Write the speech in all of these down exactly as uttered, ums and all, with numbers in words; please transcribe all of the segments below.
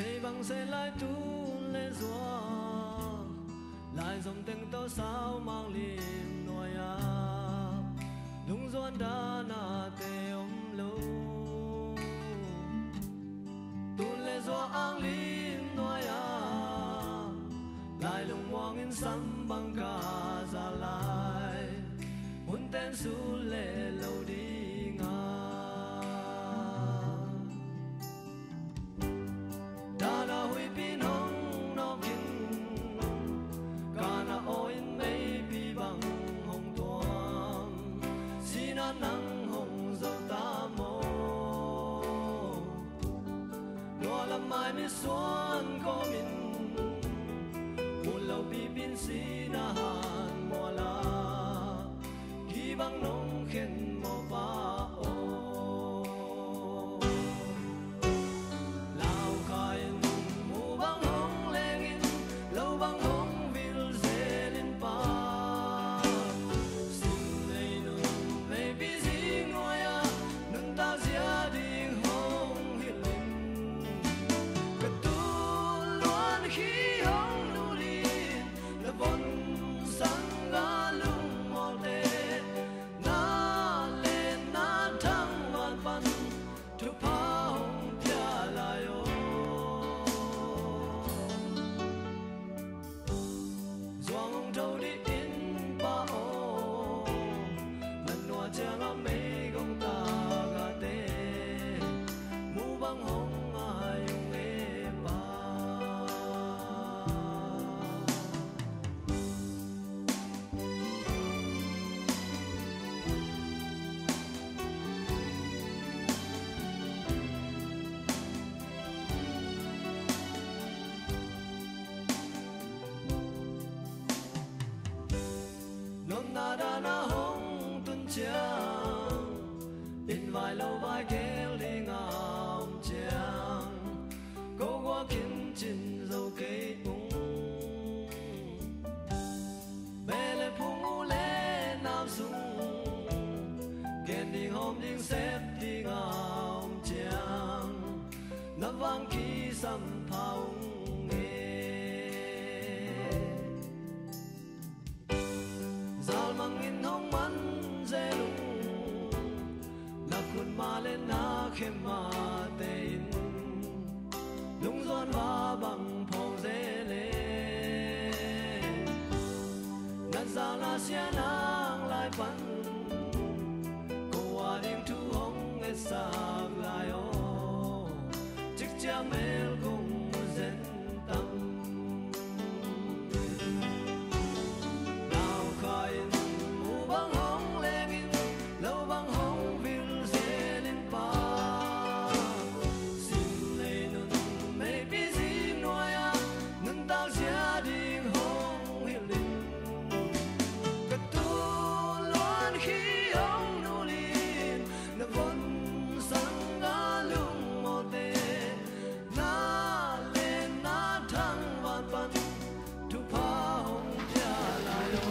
Ei bang se lai tun le zua, lai zom teng tawh sau mang lim nuai-ah, lungzuan dana te om lo. Tun le zua ang lim nuai-ah, lai lungmuang in sam bang ka za lai, hun ten sul le lo ding a. Dana huipi in hong nawk in, kana aw in meipi bang hong tuam, sina nang hong zo ta maw? Nualam mai misuan kawmin, mun lo pipi in sina han muala, kibang nong khen mawpa aw. Lau kha in, mu bang hong leng in, lo bang hong vil zel in pa, sim nei nun meipi zing nuai-ah, nuntak zia ding hong hilh in. Ka tul luan khi hong nulin, na von sangga lungmawlte, na len na thang van pan thupha hong pia lai aw. Zuang hong tho dih in pa aw, na nua ciangah meigong tagahte, mu bang hong ngai ung e pa. Nopna dana hong tun ciang, inn vai lo vai kel dinga om ciang, ko guak in cin zo kei ung. Beh le phung, u le nau sung, gen ding hawm ding sep dinga om ciang, na vang kisam pha ung e. Zalmang in hong man zel ung, na khutma le na khemate in, lungzuan va bang phawk zel e. Na zala sia nang lai pan, ko a ding thu hong etsak lai aw, cikcia mel kong zen tam. Lau kha in, mu bang hong leng in, lo bang hong vil zel in pa, sim lei nun meipi zing nuai-ah, nuntak zia ding hong hilh in. Ka tul luan khi hong nulin, na von sangga lungmawlte, na len na thang van pan thupha hong pia lai aw.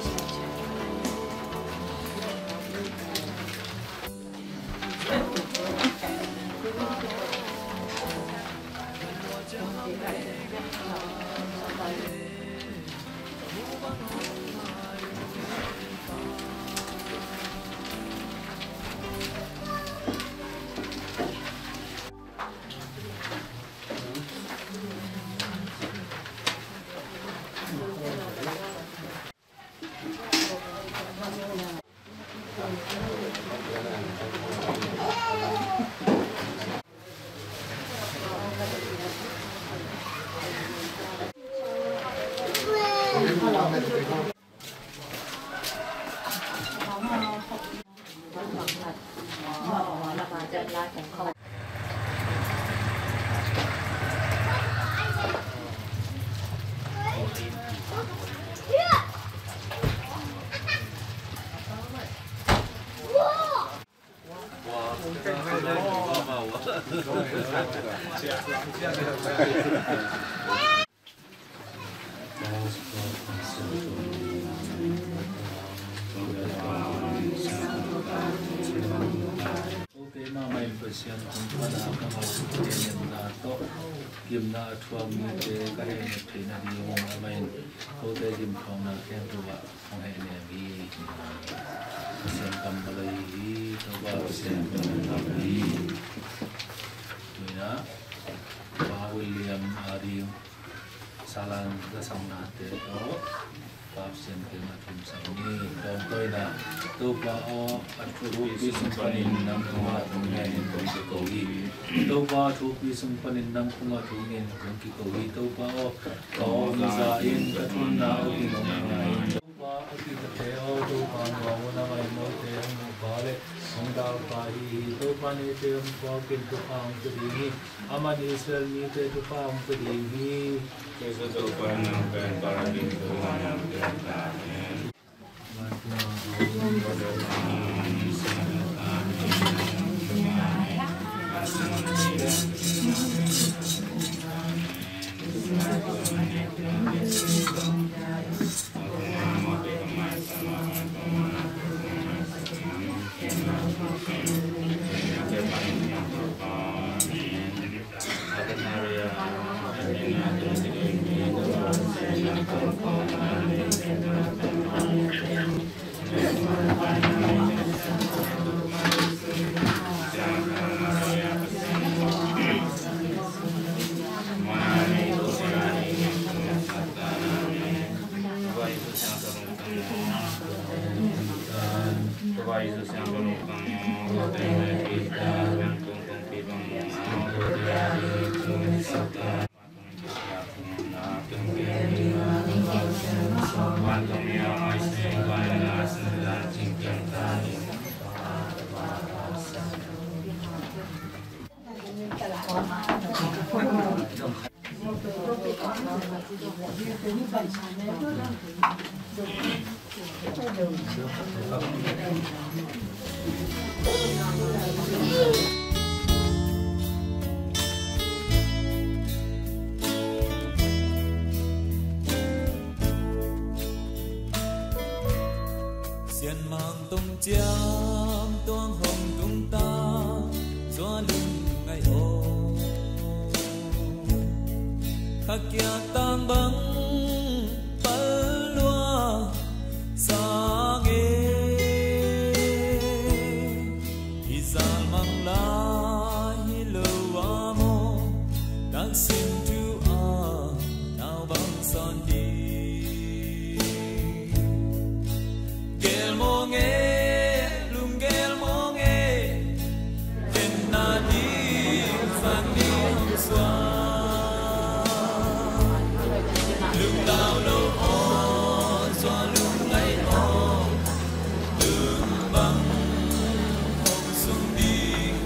Siangtho pana ka mawh hehnemna tawh gimna a thuak mite ka hehnep theihna dingin amah in kote gimthuakna khempeuh ah hong hehnem hi. Pasian kammal ahi hi. Topa Pasian kammal ahi hi. Tuina Pa William a ding salan lasaknate tawh Pasian kiangah thumsak ni. Kawmkawina. Topa aw, a thupi sung panin nang tungah thu ngenin kong kiko hi. Topa a thupi sung panin nang tungah thu ngenin kong kiko hi. Topa aw, ka omza in ka thunna uh in hong ngai in. Topa a kithate aw, Topa nuam un, amah in note hong nupa le hong dalpa ahi hi. Topa neite hong puakin thupha hong pia ding hi. Amah in Israel mite thupha hong pia ding hi. Jesu Topa nang pen Paradis ah nang pen ta hen. Sianmang tong ciam tuang hong tung ta, zua lung ngai aw. Kha kia tang bang pal lua sang e. Hi zal mang lai hi lo a maw, taksim thu a nau bang sawn ding. Gel mawng e, lunggel mawng e, en na ding sang ding hong suak. Lungdau lo aw, zua lungngai aw, lung bang hong sung ding.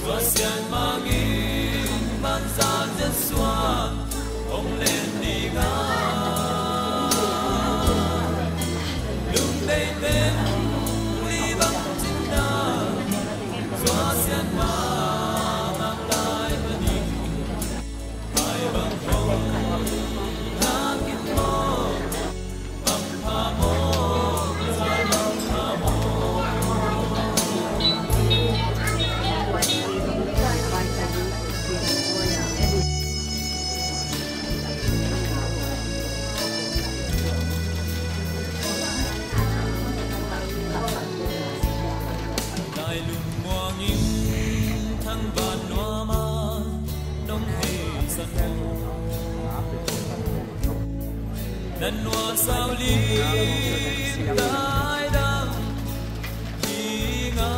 Tua sianmang in banza zia suak hong len ding a, lungdei teng li bang cin na. Tua sianmang a lai panin hai bang hong na kin maw. Lai lungmuang in thangvan nuam a nong heisan aw. Nan nuasau lim daidang ding a,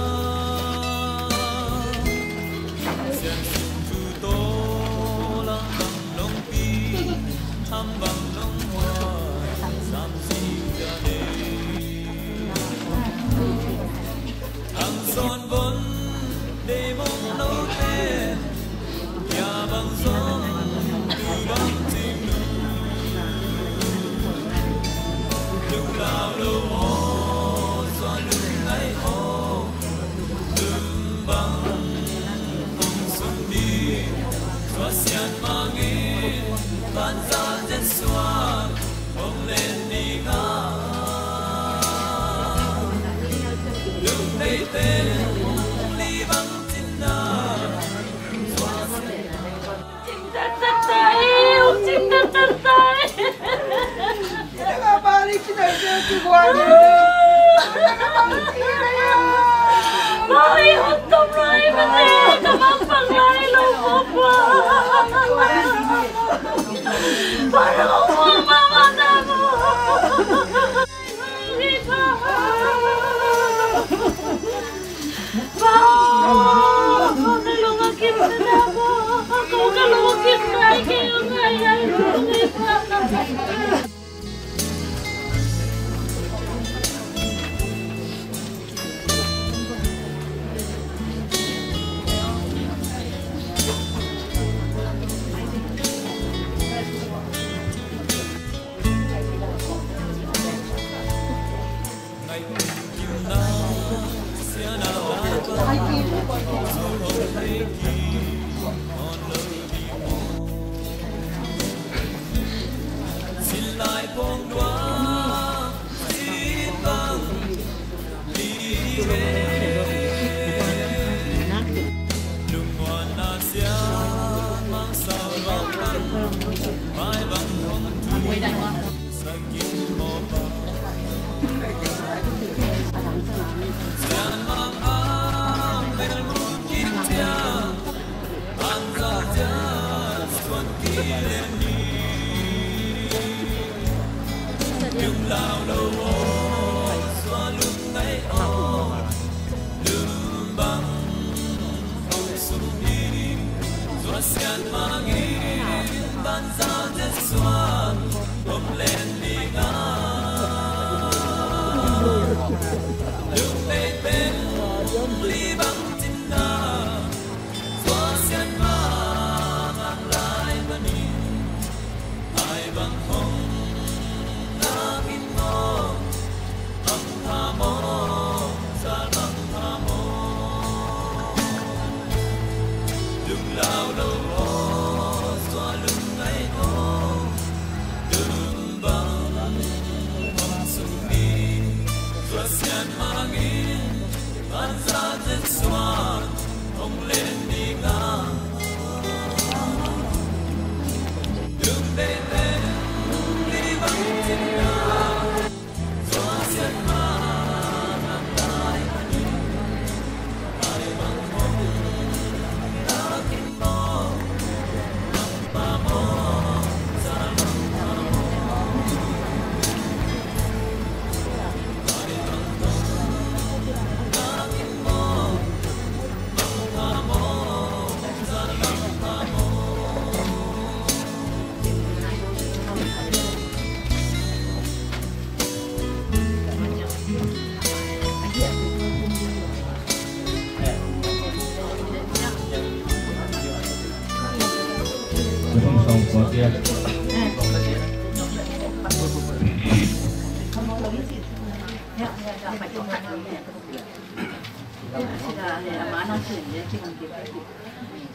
siansuan thu tawh lang bang longpi, ham bang longhuai, sam sing ja dei. Ang sawn von dei mong lo pen, ya bang zong tu bang cing nu. Lunglau lo aw, zua lungngai aw, lung bang hong sung ding. Tua sianmang in banza zia suak hong len ding a, lungdei teng li bang cin na.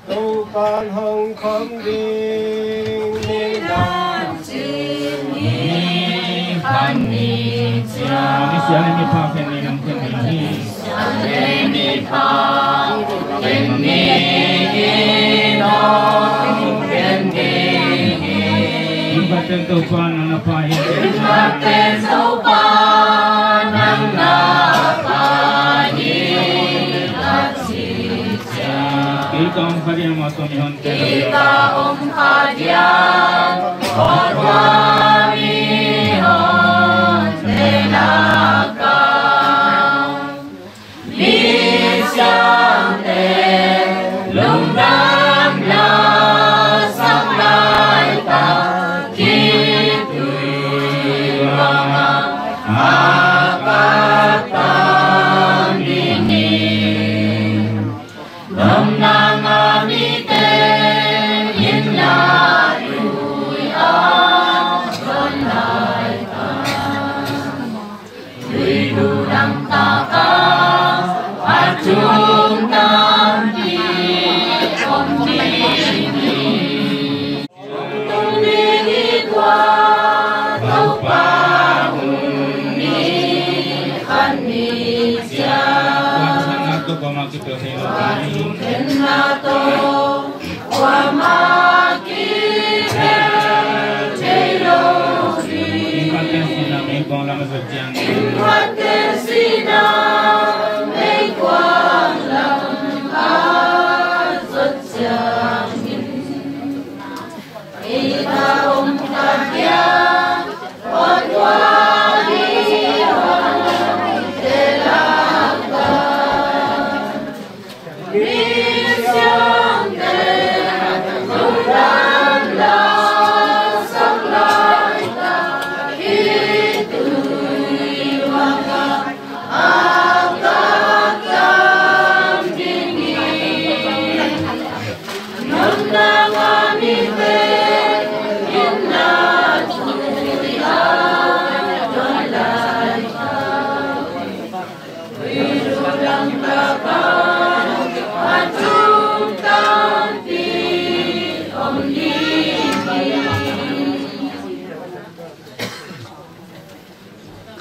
Topa'n hong khom ding ni, lam cin ni, khan ni ciang. Misiangtho mipa khen ni, nam khen ni hi. Misiangtho mipa khen ni hi, nam khen ni hi. Gim khat teng Topa nang na pha hi. Gim khat teng Topa nang na pha hi. Kei ka om kha diam, a tua mihonte. Kei ka om kha diam, a tua mihonte lakah. Misiangtho lungdam lasak laitak, khitui bangah a kap tam ding hi. Domna ngah mite in lai ui a zon lai ta. Tuidu dang taka a tung tampi om ding hi. Tung ding hi tua Topa hun ni khan ni ciang. Tua thukhenna tawh kuamah kibel thei lo hi.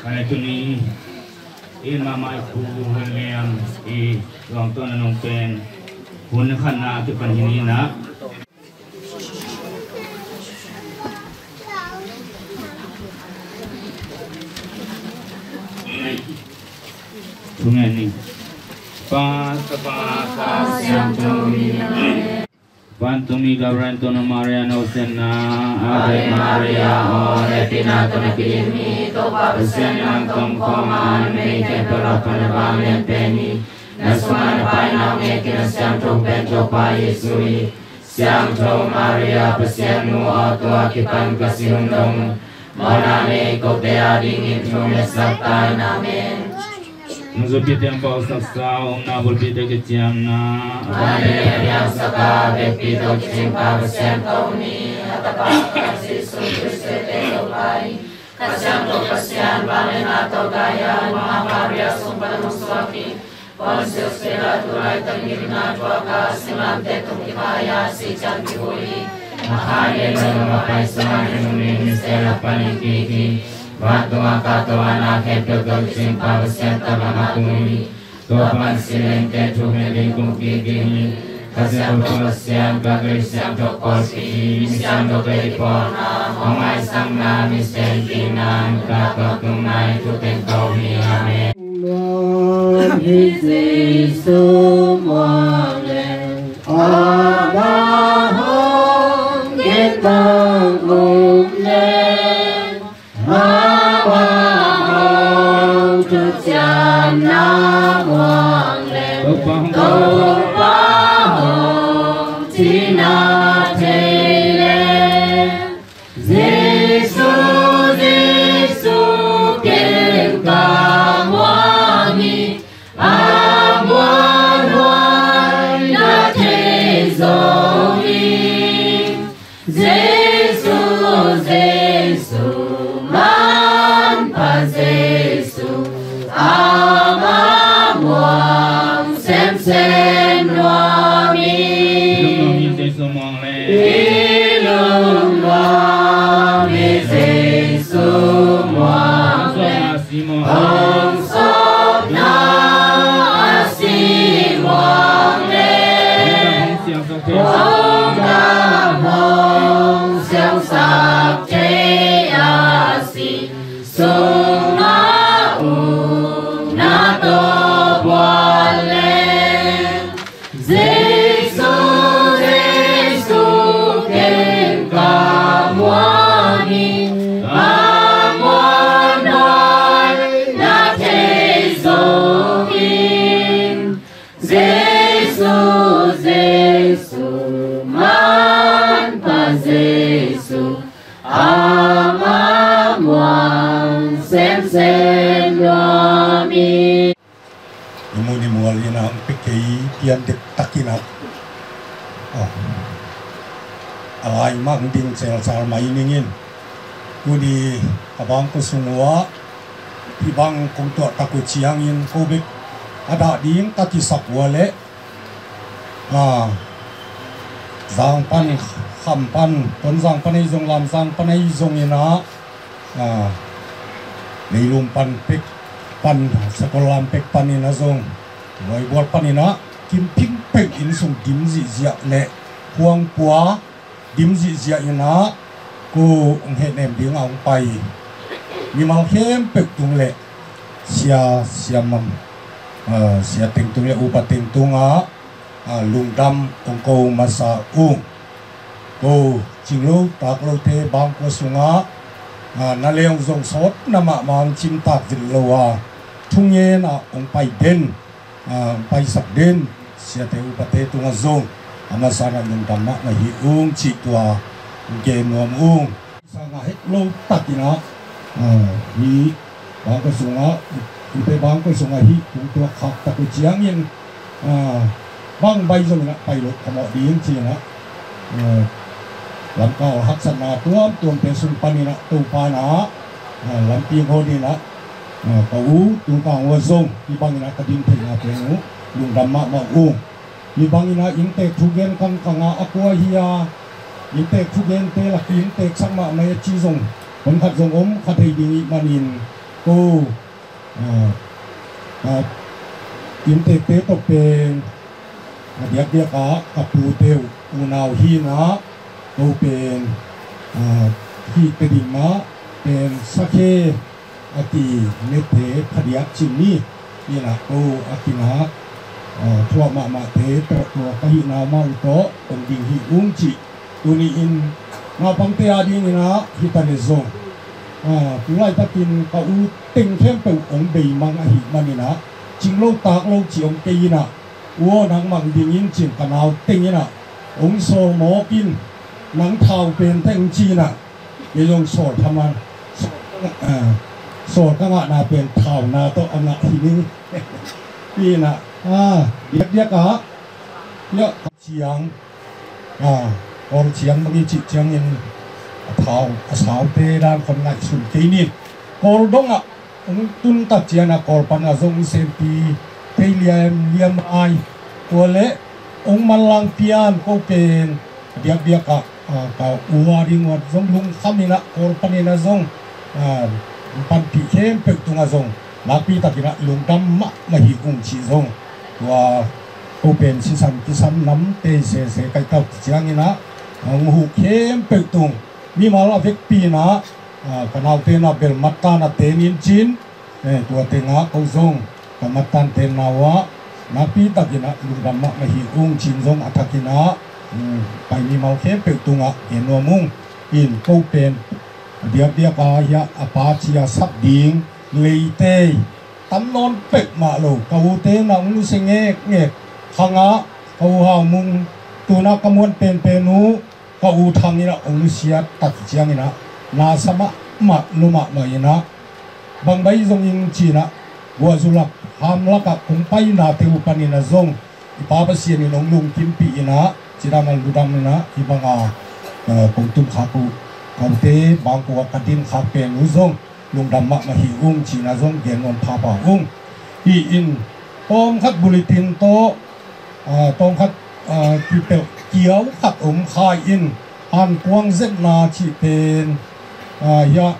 Kane tuni in mahmah i pu Hun Liam i luangtawn a nung pen hun khatna a kipan hi ni na. Thungen ni. Pa, Tapa, Kha Siangtho min. Amen. Vantung mi Gabriel tawh nong Maria na hosanna. Ave Maria, aw hehpihna tawh na kidim hi, Topa Pasian in nang tawh om khawm a, numei khempeuh lak pan na vanglian pen hi. Na sungah na Pa in nau ngei khin a, siangtho pen Topa Jesu hi. Siangtho Maria, Pasian nu aw, tua kipan ka si hun dong mawhna nei kote a dingin thungetsak ta in. Amen. Nungzuipite hong pausak sa, omna bulpite kiciamna. Vanglian a piangsak a, vekpi tawh kicing Pa Pasian ka um hi. A Tapa Jesu Khrist te Topa hi. Kha Siangtho Pasian, vangliatna tawh gai a, Maria sung pan hong suak hi. Pontius Pilat tu laitang gimna thuak a, simlamteh tung kipai a, sih ciang kihu hi. A kha leh leitung a paisuk a, nungning mite lak panin kik hi. Vantung a kahto a na khempeuh tawh kicing Pa Pasian tawh lam a tung hi. Tua pan silente thungen ding kum kik ding hi. Kha Siangtho Pasian, Katolik Siangtho Pawlpi, mi siangtho pen i pawlna, hong ngaisakna, mi seng kikna, ka tawh tung nai thu teng ko hi. Amen. Nuam hi Jesu muang leng, amah hong gen bang um leng, amah hong thuciamna muang leng, Topa hong, Topa hong cihna thei leng. Jesu, Jesu, ken ka muang hi, a muanhuai na thei zo hi. Jesu, Jesu, Manpha Jesu, amah muang semsem nuam hi. Lungnuam hi Jesu muang leh. I lungnuam hi Jesu muang leh. Hong sawpna a si muang leh. Hong dam hong siangsak thei. Hong dam hong siangsak thei a si. Sungah ukna tawh buan leh. Jesu, Jesu, ken ka muang hi, a muanhuai na thei zo hi. Jesu, Jesu, Manpha Jesu, amah muang semsem nuam hi. I mun i mual in a hong pia kei pian dektak in a, a lai mah hong ding celsal mai ning in. Tuni a bang ko sung uh ah hih bang kong tuah tak uh ciangin ko bek a dah ding ka kisak uh a leh, a, Zang pan, Kham pan, Tonzang pan ahi zong, Lamzang pan ahi zongin ah, a, Meilum pan pek pan, Sakollam pek panin ah zong, Lawibual panin ah kim phingpheng inn sung dim zihziah leh khuangpua dim zihziah in ah ko hong hehnem dingah hong pai mimal khempeuh tung leh sia, sia man, a, sia teng tung leh upa teng tungah, a, lungdam hong ko masa ung. Ko Cinglo taklote bangkua sungah, ah, na leong zong sawt na mahmah hong cimtak zin lo a, thungen ah hong pai den, ah, hong paisak den siate upate tungah zong a masa-in ah lungdam mahmah hi ung cih tua gen nuam ung. Sangah het lo takin ah, ah, hi bangkua sungah, hite bangkua sungah hi kung tua khak tak uh ciangin, ah, bang bai zongin ah pai lo khamawh ding ci-in ah, ah, lamkal haksatna tuamtuamte sung panin ah Topa in ah, ah, lampi hon in ah, ah, ka u Tung Kang uh zong hi bangin ah ka din theihna pen uh lungdam mahmah uh. Hi bangin ah inntek thugen kangkang ah a kua hi a, inntek thugente lak inntek sak mahmah a ci zong hon khat zong om kha thei ding ih manin ko, ah, ah, inntekte tawh pen a diakdiak ah ka pute uh unau hi in ah ko pen, ah, hih Tedim ah pen sakhe a ki mete phadiak cin ni in ah ko a kinak, ah, thuah mahmahte tawh tua ka hihna mah uh tawh hong ding hi ung cih tuni in naupangte a dingin ah hi ta le zong, ah, tu laitakin ka u teng khempeuh hong bei mang ahih manin ah cinglo taklo cih hong kei in ah u aw nang mang dingin cin ka nau teng in ah hong sawl mawk in nang thau pen teng ci in ah kei zong sawl thaman, sawl ka ngah, ah, sawl ka ngahna pen thauna tawh a ngah hi ning. Pi in ah, ah, diakdiak ah, ya, ciang, ah, Kawl ciang bang i cih ciangin a thau, a saute dan khon ngaihsun kei ni. Kawl dongah hong tun tak ciangin ah Kawl pan ah zong hong senpi thei liamliam ai. Tua leh hong manlang pian ko pen a diakdiak ah, ah, ka u a ding uat zong lungkham in ah Kawl panin ah zong, ah, panpih khempeuh tungah zong nakpi takin ah lungdam mahmah hi ung cih zong tua ko pen sisan kisan namte sese kaih tak ciangin ah, ah, hong huh khempeuh tung mimal a vekpi in ah, ah, ka naute in ah bel mattan a ten in cin, eh, tua tengah ko zong ka mattan tenna uh ah nakpi takin ah lungdam mahmah hi ung cin zong a thakin ah, um, pai mimal khempeuh tungah gen nuam ung. In ko pen a diakdiak ah hiah a pa ci a sap ding leitei tam nawn peuhmah lo ka ute in ah hong nusia ngekngek khang ah ka u Hau Mung tu in ah ka muan penpen uh ka u Thang in ah hong nusiat tak ciangin ah na sa mahmah lua mahmah in ah bang bai zongin ci in ah guahzu lak ham lakah kong painate uh panin ah zong i Pa Pasian in hong lungkimpih in ah cidam a ludam in ah hi bang a, eh, kong tum khak uh ka ute bangkua ka din khak pen uh zong lungdam mahmah hi ung ci in ah zong gen nuam phapha ung. Hi in tawmkhat bulletin tawh, ah, tawmkhat, ah, kipelh kiau khat om kha in ankuang zetna cih pen, ah, hiah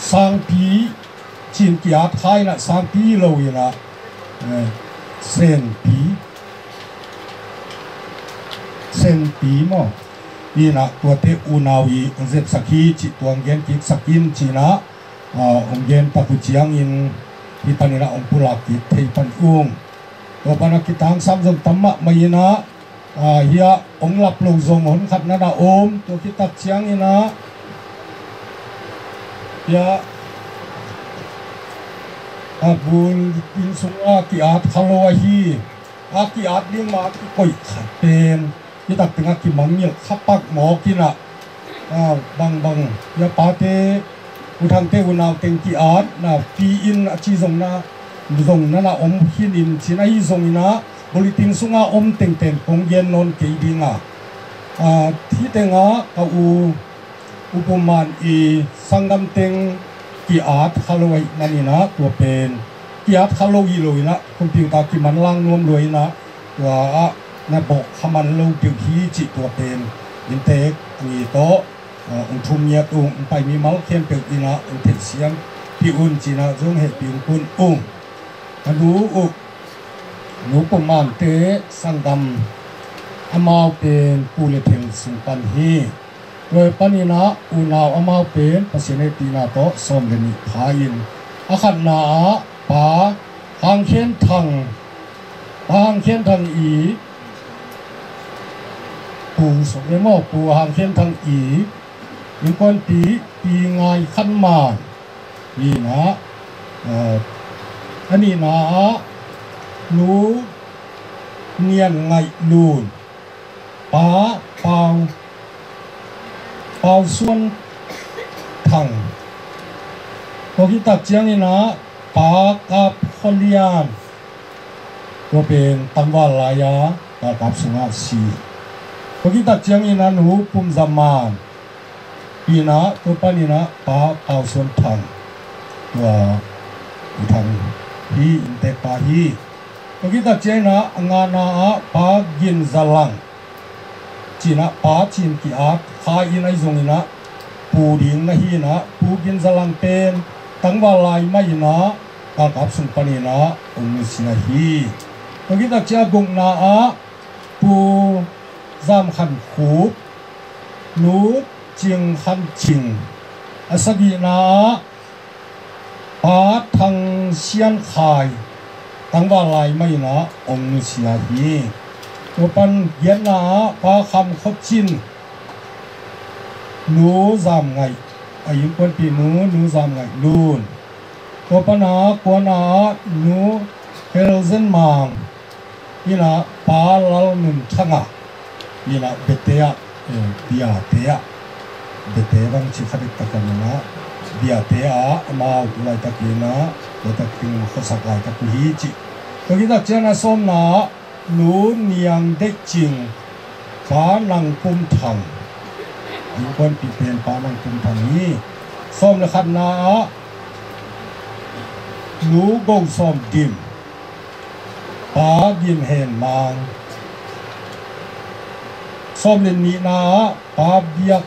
sangpi cin ki-at kha in ah sangpi lo in ah, eh, senpi, senpi maw? In ah tuate unau i hong zepsak hi cih tua hong gen kiksak in ci in ah, ah, hong gen tak uh ciangin hi panin ah hong pulak kik thei pan ung. Tua pan ah kitangsam zong tam mahmah in ah, ah, hiah hong lap lo zong hon khat na na om tua khit tak ciangin ah hiah a bulletin sungah ki-at kha lo ahi a ki-at ding mah a kikoih khat pen hi tak tengah kimangngilh kha pak mawk in ah, ah, bangbang hiah pate u Thangte unau teng ki-at na pi in a ci zong na, zong na na om khin in ci in ahi zongin ah bulletin sungah om teng pen kong gen nawn kei ding a, ah, hi tengah ka u U Pum Man i sanggam teng ki-at kha lo ahih manin ah tua pen ki-at kha lo hi lo in ah computer kimanlang nuam lua in ah tua ah na bawh kha man lo deuh hi cih tua pen inntek a ngi tawh, ah, hong thum ngiat ung, hong pai mimal khempeuh in ah hong theihsiam pih un ci in ah zong hehpih hong kun ung. Ka nu uh Nu Pum Mante sanggam amau pen Pu le Theng sung pan hi. Tua panin ah unau amau pen Pasian hehpihna tawh sawm le nih pha in a khatna ah Pa Hang Khen Thang, Pa Hang Khen Thang i Pu Suk Emaw, Pu Hang Khen Thang i innkuanpih Pi Ngai Khan Man, hi in ah, eh, a nihna ah Nu Nian Ngaih Lun, Pa Pau, Pau Suan Thang. Tua khit tak ciangin ah Pa Kap Khua Lian, tua pen tangval lai-a galkap sungah si. Tua khit tak ciangin ah Nu Pum Za Man, pi in ah, tua panin ah Pa Pau Suan Thang, tua U Thang hi, inntekpa hi. Tua khit tak ciangin ah a ngana ah Pa Gin Za Lang, ci in ah pa ci-in ki-at, Kha in ahi zongin ah pu ding na hi in ah, Pu Gin Za Lang pen tangval lai mah in ah galkap sung panin ah hong nusia hi. Tua khit tak ciang a gukna ah Pu Zam Khan Khup, Nu Cing Khan Cing. A sagihna ah Pa Thang Sian Khai, tangval lai mah in ah hong nusia hi. Tua pan giatna ah Pa Kham Khua Cin, Nu Zam Ngaih, a innkuanpih nu, Nu Zam Ngaih Lun. Tua pan a kuana ah Nu Hel Zen Mang, in ah Pa Lal Nun Thang a, in ah Bete ah, eh, Biate ah, Bete bang ci kha diktak a, in ah Biate ah amau tu laitakin ah, laitakin khuasak laitak uh hi ci. Tua khit tak ciang a sawmna ah Nu Niang Deih Cing, Pa Nang Pum Thang, innkuanpih pen Pa Nang Pum Thang hi. Sawm le khatna ah Nu Go Sawm Dim, Pa Gim Hen Mang. Sawm le nihna ah Pa Biak,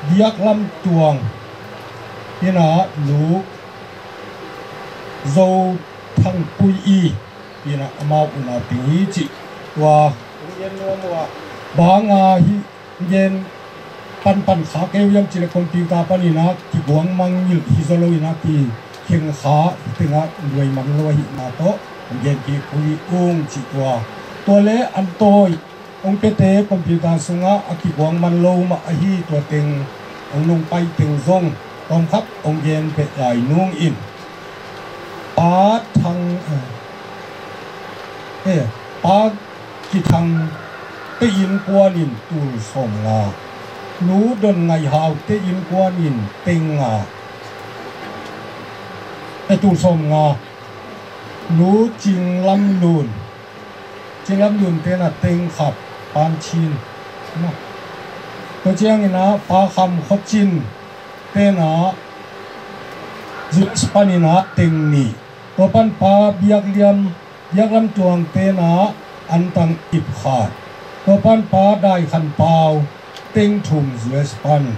Biak Lam Tuang, in ah Nu Zo Thang Pui i, in ah amau unau ping hi ci. Tua bang a hi gen panpan kha keu hiam cih leh computer panin ah kiguang mangngilh hi zaw lo in ah kikheng kha tengah luai man lo ahihna tawh hong gen kik uh hi ung ci. Tua, tua le an tawi hong piate computer sungah a kiguang man lo mah ahi, tua teng hong nungpai teng zong tawmkhat hong gen peh lai nung in. Pa Thang, eh, eh, Pa Kithang te innkuan in tul sawmnga, Nu Don Ngaih Hau te innkuan in teng nga, eh, tul sawmnga, Nu Cing Lam Lun, Cing Lam Lun te in ah teng khat, Pan Chin. Tua ciangin ah Pa Kham Khua Cin te in ah Zuk Span in ah teng nih. Tua pan Pa Biak Liam, Biak Lam Tuang te in ah an tang ip khat. Tua pan Pa Dai Khan Pau teng thum, U S Pan.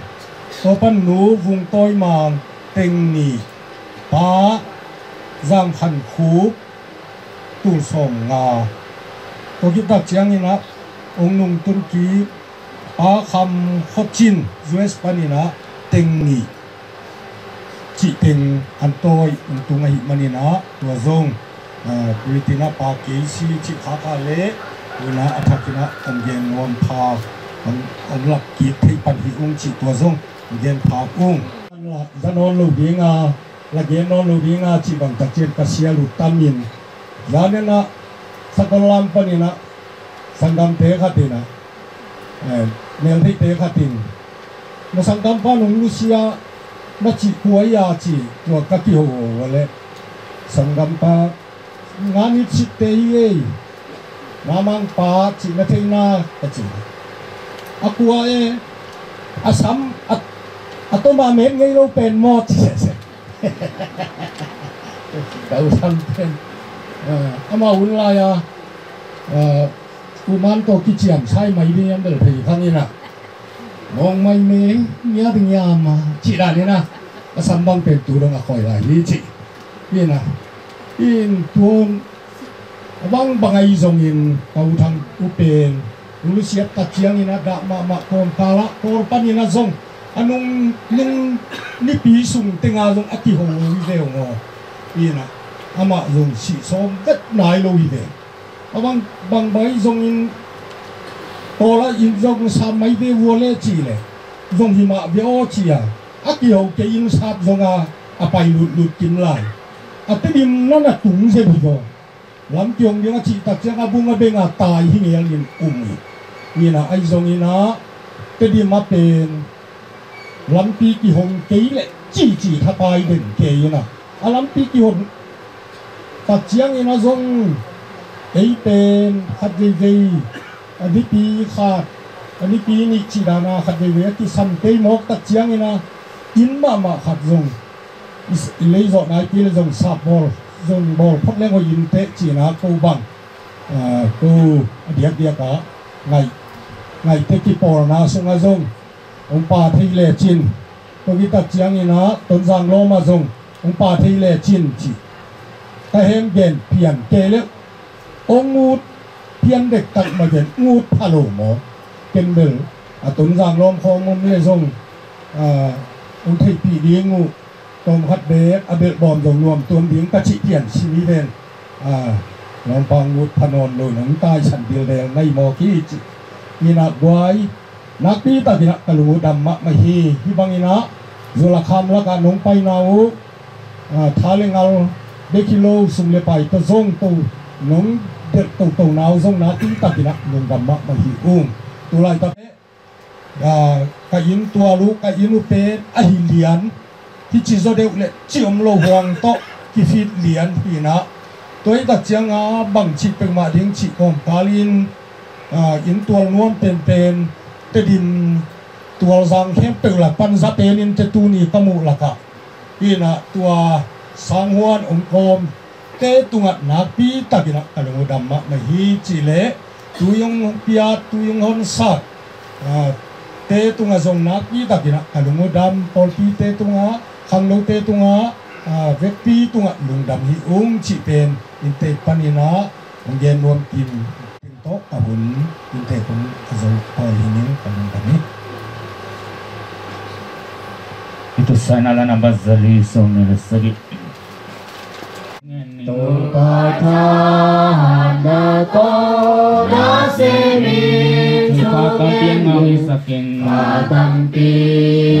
Tua pan Nu Vung Tawi Mang teng nih. Pa Zam Khan Khup tul sawmnga. Tua khit tak ciangin ah hong nungtun kik Pa Kham Khua Cin, U S Pan in ah teng nih cih teng an tawi hong tung ahih manin ah tua zong, ah, Britain ah Pa Kei Si cih kha kha le, tu in ah a thakin ah hong gen nuam pha, hong, hong lak kik thei pan hi ung cih tua zong hong gen pha ung. La za nawn lo ding a, la gen nawn lo ding a cih bang tak ciang ka sia lut tam in, zan in ah Sakollam panin ah sanggamte khat in ah, eh, meltheihte khat in, "Na sanggampa nong nusia na cih kua hi a?" ci. Tua ka kiho a leh, "Sanggampa nga nit sitte hi ei, Namang pa cih na thei na," ka ci. "A kua e?" "A sam a, a tom a met ngei lo pen maw," ci sese. Ka u sam pen, eh, amah hun lai-a, eh, kuman tawh kiciam sai mai ding hiam bel thei khang in ah, "Mawng mai me, ngiat ngiam a," cih dan in ah, a sam bang pen tu dong a khawi lai hi ci. In ah, in tuan a bang bang ahi zongin ka u Thang u pen, u lusiat tak ciangin ah dah mahmah kawmkal ah, Kawl panin ah zong a nung, nung nipi sung teng ah zong a kiho hi ve ung aw. In ah, amah zong sih sawm vet nai lo hi ve. A bang, bang bang ahi zongin Tawla in zong sap mai ve vua le cih leh zong hi mah ve aw ci a, a kiho kei in sap zong a, a pai lutlut kim lai. A Tedim na na tung zia hi vaw. Lampi hong ding a cih tak ciang a bung a beng a tai hi ngel in um hi. Ina ahi zongin a Tedim a pen lampi kihong kei leh cici thapai den kei ina a lampi kihong tak ciangin a zong ei pen khat veivei a nipi khat a nipi nih cih dana khat veivei a kisam kei mawk tak ciangin a inn mahmah khat zong i s-, i lei zawh nai kei le zong sap bawl zong bawl phot leng hoih in teh cihna ko bang, ah, ko a diakdiak ah ngaih, ngaihte kipawlna sungah zong hong pa thei lecin, tua hi tak ciangin a Tonzang lawm ah zong hong pa thei lecin cih ka hem gen pian kei le hong ngut pian dektak mah gen ngut pha lo maw? Ken bel a Tonzang lawm khawng om le zong, ah, hong theihpih ding uh tawmkhat beek a belhbawm zong nuam tuam ding ka cih pian sim hi ven. Ah, lawmpa ngut pha nawn lo nong taisan dildel na hi mawk hi cih. Ina guai nakpi takin a ka lung uh dam mahmah hi. Hih bangin a zulakham lakah nong paina uh, ah, tha le ngal bek hi lo sum le pai tawh zong to nong delh toto na uh zong nakpi takin a lungdam mahmah hi ung. Tulaitak ah, ka inn tual uh, ka inn uh pen ahi lian, hi ci zaw deuh le ci om lo huang tawh kifit lian hi na. Tua hi tak ciang a bang cih peuhmah ding cih kawmkal in, ah, inn tual nuam penpen Tedim tualzang khempeuh la panza pen in te tuni ka muh lakah hi na tua sanghuan om kawm te tungah nakpi takin a ka lung uh dam mahmah hi cih leh tui hong piat, tui hong honsak, ah, te tungah zong nakpi takin a ka lung uh dam, pawlpi te tungah, khangno te tungah, ah, vekpi tungah lungdam hi ung cih pen inntek panin a hong gen nuam kim. Tawh a hun inntek hun a zo pawl hi ning ka lungdam hi. I tusaina la nambat zali sawm nih le sagih. Topa thahatna tawh na sem in. Topa tampi a ngah hong hisak in. Topa tampi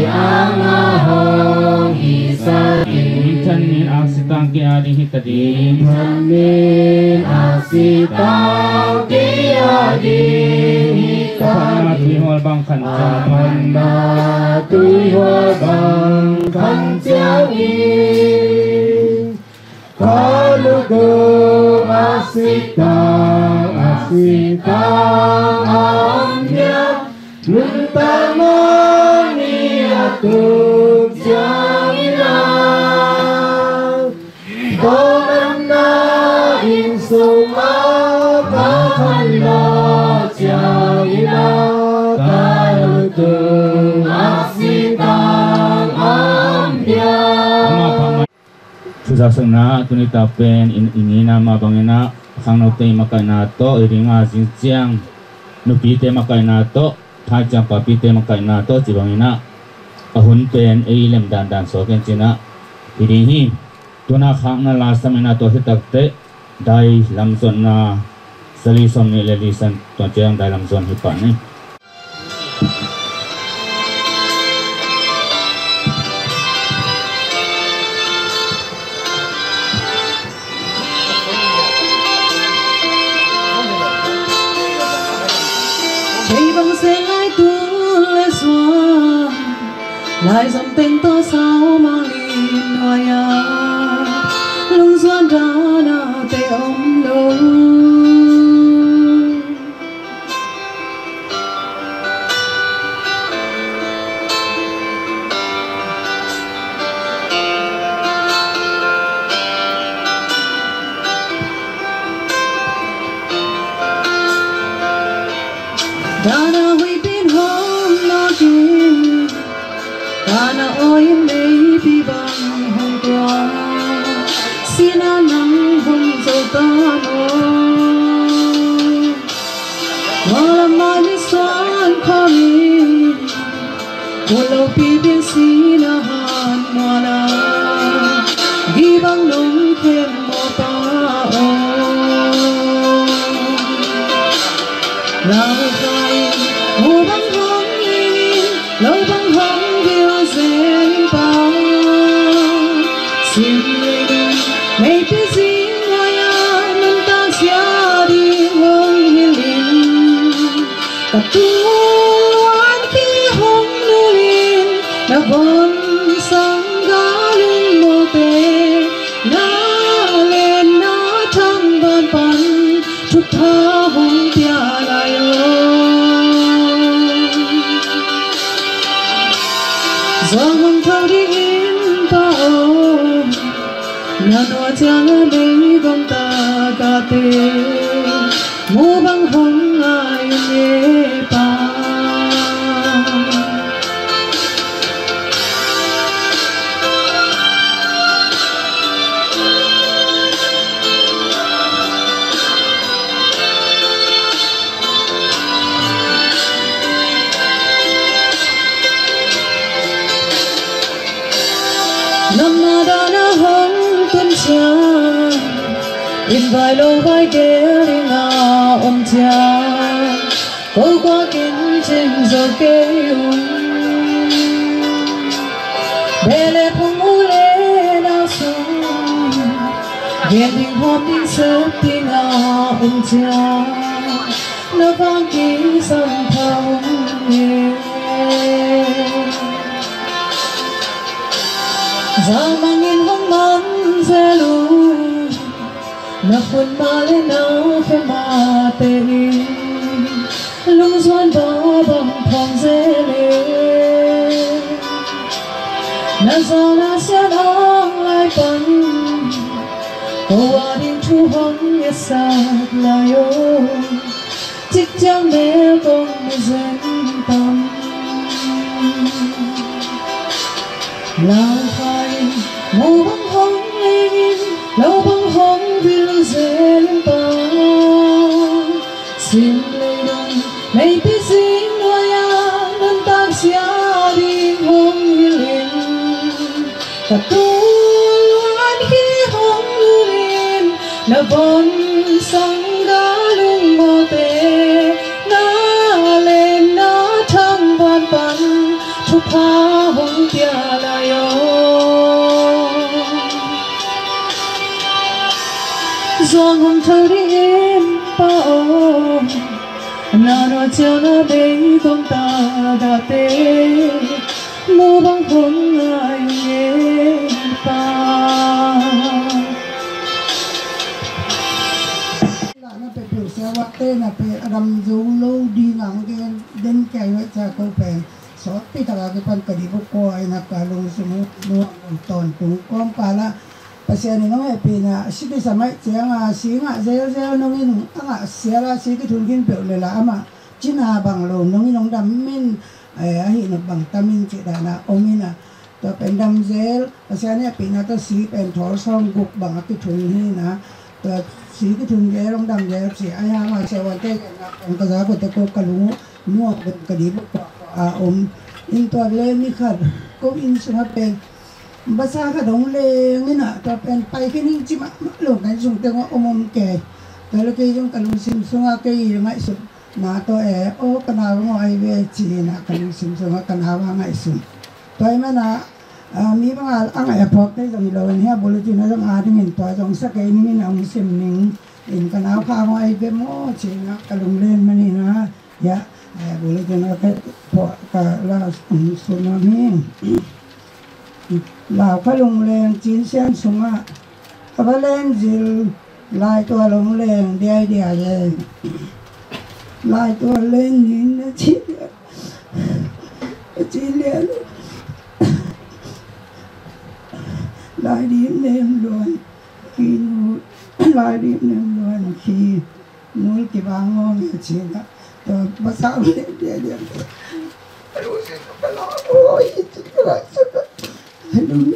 a ngah hong hisak in. Minthan in aksi tang kia ding hi ta ding. Minthan in aksi tang kia ding hi ta ding. Phatna tuihual bang khan ciang. Phatna tuihual bang khan ciang in. Ka lungdam a sitang, a sitang a om dia, lungtang mawh ni a tuk ciangin a, tawlngamna inn sungah ka khanlawh ciangin a, ka lungdam a sitang a om dia. Amah phamawh. Thu zaksakna tuni tak pen i, i nina mah bangin a khangnote makaihna tawh i ringa zing ciang nupite makaihna tawh, thai ciang papite makaihna tawh ci bangin a, a hun pen ei lemdan dan suak in cin a hi ding hi. Tuna khakna la sam in a tua hi tak teh dai lamzuanna sali sawm nih le li san tua ciang dai lamzuan hi pah ni. Cei bang se lai tu le suan, lai zam teng tawh sau mang in nuai a, lungzuan dan a te om lo. Dana huipin hong nakin, dana awi in leipi bang hong tua, sina nang hong zo ta maw? Malam mai ni suan khawm in, ut lopi pian sina han muan a, gih bang nong khem maw pa aw? Lau khai Wan ki hong nulin na von sang galung mawte, na len na thang van pan thupha hong pia lai o. Zuang hong thau dingin Pa aw, na nua ciang a meigong tagahte mu bang hong ngai ung e Pa. Nang na dan a hong tun ciang, inn vai lo vai gel ding a om ciang, ko guak in cing zo kei ung. Beh le phung, u le nau sung, gen ding hawm ding sep ding a om ciang, na vang kisam pha ung e. Zalmang in hong man zel uh, na khut ma le na khe mate in lungzuan ba bang phawng zel e. Na zan a sian ang lai pan, ko a ding thu hong ngetsak lai o. Cik ciang mel kong mi zen tam. Lau khai mu bang hong ling in, lo bang hong vil zen pa. Sim lei dong meipi zing nuai a, nuntak sia ding hong hilh in. Ka tul wan hi hong lulin, na von sang galung mawte, na len na thang van pan thupha hong pia lai o. Zuang hong thau dingin Pa aw, na nua ciang a meigong tagahte mu bang hong ngai ung e Pa. Lahna peuhpeuh siavuahte na pe a dam zo lo ding ang gen den kiai weh cia ko pen sawtpi taka kipan ka dih buk kua ina ka lungsim uh nuam tawntung kawmkala Pasian in hong hehpihna si kisam ahih cianga si ngah zelzel nong in a ngah siala si kithun khin peuh lela amah cina bang lo nong in hong dam min, eh, ahi nop bang tamin cih dana om ina. Tua pen damzel Pasian hehpihna tua si pen thawl sawm guk bang a kithun hi ina. Tua si kithun zel hong damzel cih ahi hanga siavuante genna pen ka za kote ko ka lung uh nuam ka dih buk kua a om. In tua le ni khat ko inn sungah pen basa khat hong leng ina tua pen pai khin hing ci mahmah lo kan sung tengah om om kei. Tua le kei zong ka lungsim sungah kei ngaihsut na tawh e, aw ka nau ngawh ahi ve ci-in ah ka lungsim sungah ka nau a ngaihsun. Tua ahih manin ah, mi bangah a ngaih a phawk thei zong hi lo in hia bulletin ah zong a dingin tua zong sa kei ning in a hong sim ning in ka nau kha ngawh ahi ve maw ci-in ah ka lunglen manin ah hia bulletin ah ka phawk ka la hong sun a mi. Lau kha lungleng cinsian sungah a va leng zil lai tua lungleng diaidiai e. Lai tua leng nin na ci a ci lian lai dim nem luan khi nu lai dim nem luan khi Nul kibang ngawng e cina. Tua pasal dia dia dia. Aduh, saya kepala. Oi, itu kepala saya. Aduh.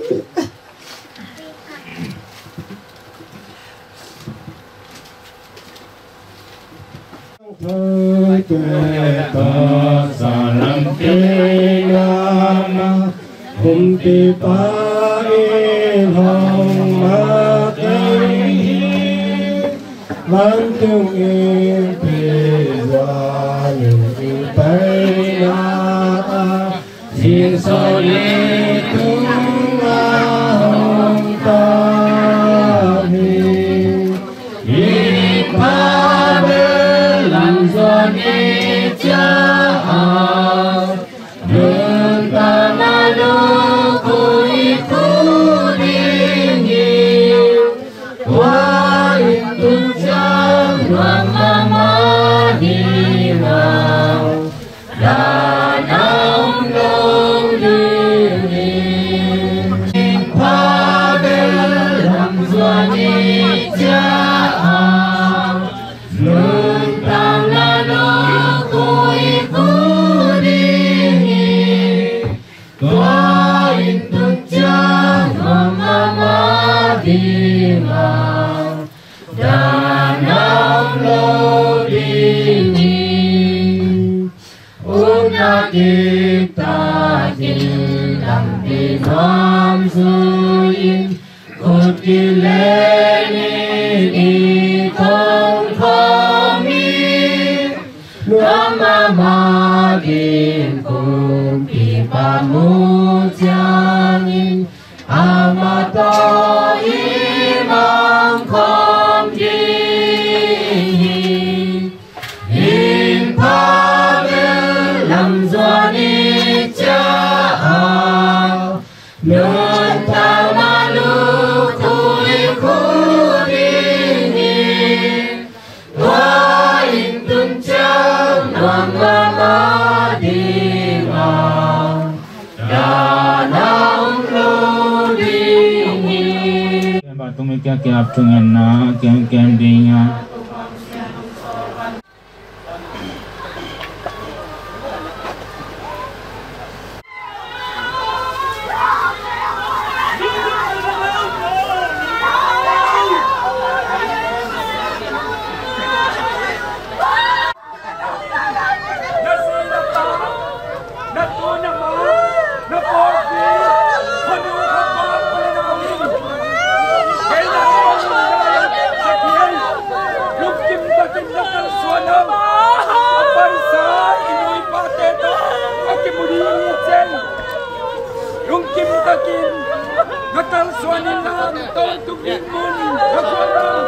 Salam kei nama. Kumpipa in hong mak kei hi, vantung in pi zuan in pai na a, sin so ni tung a hong ta hi. Hi pa bel lam zuan i cia Dana om lo ding hi. Pha bel lam zuan i ciah a, nuntakna lukhu i khu ding hi. Tua in tun ciang nuam mahmah ding a, dana om lo ding hi. Utna kiptakin lampi nuam zui-in, khut kilenin i tongkhawm hi. Nuam mahmah ding kumpipa mu ciangin, amah tawh i mangkhawm ding hi. Hing pha bel lam zuan i ciah a, nuntakna lukhu i khu ding hi. Tua in tun ciang nuam mahmah ding a, dana om lo ding hi. Tua mi kia kia ap thungen na, kiam kiam ding a. Lungkim takin na kalsuan hang. A paisa i nu i pate tawh a kimu ding hi ciang, lungkim takin na kalsuan inla, tawntung ding mun na suan hang.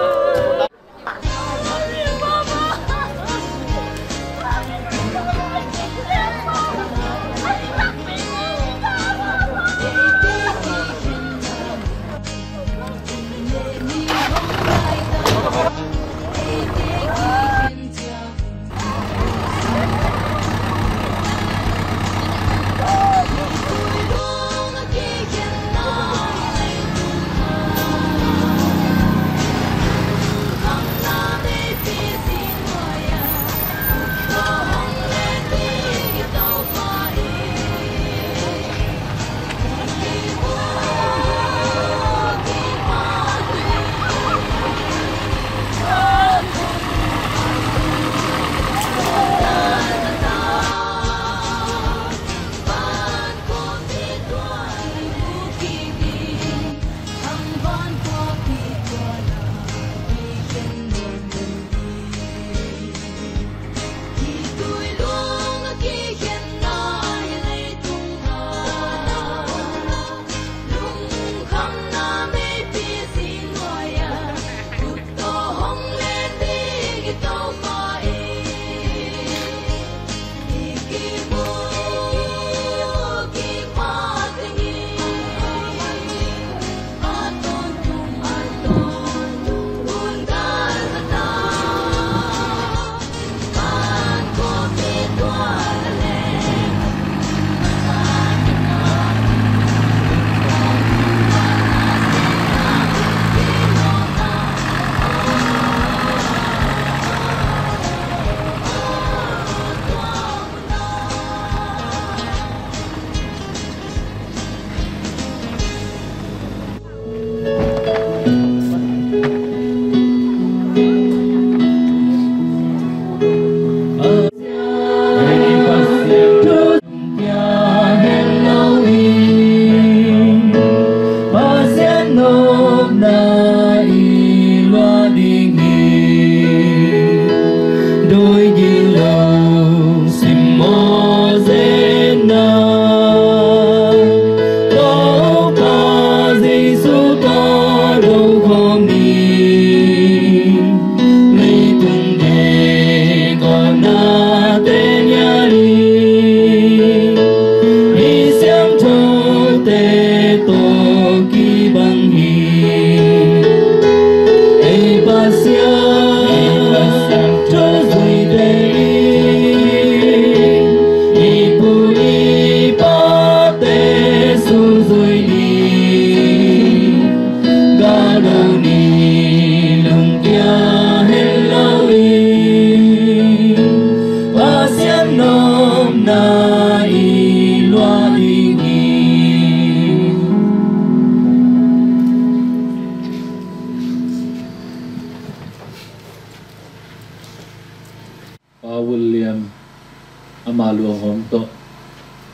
luanghawm tawh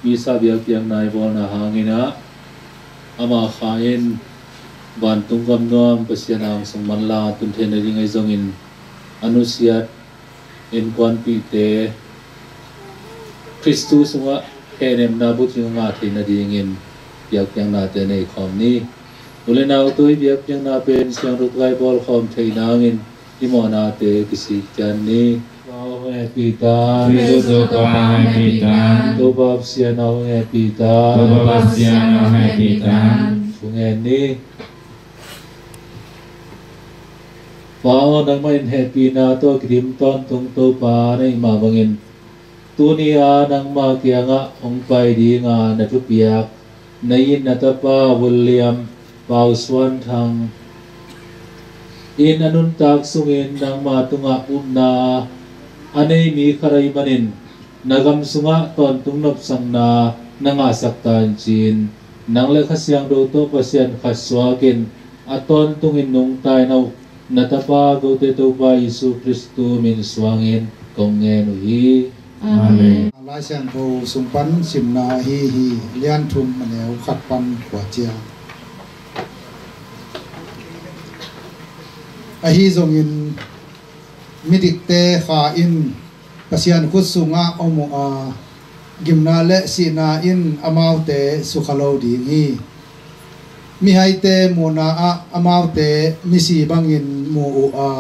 misa biakpiakna i bawlna hangin ah, amah kha in vantung gam nuam Pasian angsung manlang a tun theih nading ahi zongin, a nusiat innkuanpihte Khristu sungah hehnemna bucing a ngah theih nadingin biakpiaknate nei khawm ni. U le nau, tu i biakpiakna pen siangtho tukai bawl khawm theih nangin i mawhnate kisik ciat ni. Pa aw, hong hehpih ta. Khristu Topa hong hehpih ta. Topa Pasian aw, hong hehpih ta. Topa Pasian aw, hong hehpih ta. Thu ngen ni. Pa aw, nangmah in hehpihna tawh kidim tawntung Topa na hih mah bangin, tuni-a nangmah kiangah hong pai dinga na thupiak na it na tapa William Pau Suan Thang in a nuntak sungin nangmah tungah upna a nei mi khat ahih manin, na gam sungah tawntung nopsakna na ngahsak ta in ci-in, nang le Kha Siangtho tawh Pasian khat suakin a tawntungin nungta in a uk na tapa gote Topa Jesu Khristu min suangin kong ngen uh hi. Amen. Lai Siangtho sung pan simna ahi hi. Lian thum, a neu khat pan kua ciang. Ahi zongin midikte Kha in Pasian khut sungah om uh a, gimna le sihna in amaute sukha lo ding hi. Mihaite muhna ah amaute misi bangin mu uh a,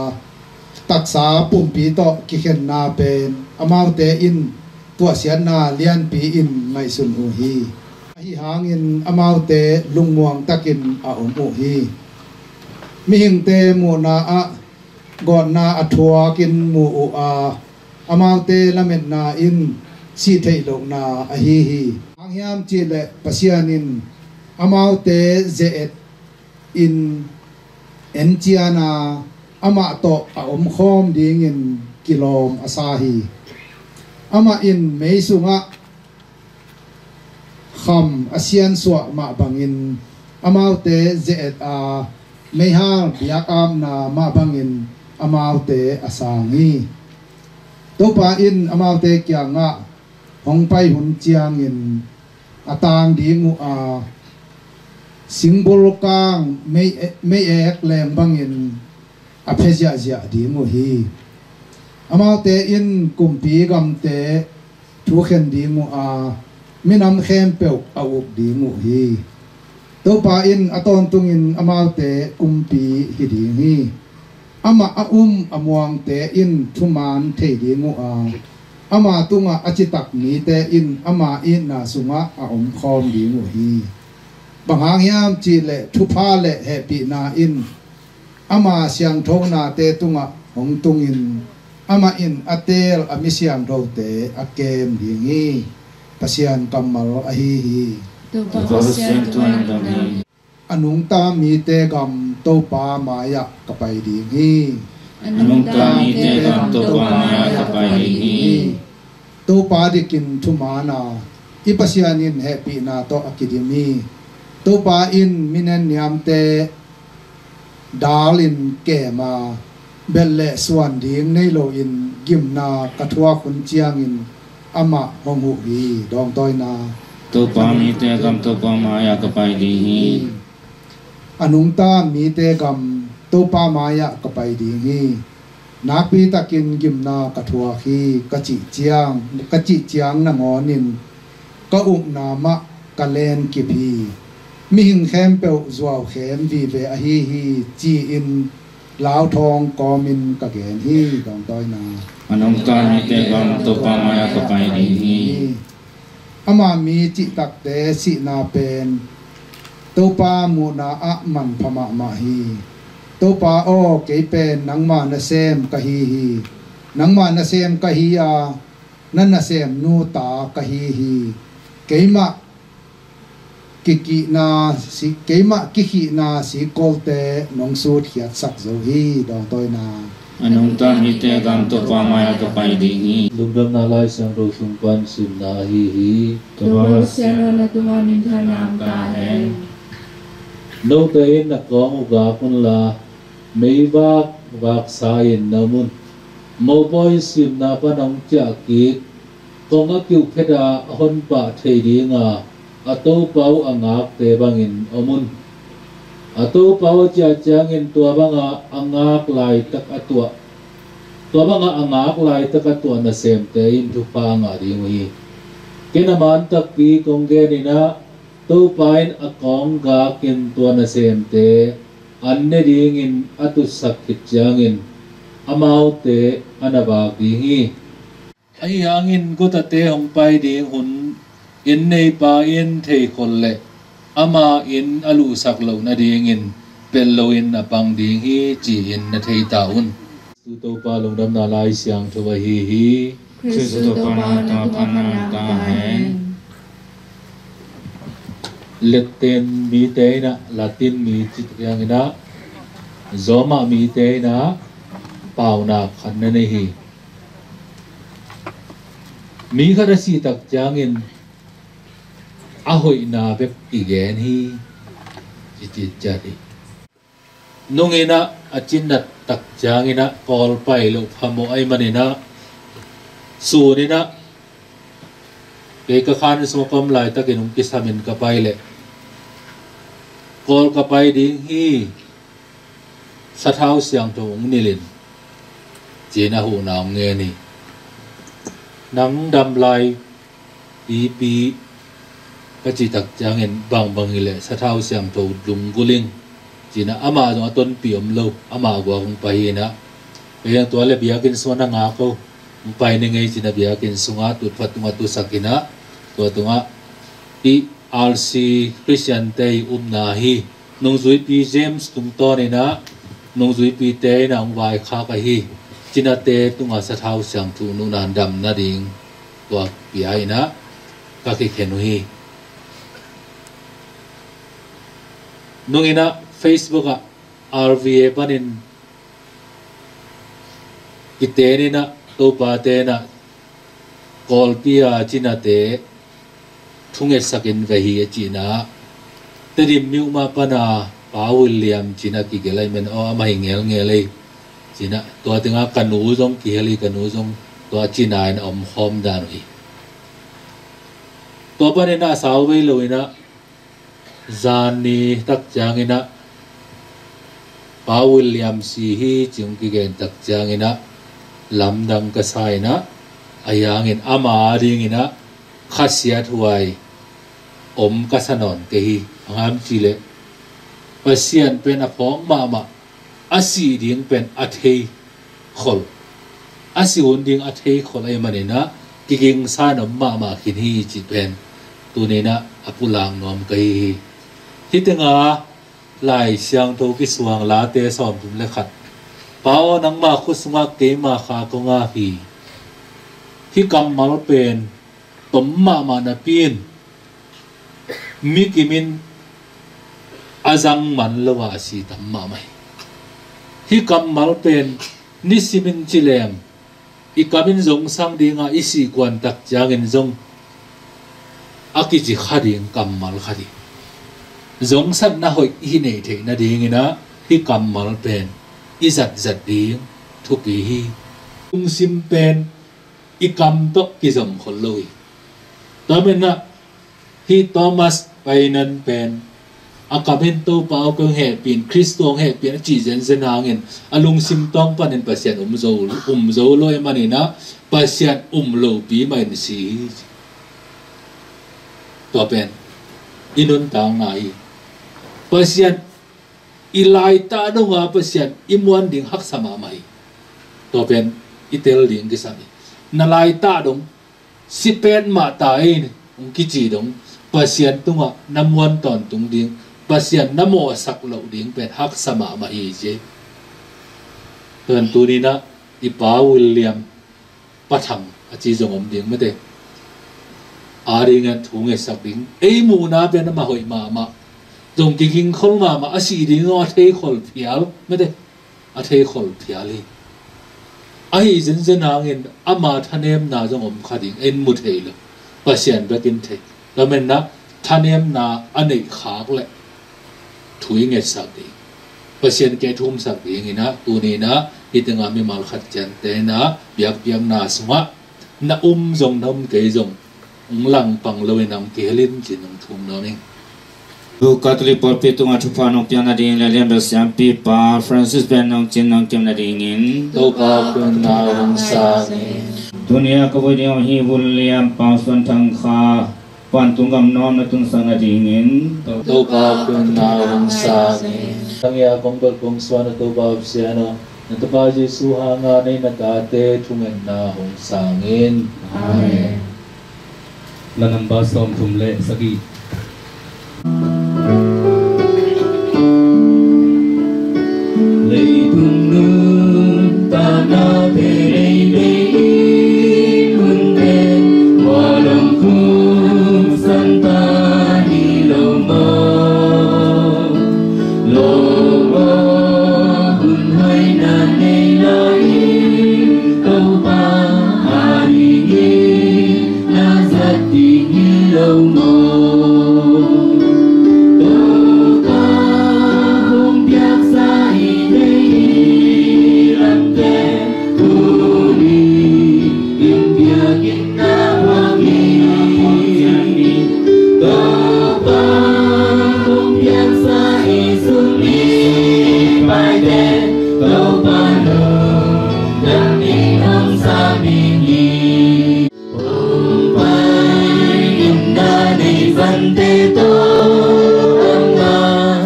taksa pumpi tawh kikhenna pen amaute in tuahsiatna lianpi in ngaihsun uh hi. Ahi hangin amaute lungmuang takin a om uh hi. Mihingte muhna ah gawtna a thuakin mu uh a, amaute lametna in sih theih lohna ahi hi. Bang hang hiam cihleh Pasian in amaute ze-et in encian a, amah tawh a omkhawm dingin kilawm a sa hi. Amah in mei sungah kham a siansuah mah bangin amaute ze-et a, meihal biakapna mah bangin amaute a sang hi. Topa in amaute kiangah hong pai hun ciangin a tang ding uh a, singbulkang mei, mei-ek leng bangin a phia ziahziah ding uh hi. Amaute in kumpi gamte thukhen ding uh a, minam khempeuh a uk ding uh hi. Topa in a tawntungin amaute kumpi hi ding hi. Amah a um a muangte in thuman thei ding uh a, ama tungah a citak mite in ama itna sungah a omkhawm ding uh hi. Bang hang hiam cihleh thupha le hehpihna in ama siangthonate tungah hong tungin, amah in a teel a mi siangthote a kem ding hi. Pasian kammal ahi hi. Topa Pasian thu-um dam hi. A nungta mite gam Topa mai-ah ka pai ding hi. A nungta mite gam Topa mai-ah ka pai ding hi. Topa dikin thuman a, i Pasian in hehpihna tawh a kidim hi. Topa in mi nenniamte dal in kem a, belh le suan ding nei loin gimna ka thuak hun ciangin amah hong huh hi. Dawngtawina. Topa mite gam Topa mai-ah ka pai ding hi. A nungta mite gam Topa mai-ah ka pai ding hi. Nakpi takin gimna ka thuak hi, ka cih ciang, ka cih ciang nangawnin ka upna mah ka lenkip hi. Mihing khempeuh zuaukhem vive ahi hi, ci-in lauthawng kawmin ka gen hi. Dawngtawina. A nungta mite gam Topa mai-ah ka pai ding hi. Ama mi cihtakte sihna pen Topa muhna ah manpha mahmah hi. Topa aw, kei pen nangma nasem ka hi hi. Nangma nasem ka hi a, na nasemnu ta ka hi hi. Keimah kikihna si, keimah kikhihna sikkolte nong sutkhiatsak zo hi. Dawngtawina. A nungta mite gam Topa mai-ah ka pai ding hi. Lungdamna Lai Siangtho sung pan simna ahi hi. Topa Pasian aw, na tungah minthanna om ta hen. Note in na kawng uh gak unla, meivak vaksa in na om un. Mopawi simna pan hong ciah kik Kong a kiuh phet a a honpah thei dinga a Topa uh a ngakte bangin om un. A Topa uh a ciah ciangin tua banga a ngak laitak a tuah, tua banga a ngak laitak a tuah nasemte in thupha a ngah ding uh hi. Ken a man takpi kong genin ah, Topa in a kawng gakin tua nasemte an ne dingin a tutsak khit ciangin amaute a na vak ding hi. Ahi hangin gutate hong pai ding hun inn neipa in theikhol leh ama inn a luhsak loh nadingin pelh loin a pang ding hi, ci-in na thei ta un. Khrist Topa lungdamna Lai Siangtho ahi hi. Khrist Topa na tawh pan na ta hen. Latin mite in ah, Latin mi cih ciangin ah, Roma mite in ah paunak khat na nei hi. Mi khat a sih tak ciangin a hoihna bek kigen hi, ci ciat hi. Nungin ah a cinat tak ciangin ah kawl pai loh phamawh ahih manin ah, sunin ah kei ka khan sung a ka om laitakin hong kisamin ka pai leh kawl ka pai ding hi, sathau siangtho hong nilh in, ci-in a huhna hong ngen hi. Nang dam lai pipi ka cih tak ciangin, bangbang hileh sathau siangtho lunggulh ing, ci-in ah amah zong a tonpih om lo, amah guak hong pai hi in ah, kei zong tua leh biakinn sungah na ngak o, hong pai ning ei, ci-in ah biakinn sungah tutpha tungah tusak in ah, tua tungah i R C Khristiante i upna hi. Nungzuipi James tungtawnin ah nungzuipite in ah hong vaikhak ahi cinate tungah sathau siangtho nunah dam nading tua pia in ah ka kikhen uh hi. Nungin ah Facebook ah R V A panin kitenin ah, Topate in ah kawlpi a cinate thungetsakin ve hi, a cihna ah, Tedim Myanmar pana Pa William ci-in ah kigelh ahih manin, aw, amah hi ngelngel ei, ci-in ah, tua tengah ka nu zong kihel hi, ka nu zong tua cina in a omkhawm dan uh hi. Tua panin ah a sau vei loin ah, zan ni tak ciangin ah, Pa William si hi, ci-in hong kigen tak ciangin ah, lamdang ka sa in ah, ahi hangin ama adingin ah khasiathuai om ka sa nawn kei hi. Bang hang hiam cih leh Pasian pen a phawk mahmah, a sih ding pen a thei khol, a sih hun ding a thei khol ahih manin ah, kigingsa in om mahmah khin hi, cih pen tuni-in ah a pulak nuam ka hi hi. Hih tengah Lai Siangtho kisuang Late sawmthum le khat, Pa aw, nangma khut sungah keima kha kong ap hi. Hih kammal pen tom mahmah napi-in, mi kimin a zang man lo a, a si tam mahmah hi. Hih kammal pen nisimin ci leng, i kamin zongsang dinga i sih kuantak ciangin zong a kici kha ding kammal khat hi. Zongsakna hoih i neih theih nadingin ah, hih kammal pen i zatzat ding thupi hi. Lungsim pen i kam tawh kizom khol lo hi. Tua manin ah, hih Thomas Painan pen, a kamin Topa aw, kong hehpih in, Khrist aw, hong hehpih in, a cih zenzen hangin, a lungsim tawng panin Pasian um zo, um zo lo ahih manin ah, Pasian um lopi mahin si hi. Tua pen i nuntakna hi. Pasian i laitah donga Pasian i muan ding haksa mahmah hi. Tua pen i tel ding kisam hi. Na laitah dong si petmah ta ei, hong kici dong, Pasian tungah na muan tawntung ding, Pasian na mawhsak loh ding pen haksa mahmah hi, ci hi. Tua ahih manin tuni-in ah i Pa William Pa Thang a ci zong om ding mate. Adingin thu ngetsak ding, ei muhna pen amah hoih mahmah, zong kiging khol mahmah, a sih ding zong a thei khol phial mate. A thei khol phial hi. Ahi zenzen hangin ama thanemna zong om kha ding, ei mu thei lo, Pasian bekin thei. Tua manin ah thanemna a neih khak leh thu i ngetsak ding, Pasian kiang thumsak dingin ah, tuni-in ah hih tengah mimal khat ciangte'n ah biakpiakna sungah Na um zong na um kei zong, hong langpang loin hong kihel in ci-in hong thum nuam ing. Catholic pawlpi tungah thupha nong piak nading le lianbel siampipa Francis pen nong cin nong kim nadingin Topa kong nau hong sang in. Tuni-a ka vui ding uh hi William Pau Suan Thang kha vantung gam nuam na tunsak nadingin Topa kong nau hong sang in. Tangia kong bel kong suan a Topa Pasian aw, na Tapa Jesu hanga nei na tate thungetna hong sang in. Amen. La namba sawmthum le sagih. Leitung nuntakna pheneite in hunte mualong khum santa hi lo maw? Lo maw, hun hoihna nei lai-in Topa adingin na zat ding hi lo maw? Topa hong piaksa i nei i lamte tuni in biakinn na buang hi. Topa hong piaksa i sum i paite Topa lungdam in hong sam in hi. Hong pai in na nei vante tawh ama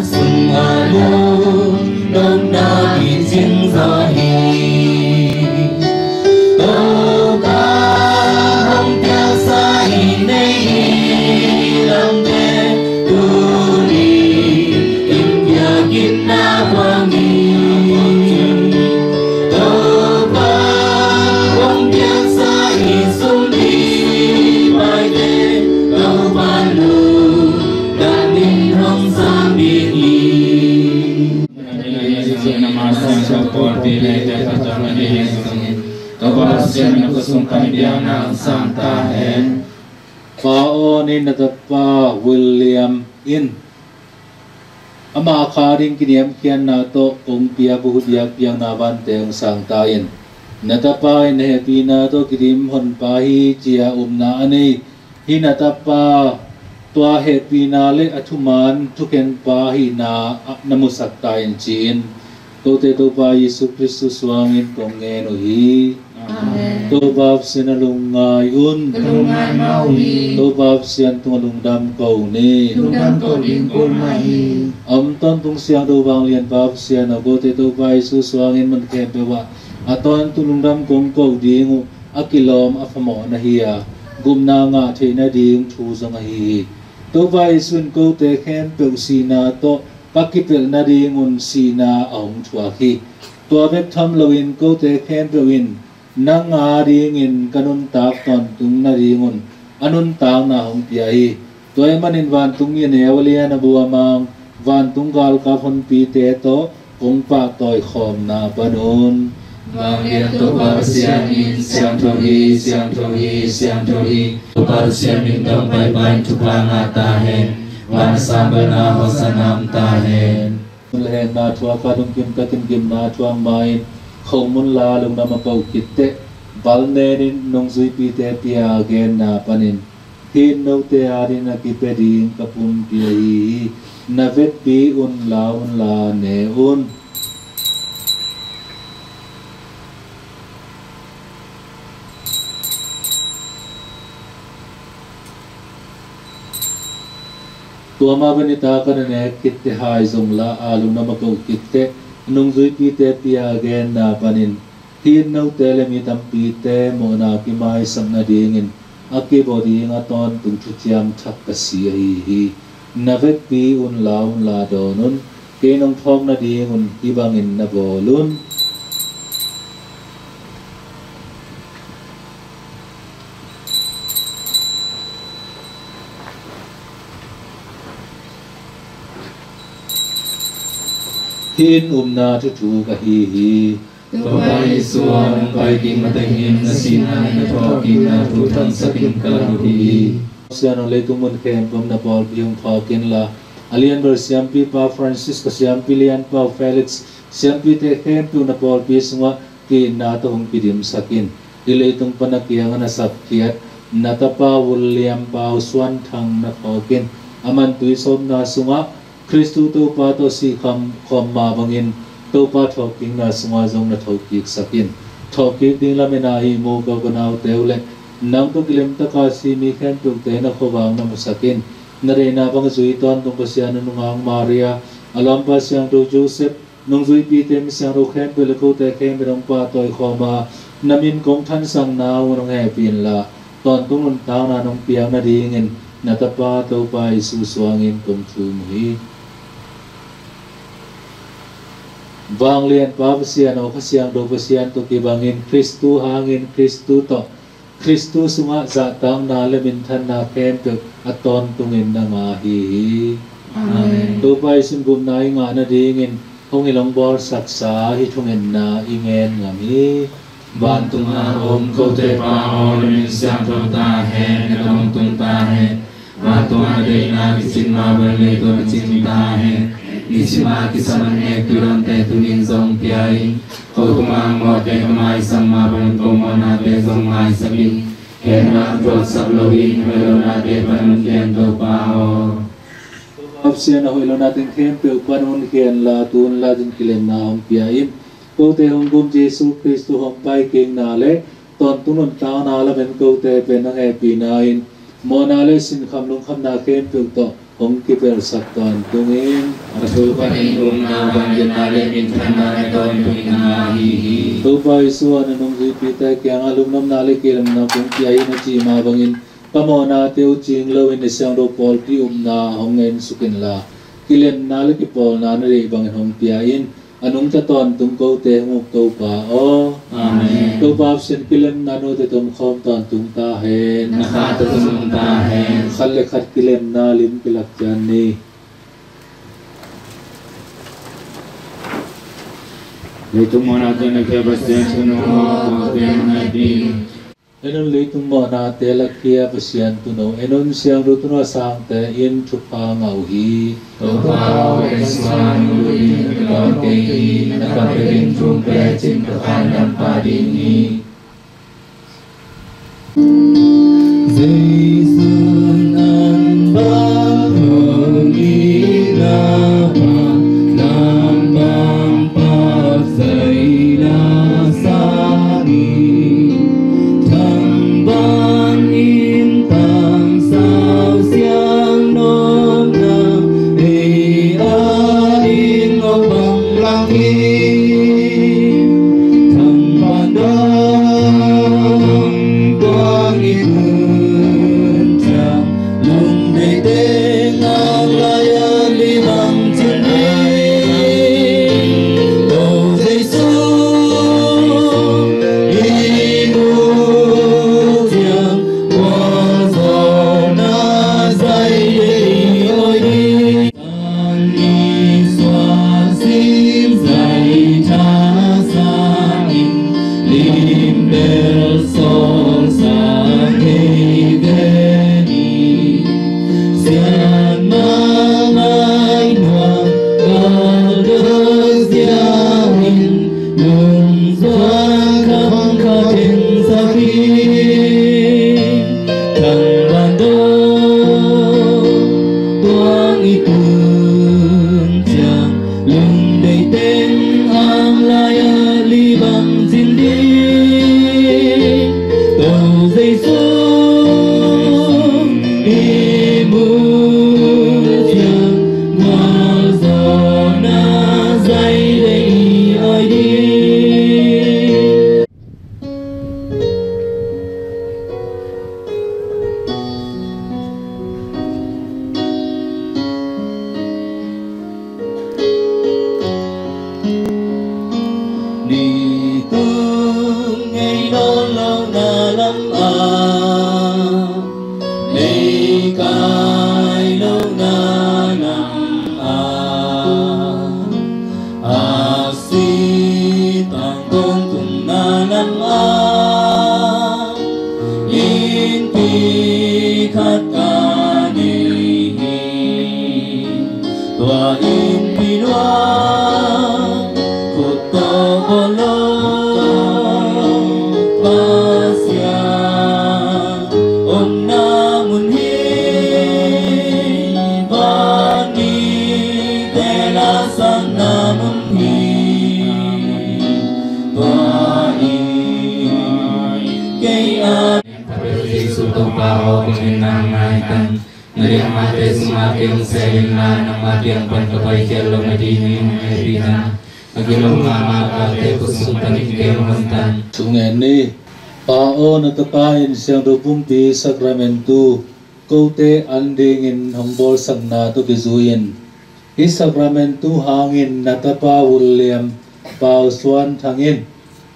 sungah lungdamna i cing zaw hi. Topa hong piaksa i nei i lamte tuni in biakinn na buang hi. Topa hong piaksa i sum i paite Topa lungdam in hong sam in hi. Topa Pasian in na khut sung pan i biakna hong sang ta hen. Pa aw, na tapa William in ama kha ding kiniamkhiatna tawh kong piak uh biakpiakna vante hong sang ta in. Na tapa in hehpihna tawh kidim honpa hi ci-a upna a nei hih na tapa, tua hehpihna le a thuman thukhenpa hihna ah na musak ta in ci-in kote Topa Jesu Khrist suangin kong ngen uh hi. Amen. Topa Pasian a lungngai un. Ka lungngai mah uh hi. Topa Pasian tungah lungdam ko ni. Lungdam ko ding kul mah hi. A om tawntung siangtho vanglianpa Pasian aw, kote Topa Jesu suangin mun khempeuh ah a tawntung lungdam kong ko ding uh a kilawm a phamawh na hi a, gupna ngah theih nading thu zong ahi hi. Topa Jesu in kote khempeuh sihna tawh ka kipelh nadingun sihna a hong thuak hi. Tua bek tham loin kote khempeuh in nang adingin ka nuntak tawntung nadingun a nuntakna hong pia hi. Tua ahih manin vantung mi a neu a lian a bu a mang, vantung galkap honpite tawh kong pahtawi khawmna pan un. Vanglian Topa Pasian in siangtho hi, siangtho hi, siangtho hi. Topa Pasian min dong paipai in thupha ngah ta hen. Van a sanggalna Hosanna om ta hen. Lehna thuak a lungkim takin gimna thuak ma-in khong mun la lungdam a koh khit teh, bal nenin nungzuipite pia a genna panin, hih note adingin a kipia ding ka pumpi ahi hi. Na vekpi un, la un la ne un. Tua mah bangin i tak a na nek khit teh hai zong la a, lungdam a koh khit teh nungzuipite pia a genna panin, hih note le mi tampite mawhna kimaisak nadingin a kibawl ding a tawntung thuciam thak ka si ahi hi. Na vekpi un, la un la dawn un. Kei nong phawk nadingun hih bangin na bawl un. Hih in upna thuthuk ahi hi. Topa Jesu aw, nong pai kik matengin na sihna le na thawhkikna thu thangsakin ka lak uh hi. Sian aw, leitung mun khempeuh na pawlpi hong phawk inla, a lianbel siampipa Francis, ka siampi lianpa uh Felix, siampite khempeuh na pawlpi sungah ki-itna tawh hong kidimsak in. Hih leitung pan a kiang a na sapkhiat na tapa Vun Liam Pau Suan Thang na phawk in, a man tui sawmna sungah Khristu Topa tawh sih kham khawm mah bangin Topa thawhkikna sungah zong na thokiksak in, thawhkik ding lamen a ihmu ko ka naute uh le nang tawh kilemtaka si mi khempeuhte na khuavak na musak in, na deihna bang zui tawntung Pasian a nungak Maria, a lawmpa Siangtho Joseph, nungzuipite, mi siangtho khempeuh le kote khempeuh in hong pahtawi khawm a, na min kong thansakna uh nong hehpih inla, tawntung nuntakna nong piak nadingin na tapa Topa Jesu suangin kong thum uh hi. Vanglianpa Pasian aw, Kha Siangtho Pasian tawh kibangin Khristu hangin Khristu tawh Khristu sungah zahtakna le minthanna khempeuh a tawntungin na ngah ahi hi. Amen. Topa i sungah gupna i ngah nadingin hong hilh hong bawlsaksa hih thungetna i ngen ngam hi. Vantungah om kote Pa aw, na min siangtho ta hen, na gam hong tung ta hen. Vantungah na deihna kicing mah bangin leitungah kicing ta hen. Nisim a kisam annek tuidawnte tuni-in zong pia in. Ko tungah mawhte ka maisam mah bangin ko mawhnate zong maisak in. Kei tungah tuaksak loin hoih lonate pan hong khia in Topa aw. Topa Pasian aw, hoih lonate khempeuh pan hong khia inla, tu-in la zong kilemna hong pia in. Kote hong gum Jesu Khristu hong paikikna le tawntung nuntakna lamen kote pen nang hehpihna in mawhna le sinkham lungkhamna khempeuh tawh hong kipelhsak tawntung in. A thu panin upna, vangliatna le minthanna na tawntungin na ngah ahi hi. Topa Jesu aw, na nungzuipite kiangah lungdamna le kilemna kong pia hi na cih mah bangin ka mawhnate uh cing loin na siangtho pawlpi upna hong ensuk inla, kilemna le kipawlna na deih bangin hong pia in. A nungta tawntung kote hong uk Topa aw. Amen. Topa Pasian, kilemna note tawh om khawm tawntung ta hen. Na kha tawh zong om ta hen. Khat le khat kilemna lim kilak ciat ni. Leitung mawhnate lakhia Pasian Tuno, kote hong hehpih in. En un, leitung mawhnate lakhia Pasian Tuno, en un, Siangtho Tuno a sangte in thupha ngah uh hi. Topa aw, Jesu a nung lut ding ka kawm kei hi, na kam bekin thu hong pia cin ka khan dam pah ding hi. Jesu in an bang hong itna pan, nam bang pak zaina sangin, thang bang in tang sau siang nopna, ei a ding ngok bang lang hi. Thang pan dong tuang i kun ciang, lungdeih teng ang lai a li bang cin hi. Ko Jesu i mu ciang, gualzawhna zai deih i awi ding. Tan i suah sim zai tha sangin, lim bel sawl sang ngei ve ni. Sian mah ngai nuam, gal dal ziau in, lungzuan khang kha teng sak hi. Thang pan dong tuang i kun ciang, lungdeih teng ang lai a li bang cin ding. Ko Jesu i mu ciang, gualzawhna zai deih i awi ding. Nitung ngei nawn lohna lam ah, nei kai lohna lam ah, a si tang tawntungna lam ah, innpi khat ka nei hi. Tua innpi nuai khut tawh bawl lo, pa Aw, kong en nangmah hi tan. Na liangmate sungah kei hong sel inla, nangmah kiang pan ka paikhiat loh nadingin hong hehpihna. A gilo mahmah a tate khut sung panin kei hong hon tan. Thungen ni. Pa aw, na Tapa in Siangtho Pumpi Sakramentu kote an dingin hong bawlsakna tawh kizui-in hih Sakramentu hangin na Tapa Vulliam Pau Suan Thang in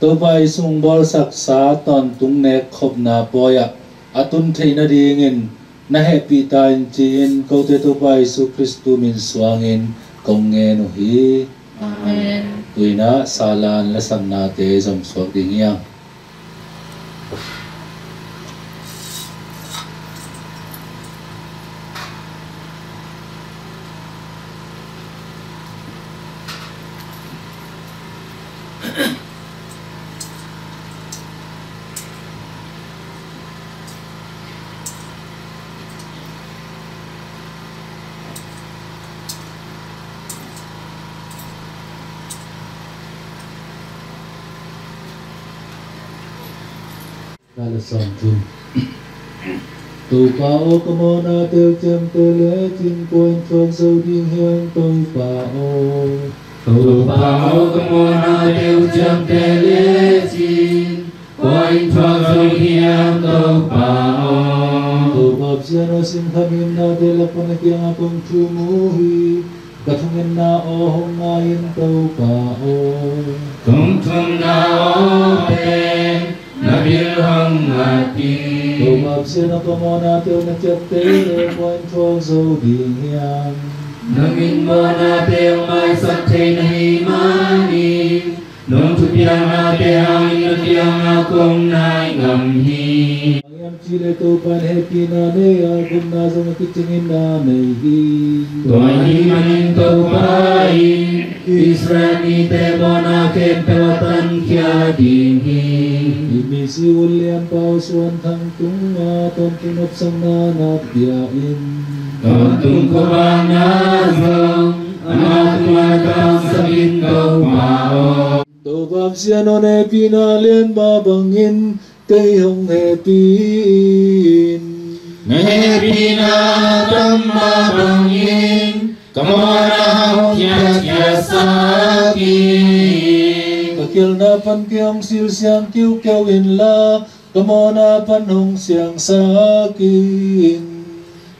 Topa Jesu hong bawlsaksa tawntung nekkhopna pawi-ah a tun theih nadingin na hehpih ta in ci-in kote Topa Jesu Khristu min suangin kong ngen uh hi. Amen. Tu-in ah Salan lasaknate zom suak ding hi hang. Topa aw, ka mawhnate uh ciamteh lecin kua in thuak zo ding hiam, Topa aw? Topa aw, ka mawhnate uh ciamteh lecin kua in thuak zo ding hiam, Topa aw? Topa Pasian aw, simkhat ngimnate lak pan na kiangah kong thum uh hi. Ka thungetna aw hong ngai in, Topa aw. Kong thumna aw pen na bil hong ngat hi. Topa Pasian aw, ka mawhnate uh na ciapteh leh kua in thuak zo ding hiam? Na min mawhnate hong maisak thei na hi manin nong thupiaknate hangin na kiangah kong nai ngam hi. Bang hiam cih leh Topa in hehpihna nei a, gupna zong a kicingin a nei hi. Tua ahih manin Topa in Israel mite mawhna khempeuh a tankhia ding hi. Hih misi Vulliam Pau Suan Thang tungah tawntung nopsakna na pia in. Tawntung khuavakna zong ama tungah na tangsak in, Topa aw. Topa Pasian aw, na hehpihna lian mah bangin kei hong hehpih in. Na hehpihna tam mah bangin ka mawhna hong khiatkhiatsak in. Ka khialhna pan kei hong silsiang kiukiu inla, ka mawhna pan hong siangsak in.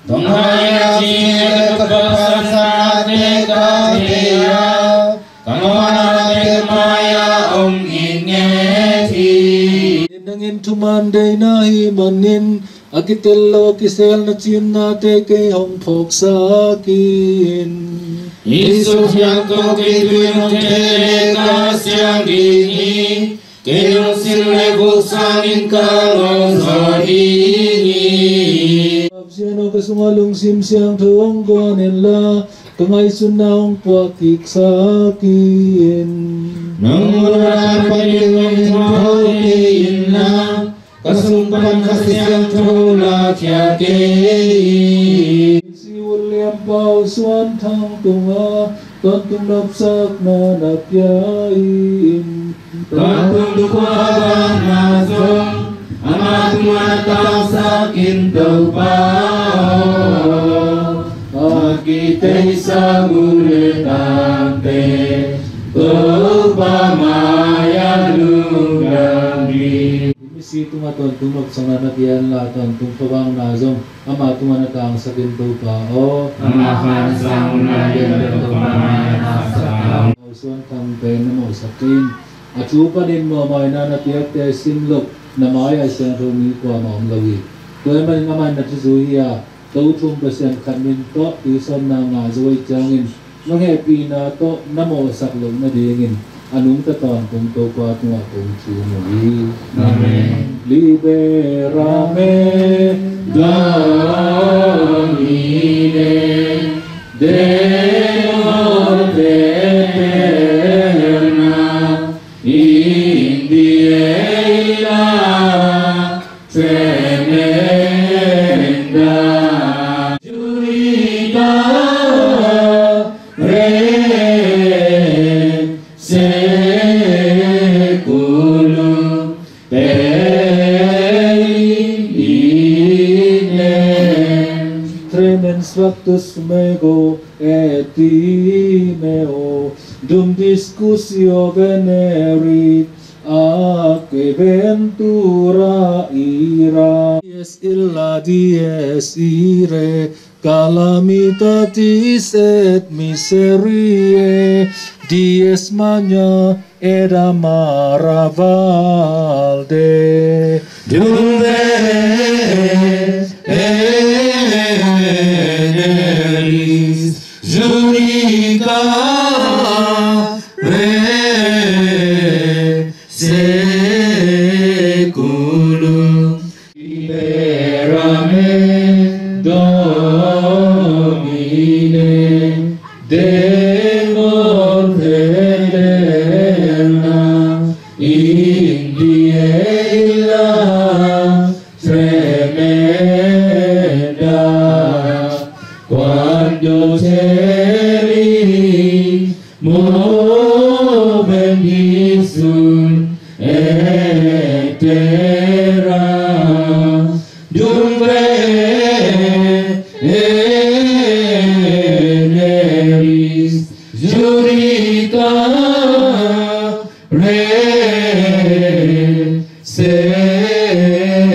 Bang hang hiam cih leh ka pansate ka thei a, ka mawhnate mai-ah om ngitnget hi. Nangin thuman deihna ahih manin a kitel lo a kisel na cinnate kei hong phawksak in. Hih suk hiam tawh kei tu-in hong thei leh ka siang ding hi. Kei hong silh leh vuk sangin ka ngawng zaw ding hi. Pasian aw, ka sungah lungsim siangtho hong guan inla, ka ngaihsutna hong puak kiksak in. Nong muhna panin hong tho kei inla, ka sung pan Kha Siangtho lakhia kei in. Misi Vulliam Pau Suan Thang tungah tawntung nopsakna na pia in. Tawntung khuavakna zong ama tungah na tangsak in, Topa aw. A kiteisa mu leh tangte Topa mai-ah lungdam hi. Misi tungah tawntung nopsakna na pia inla, tawntung khuavakna zong ama tungah na tangsak in, Topa aw. Ama khan sang hun lai lian pen Topa mai-ah na tangsak in. Pau Suan Thang pen na mawhsak in. A thu panin muanhuaina na piakte sim loh na mai-ah siangtho mi kuamah om lo hi. Tua ahih manin amah in na thuzui hi a, Tothum Pasian khat min tawh tuisawpna ngah zo ahih ciangin nong hehpihna tawh na mawhsak loh nadingin a nungta tawntung Topa tungah kong thum uh hi. Amen. Libera me Domine, Deo eterna, in die aella tremenda, juida re seculum. Pei Remen Sfractus mego et timeo, dum discussio venerit, atque ventura ira. Dies illa dies irae, calamitatis et miseriae, dies magna et amara valde. Dum veneris judicare saeculum. Libera me, Domine, de morte aeterna, in die illa tremenda, quando caeli movent, his sunt et terra. Dum veneris judicare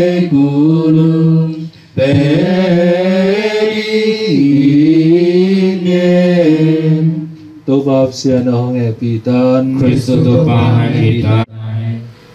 saeculum perime. Topa Pasian, na hong hehpih tan. Khristu Topa hong hehpih tan.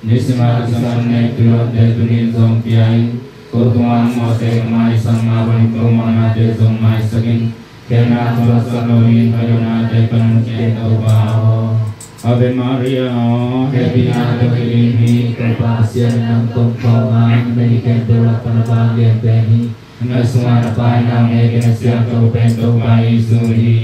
Nisima kisam nei pilot de tunin zong piain. Ko tunga mo te mai sang ma bang ko mo na te zong mai sakin. Kena tua sa lo in ka yona te pan ke Topa ho. Ave Maria ho. Hehpihna tawh kidim hi, Topa Pasian in nang tungtawn a, na mipi khempeuh lak pan a vang lian pen hi. Na sungah na Pa in nang hehpihna siangtho pen Topa Jesu hi.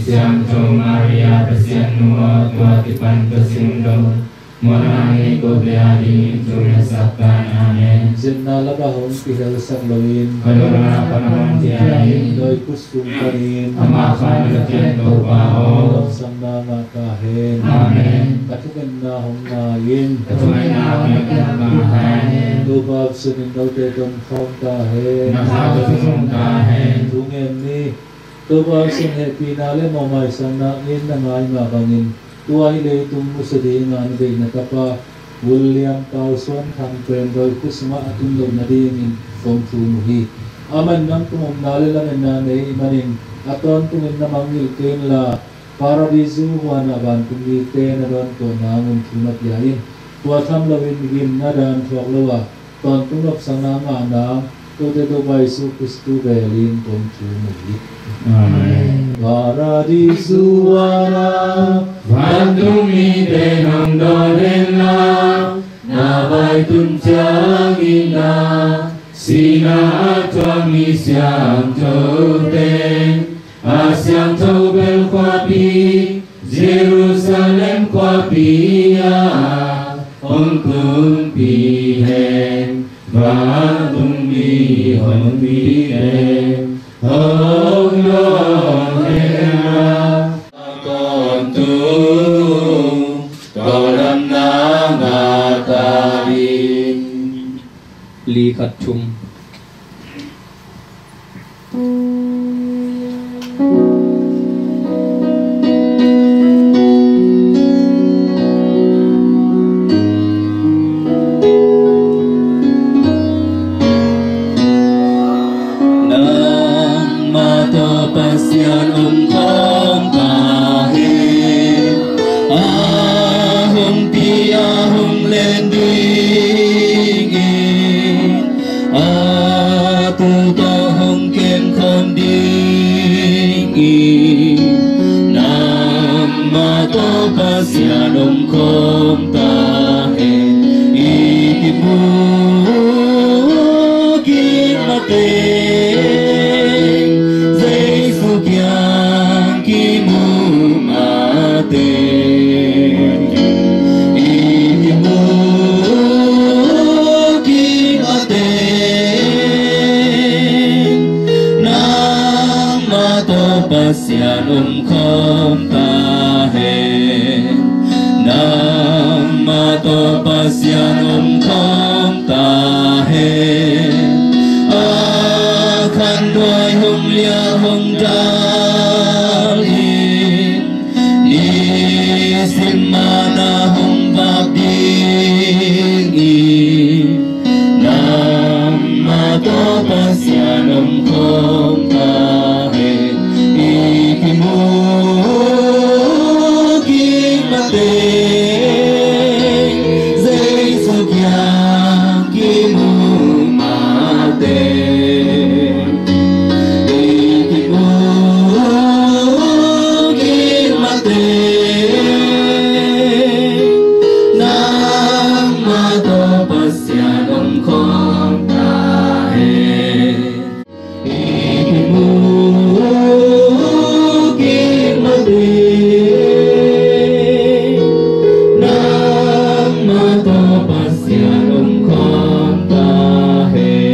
Siangtho Maria Pasian nu aw, tua kipan ka sim lo. Muanna ngei kote a dingin thungetsak tan. Amen. Zenna lakah hong kihelsak loin, ka lona pan hong ciah in, dawi kut sung panin, ama khan ka cian Topa aw, lawpsangna ngah ta hen. Amen. Ka thungetna hong nai in, ka thungetna hong nai in, Topa Pasian in note tawh khawm ta hen. Na tha tawh khawm ta hen. Thungen ni. Topa Pasian hehpihna le mawhmaisakna in na ngai mah bangin, tua hi leitung nusia dinga na deihna tapa William Pau Suan Thang pen dawi kut sungah a tun loh nadingin kong thum uh hi. Amah in nang tungah omna le lametna nei ahih manin, a tawntungin na mangngilh kei inla, Paradisu huanah vantung mite na dawntuah nang un thu na pia in. Tua tham loin gimna dan thuak lo a, tawntung lawpsangna ngah nang, kote Topa Jesu Khristu velin kong thum uh hi. Amen. Paradisu huanah vantung mite hong dawn hen la, na vai tun ciangin na sihna a thuak mi siangthote, a siangtho bel khuapi Jerusalem khuapi ah hong kumpih hen. Vantung mi honpite hong dawn hen la, tawntung tawldamna ngah ta in. Li khat thum. Nangmah tawh Pasian om khawm ta hen. A hong pi a hong len dingin, a pu tawh hong kem khawm dingin, nangmah tawh Pasian om khawm ta hen. I kimu kik mateng, Jesu kiang kimu mateng, i kimu kik mateng, nangmah tawh Pasian om khawm ta hen. Nangmah tawh Pasian om khawm ta hen. A khannuai hong Hong dal in, nisim mana hong vak ding in, nangmah tawh Pasian om khawm ta hen. I kimuh kik mateng, Jesu kiang kimuh mateng. I kimuh kik mateng, nangmah tawh Pasian om khawm ta hen. I kimuh kik mateng, nangmah tawh Pasian om khawm ta hen.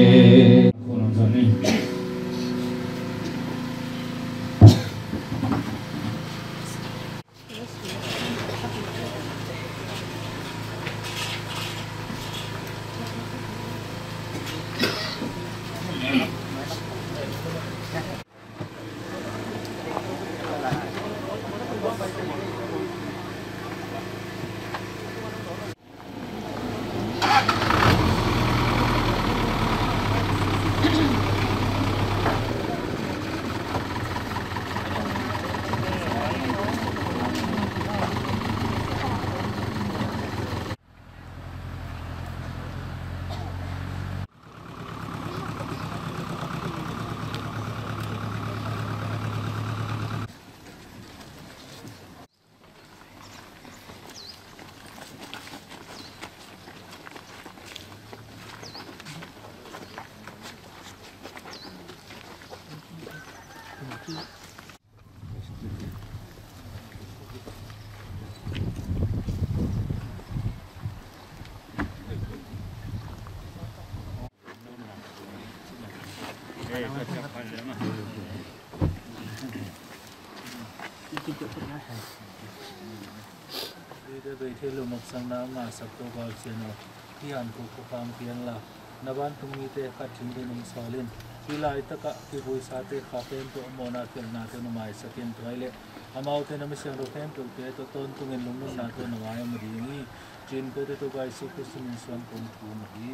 Hih te bei thei lo maksang na ngahsak Topa Pasian aw, hih han kuk khuakham pian la, na vantung mite khat thim dingin hong sawl in. Hih laitakah kivuisate kha khempeuh a mawhna khialhnate na maisak in. Tua hi leh amaute na misiangtho khempeuhte tawh tawntungin lungnopna tawh na mai om ding hi. Cin pete Topa Jesu Khrist min suang kong thum hi.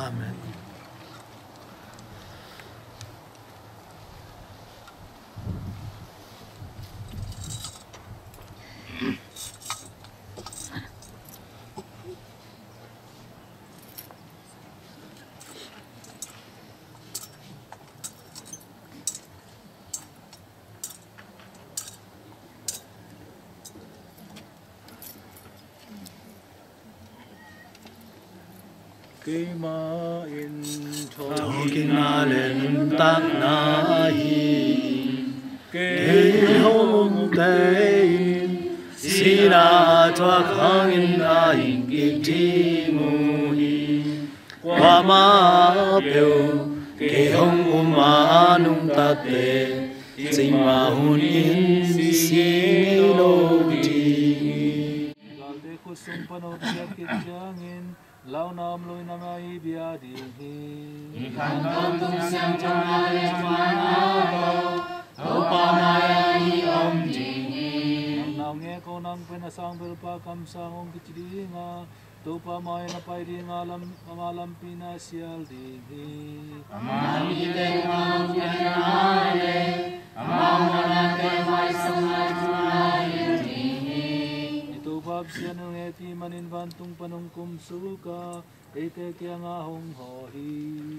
Amen. Keimah in thawhkikna le nuntakna hi. Kei hong tei in, sihna thuak hangin a hing kik ding uh hi. Kuamah peuh kei hong um a nungtate, cingmah hunin si ngei lo ding hi. Galte khut sung pan hong ciah khit ciangin, launa om loin amah i bia ding hi. I khan tawntung siangtho na le thumanna tawh Topa mai-ah i om ding hi. Nang naungek aw, nang pen a Sang Belpa kamsang hong kici ding a, Topa mai-ah na pai ding a, lam, ama lampi na sial ding hi. Amah in mite tungah hong pianna le amah hong lawnate a maisak nai tungah i om ding hi. I Topa Pasian in hong hehpih manin vantung pan hong kumsuk a, eite kiangah hong hawh hi.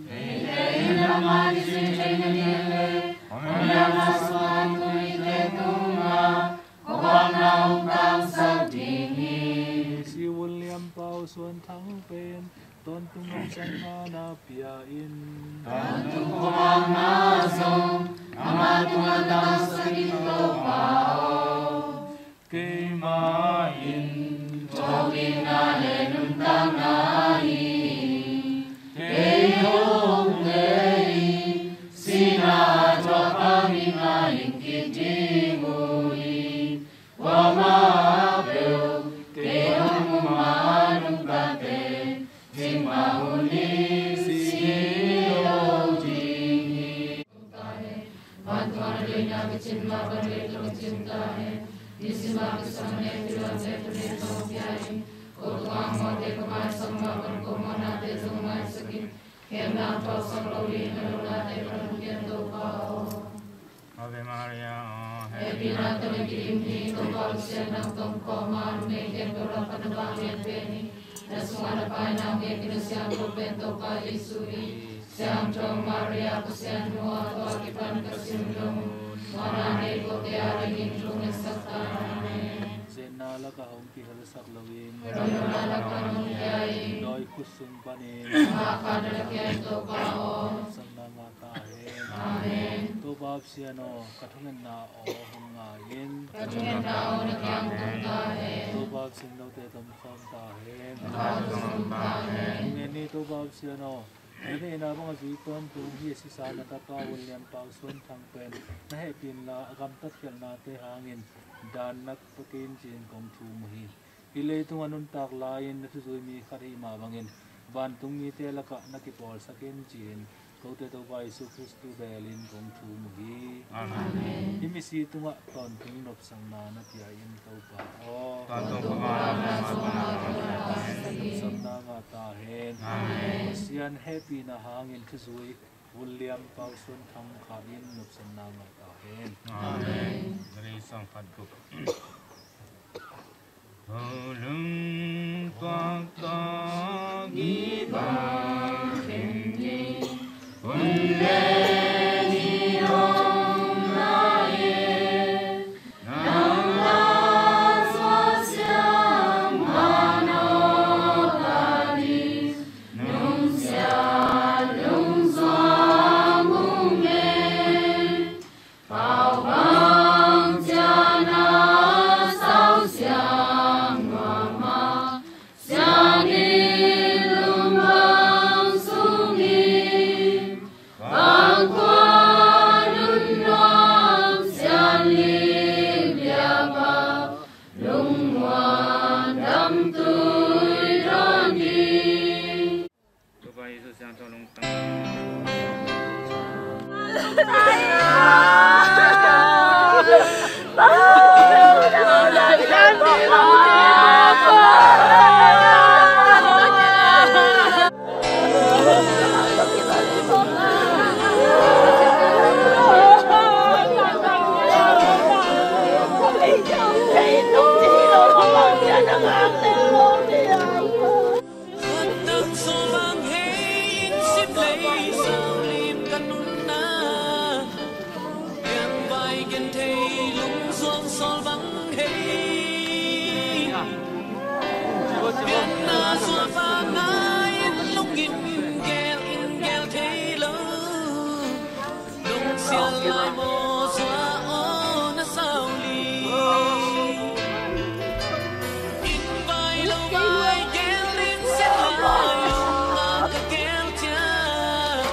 Eite in amah kicing thei nading le hong liamsak sungah a tung mite tungah khuavakna hong tangsak ding hi. Sivuan lianpa uh Suan Thang pen tawntung kamsang na pia in. Tawntung khuavakna zong amah tungah tangsak in, Topa aw. Keimah in thawhkikna le nuntakna hi. Kei hong tei in, sihna thuak hangin a hing kik ding uh hi. Kuamah peuh kei hong um a nungtate, cingmah hunin si ngei lo ding hi. Vantung a na deihna kicin mah bang leitung ah cing ta hen. Nisim a kisam a hehpih luatte tuni zong pia in. Ko tungah mawhte ka maisak mah bang ko mawhnate zong maisak in. Khemna a thuaksak lo ding a lonate ka lungkiat Topa aw. Ave Maria, aw hehpihna tawh na kidim hi, Topa Pasian nang tawh kong khawm a, numei khempeuh lak pan na vanglian pen hi. Na sungah na paina hong nget i na siangtho pen Topa Jesu hi. Siangtho Maria, Pasian nu aw, tua kipan ka sim dong un, mawhna nei kote a dingin thu ngetsak ta in. Amen. Siatna lakah hong kihelsak loin, dawi khut sung panin, nopsakna ngah ta hen. Amen. Topa Pasian aw, ka thungetna aw hong ngai in. Ka thungetna aw na kiang tung ta hen. Topa Pasian note tomkhawm ta hen. Thungen ni Topa Pasian aw, na deihna bang a zui tawntung hi a sisa na tapa William Pau Suan Thang pen na hehpih inla, a gamtat khialhnate hangin dan na pia kei in ci-in kong thum uh hi. Hih leitung a nuntak lai-in na thuzui mi khat ahih mah bangin vantung mite lakah na kipawlsak in ci-in kote Topa Jesu Khristu belin kong thum uh hi. Amen. Hih misi tungah tawntung nopsakna na pia in Topa aw. Tawntung Topa aw, nopsakna ngah ta hen. Amen. Pasian hehpihna hangin thuzui William Pau Suan Thang kha in nopsakna ngah ta hen. Amen. Amen. Lungtuak tawh givak khin ni, hun le ni om lai e, nang la suah siang manawh kah ding, nungsiat lungzuang hong ngen. Paubang ciang a sau siang nuam a, siang i lung bang sung i, bang kua nun nuam siang i biak a, lungmuan dam tui dawn ding. Topa Jesu siangtho lungtang. Khat tak sawlbang hei, inn sim lei sau lim ka nunna. Pianvai genthei lungzuang sawlbang hei. Pianna zuafa ngai-in lungin gel in gel thei lo. Lungsial lai maw zua aw na sau li. Inn vai lo vai gel in sial lai lungah ka gel ciat.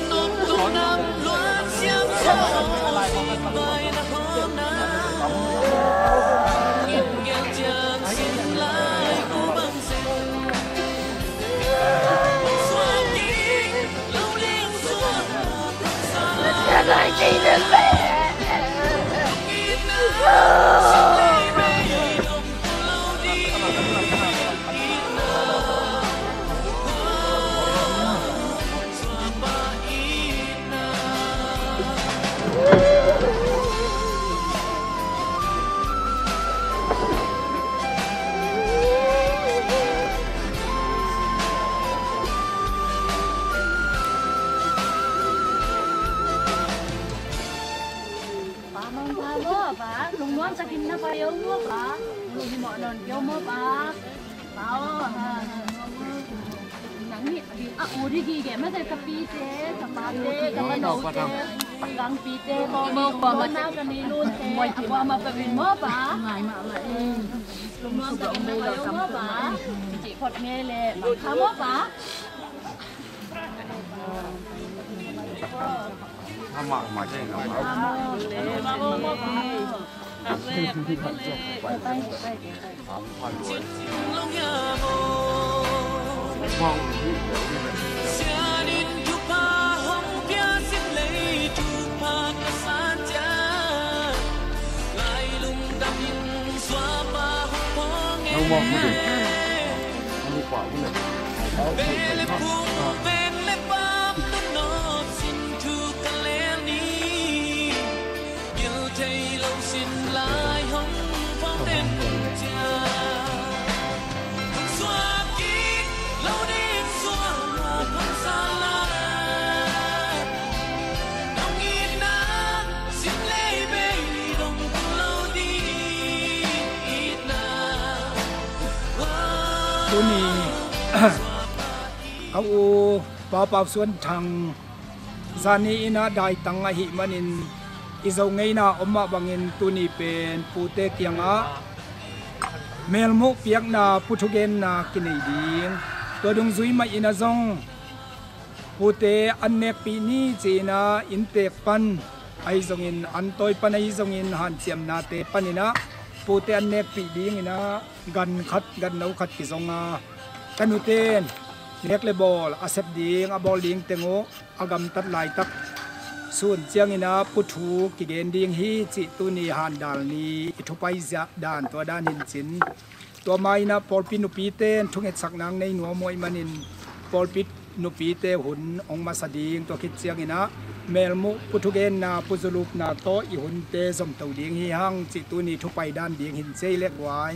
Nop tung nam luan siam sawh inn vai na hawna. Inn gel ciat sin lai uh bang Pa, mong pa maw pa, lungnuam takin na pa yo maw pa, lungnuam takin na pa yo maw pa. Nang nih a u ding gige mah se, ka pite, ka pate, ka manote, ka gangpite, ka nau, ka nilunte, a kuamah peuh in maw pa. Lungnuam takin na pa yo maw pa. Cih phot ngei leh bang kha maw pa. Amah mah cih amah. Amah mah cih amah. Amah mah cih amah. Sianin thupha hong pia, sim lei thupha ka san ciat. Ngai lungdamin suapa hong phawng e. Veng le phung, veng le pam, ka nawt sin thu ka lel ni. Gil thei lo sin lai hong phawng den ciat. Hong suak kik lo ding suak lo hong sa lai. Nong itna sim lei bei dong kul lo ding itna. Tuni ka u Pa Pau Suan Thang zani in ah daitang ahih manin i Zo ngeina om mah bangin tuni pen pute kiangah melmuh piakna, puthu genna kinei ding. Tua dungzui mah in ah zong pute an nekpih ni ci-in ah inntek pan ahi zongin, an tawi pan ahi zongin hanciamnate panin ah pute an nekpih dingin ah gan khat, gan no khat kizong a, ka nute in nek le bawl a sep ding, a bawl ding teng uh a gamtat laitak sun ciangin ah puthu kigen ding hi cih tuni handal ni i thupai zia dan, tua dan hi in cin. Tua ma-in ah pawlpi nupite in thungetsak nang nei nuam uh ahih manin pawlpi nupite hun hong masa ding, tua khit ciangin ah melmuh, puthu genna, puzulupna tawh i hunte zomto ding hi hang cih tuni thupai dan ding hi in cei lek uai.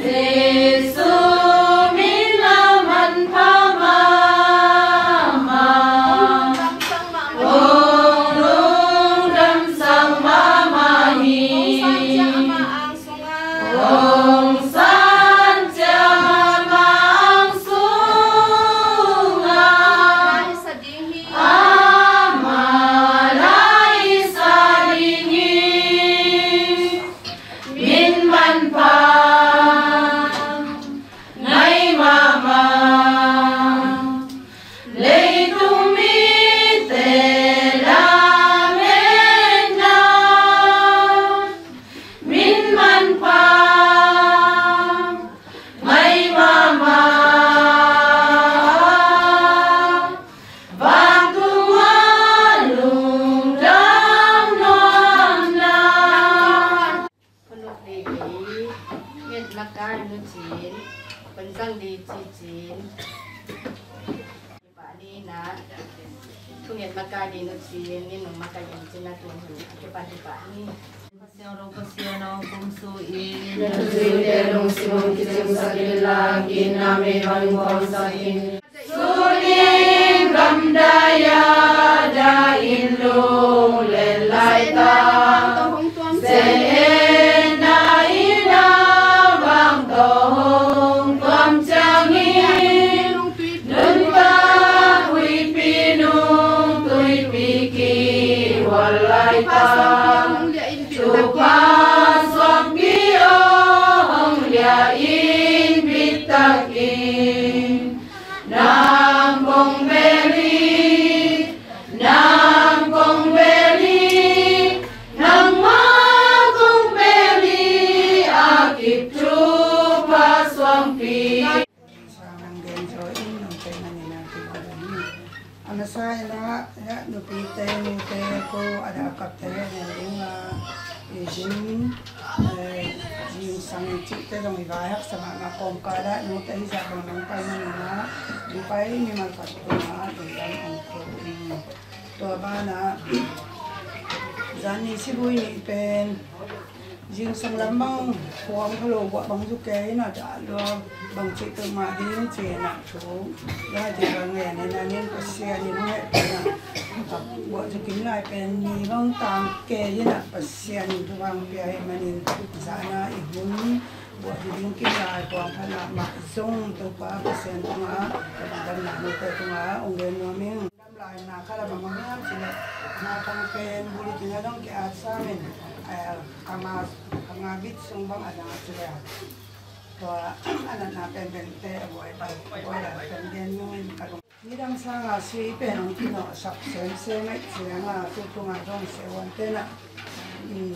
Jesu min a manpha mahmah, hong lungdamsak mahmah hi. Hong san ciang amah ang sungah, amah laisa ding hi. Min manpha ngai mahmah, leitung mite lametna. Min manpha ngai mahmah, vantungah lungdam nuamna. Phunuk ding i nget makai nu cin, phun zang ding ci cin. Pah ni na, thunget makai ding nu cin, ni nung makai ding cin na tun hun, kipan pah ni. Pasian aw, Pasian aw, kum su in. Na thusuite lungsim hong kicingsak in la, ki-itna mei bang hong phuangsak in. Suning gamdai a dahin lunglen laitak, Satan etna in a bang tawh hong tuam ciangin, nuntak huihpi nungtuipi kihhual laitak, thupha suangpi aw hong liah in bit takin. Nang kong bel hi, nang kong bel hi, nangmah kong bel hi, a kip thupha suangpi. Sang nang gen zaw in nong tei manin a kip a dong hi. A masa in a, nupite, nute ko a dah kapte hi a nel ding a, i zin, eh, zingsang cihte zong i vai haksa mahmah kawmkal ah note hizah bang nong pai manin ah, nong pai mimal khat tungah lungdam hong ko ing. Tua banah zan ni Sibuai ni pen Zingsang lam bang kuang pha lo, buah bang zu kei na, dah lua bang cih peuhmah ding ci na thu. Lai ti bang ngen in a nin Pasian in hong hehpihna buah zu kim lai pen ni bang tang kei in a, Pasian in thupha pia hi manin zan a i hun buah zu ding kim lai kuang pha na mah zong Topa Pasian tungah, ka bang damna note tungah hong gen nuam ing. Damlaina khat a bang om hiam cih leh, na tang pen bulletin a dong ki-at sam in, eh, kama, kama bit sung bang a dang a ci leh, tua a natna penpente a buai pai, buai la pen gen nung in ka lung. Nidang sanga sui pen hong kinawhsak semsem aih cianga, tu tunga dong seuan tena, um,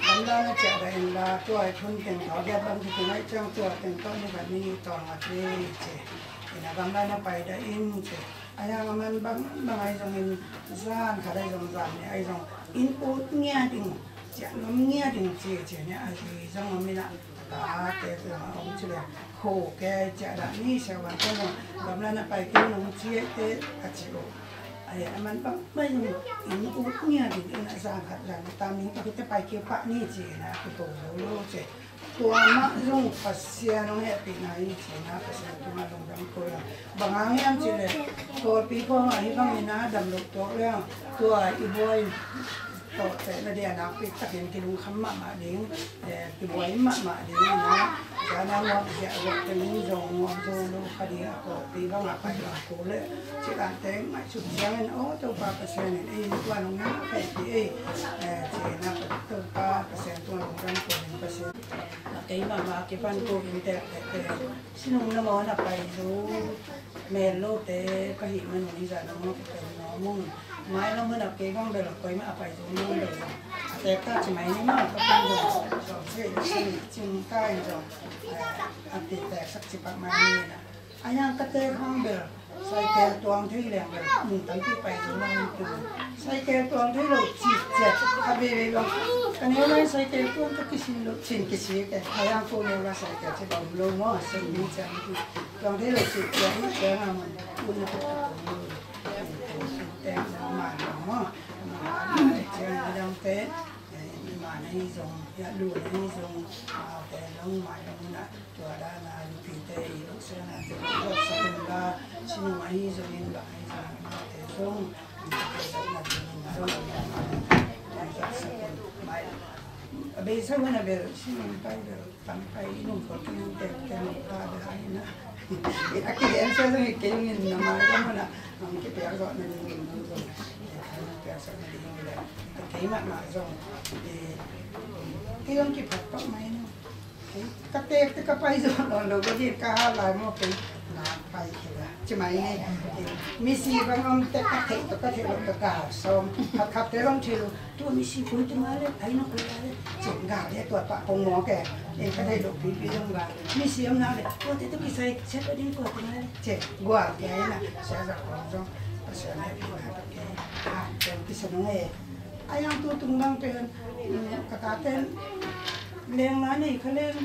gamla na ciah da in la, tua i thun teng tawh giat bang ki tungaih ciang tua teng tawh ni ka ni tawng a ci, ci. Ina gamla na pai da in ci. A hiang a man bang bang ahi zongin zan khat ahi zong zan nih ahi zong in ut ngia ding, ciah nuam ngia ding ci ci nih ahi zong om ina. Tate zong a om ci le kho ke ciah dah ni sia wan ko zong gamla na pai kei nong ci te a ci uh. A hiang a man bang bang ahi zong in ut ngia ding ina zan khat zan tam ning ka kute pai kei pah ni ci ina ku to lo lo ci. Tua mah zong Pasian hong hehpihna hi cihna Pasian tungah lungdam ko hi. Bang hang hiam cih leh pawlpi khawngah hih bangin a dam loh tuak leng tua i buai tawh teh na dia nakpi takin kilungkham mahmah ding, eh, kibuai mahmah ding in a, zana muak ziah zuak tengin zong muak zo lo kha ding a pawlpi bangah pai lo ko leh cih dan teng ngaihsut ciangin aw Topa Pasian in ei tua nong na hehpih ei, eh, cihna Topa Pasian tungah lungdam ko hi Pasian. Keimah mah kipan ko in tek tek tek. Sinung na mawh na pai zo mel lote ka hih manun hi zah na mawh ka pai zo mawh. Mai lam hun a kei bang bel a koimah a pai zo mawh bel. A tek ta ci mai ni mah ka pan zo. Zo se cing cing ta in zo. A ti tek sak ci pak mai ni na. A yang ka tek hang bel. Cycle tuang thei leng bel, nung tampi pai zo lai tu. Cycle tuang thei lo ci ciat, a veve bang. Ka neu lai cycle tuang ka kisin lo, cin kisi ke. A yang ko neu lai cycle ci bang lo mo, a sen mi ciat. Tuang thei lo ci ciat, ni ciat na mo. Un na ko tuang lo. Teng na ma lo mo. Ma na ciat na dang te. Ma na hi zong, ya lu na hi zong, ma te long, ma long na. Tua dana lupite i lungsiatna te zat sakun la, sinung ahi zongin bang ahi zongin mate zong, mate zong na dingin zong, zat sakun mai. A beisa hun a bel sinung pai bel tam pai i nung ko kin te te nung pa bel ahi na. A ki en sa zong i kei ngin na mai zong na, ang ki piak zong na dingin zong, piak zong na dingin la. A kei ma ma zong, kei zong ki phat pak mai na. Ka tek te ka pai zo nawn lo, ka din ka hau lai maw kei. Na pai kei la. Ci mai ngei. Misi bang om te ka theih tawh ka theih lo ka gal sawm. Khat khat te bang thil. Tua misi kun te ma le, ai na kun la le. Ci gal le tua pa kong maw kei. Ka theih lo pipi zong gal. Misi om na le. Tua te tua kisai, sia tua ding tua te ma le. Ci gual kei na. Sia za kong zong. Ka sia na pi na kei. A, tua kisa nung e. A yang tu tung bang pen. Ka ka ten. Leng na nei ka leng.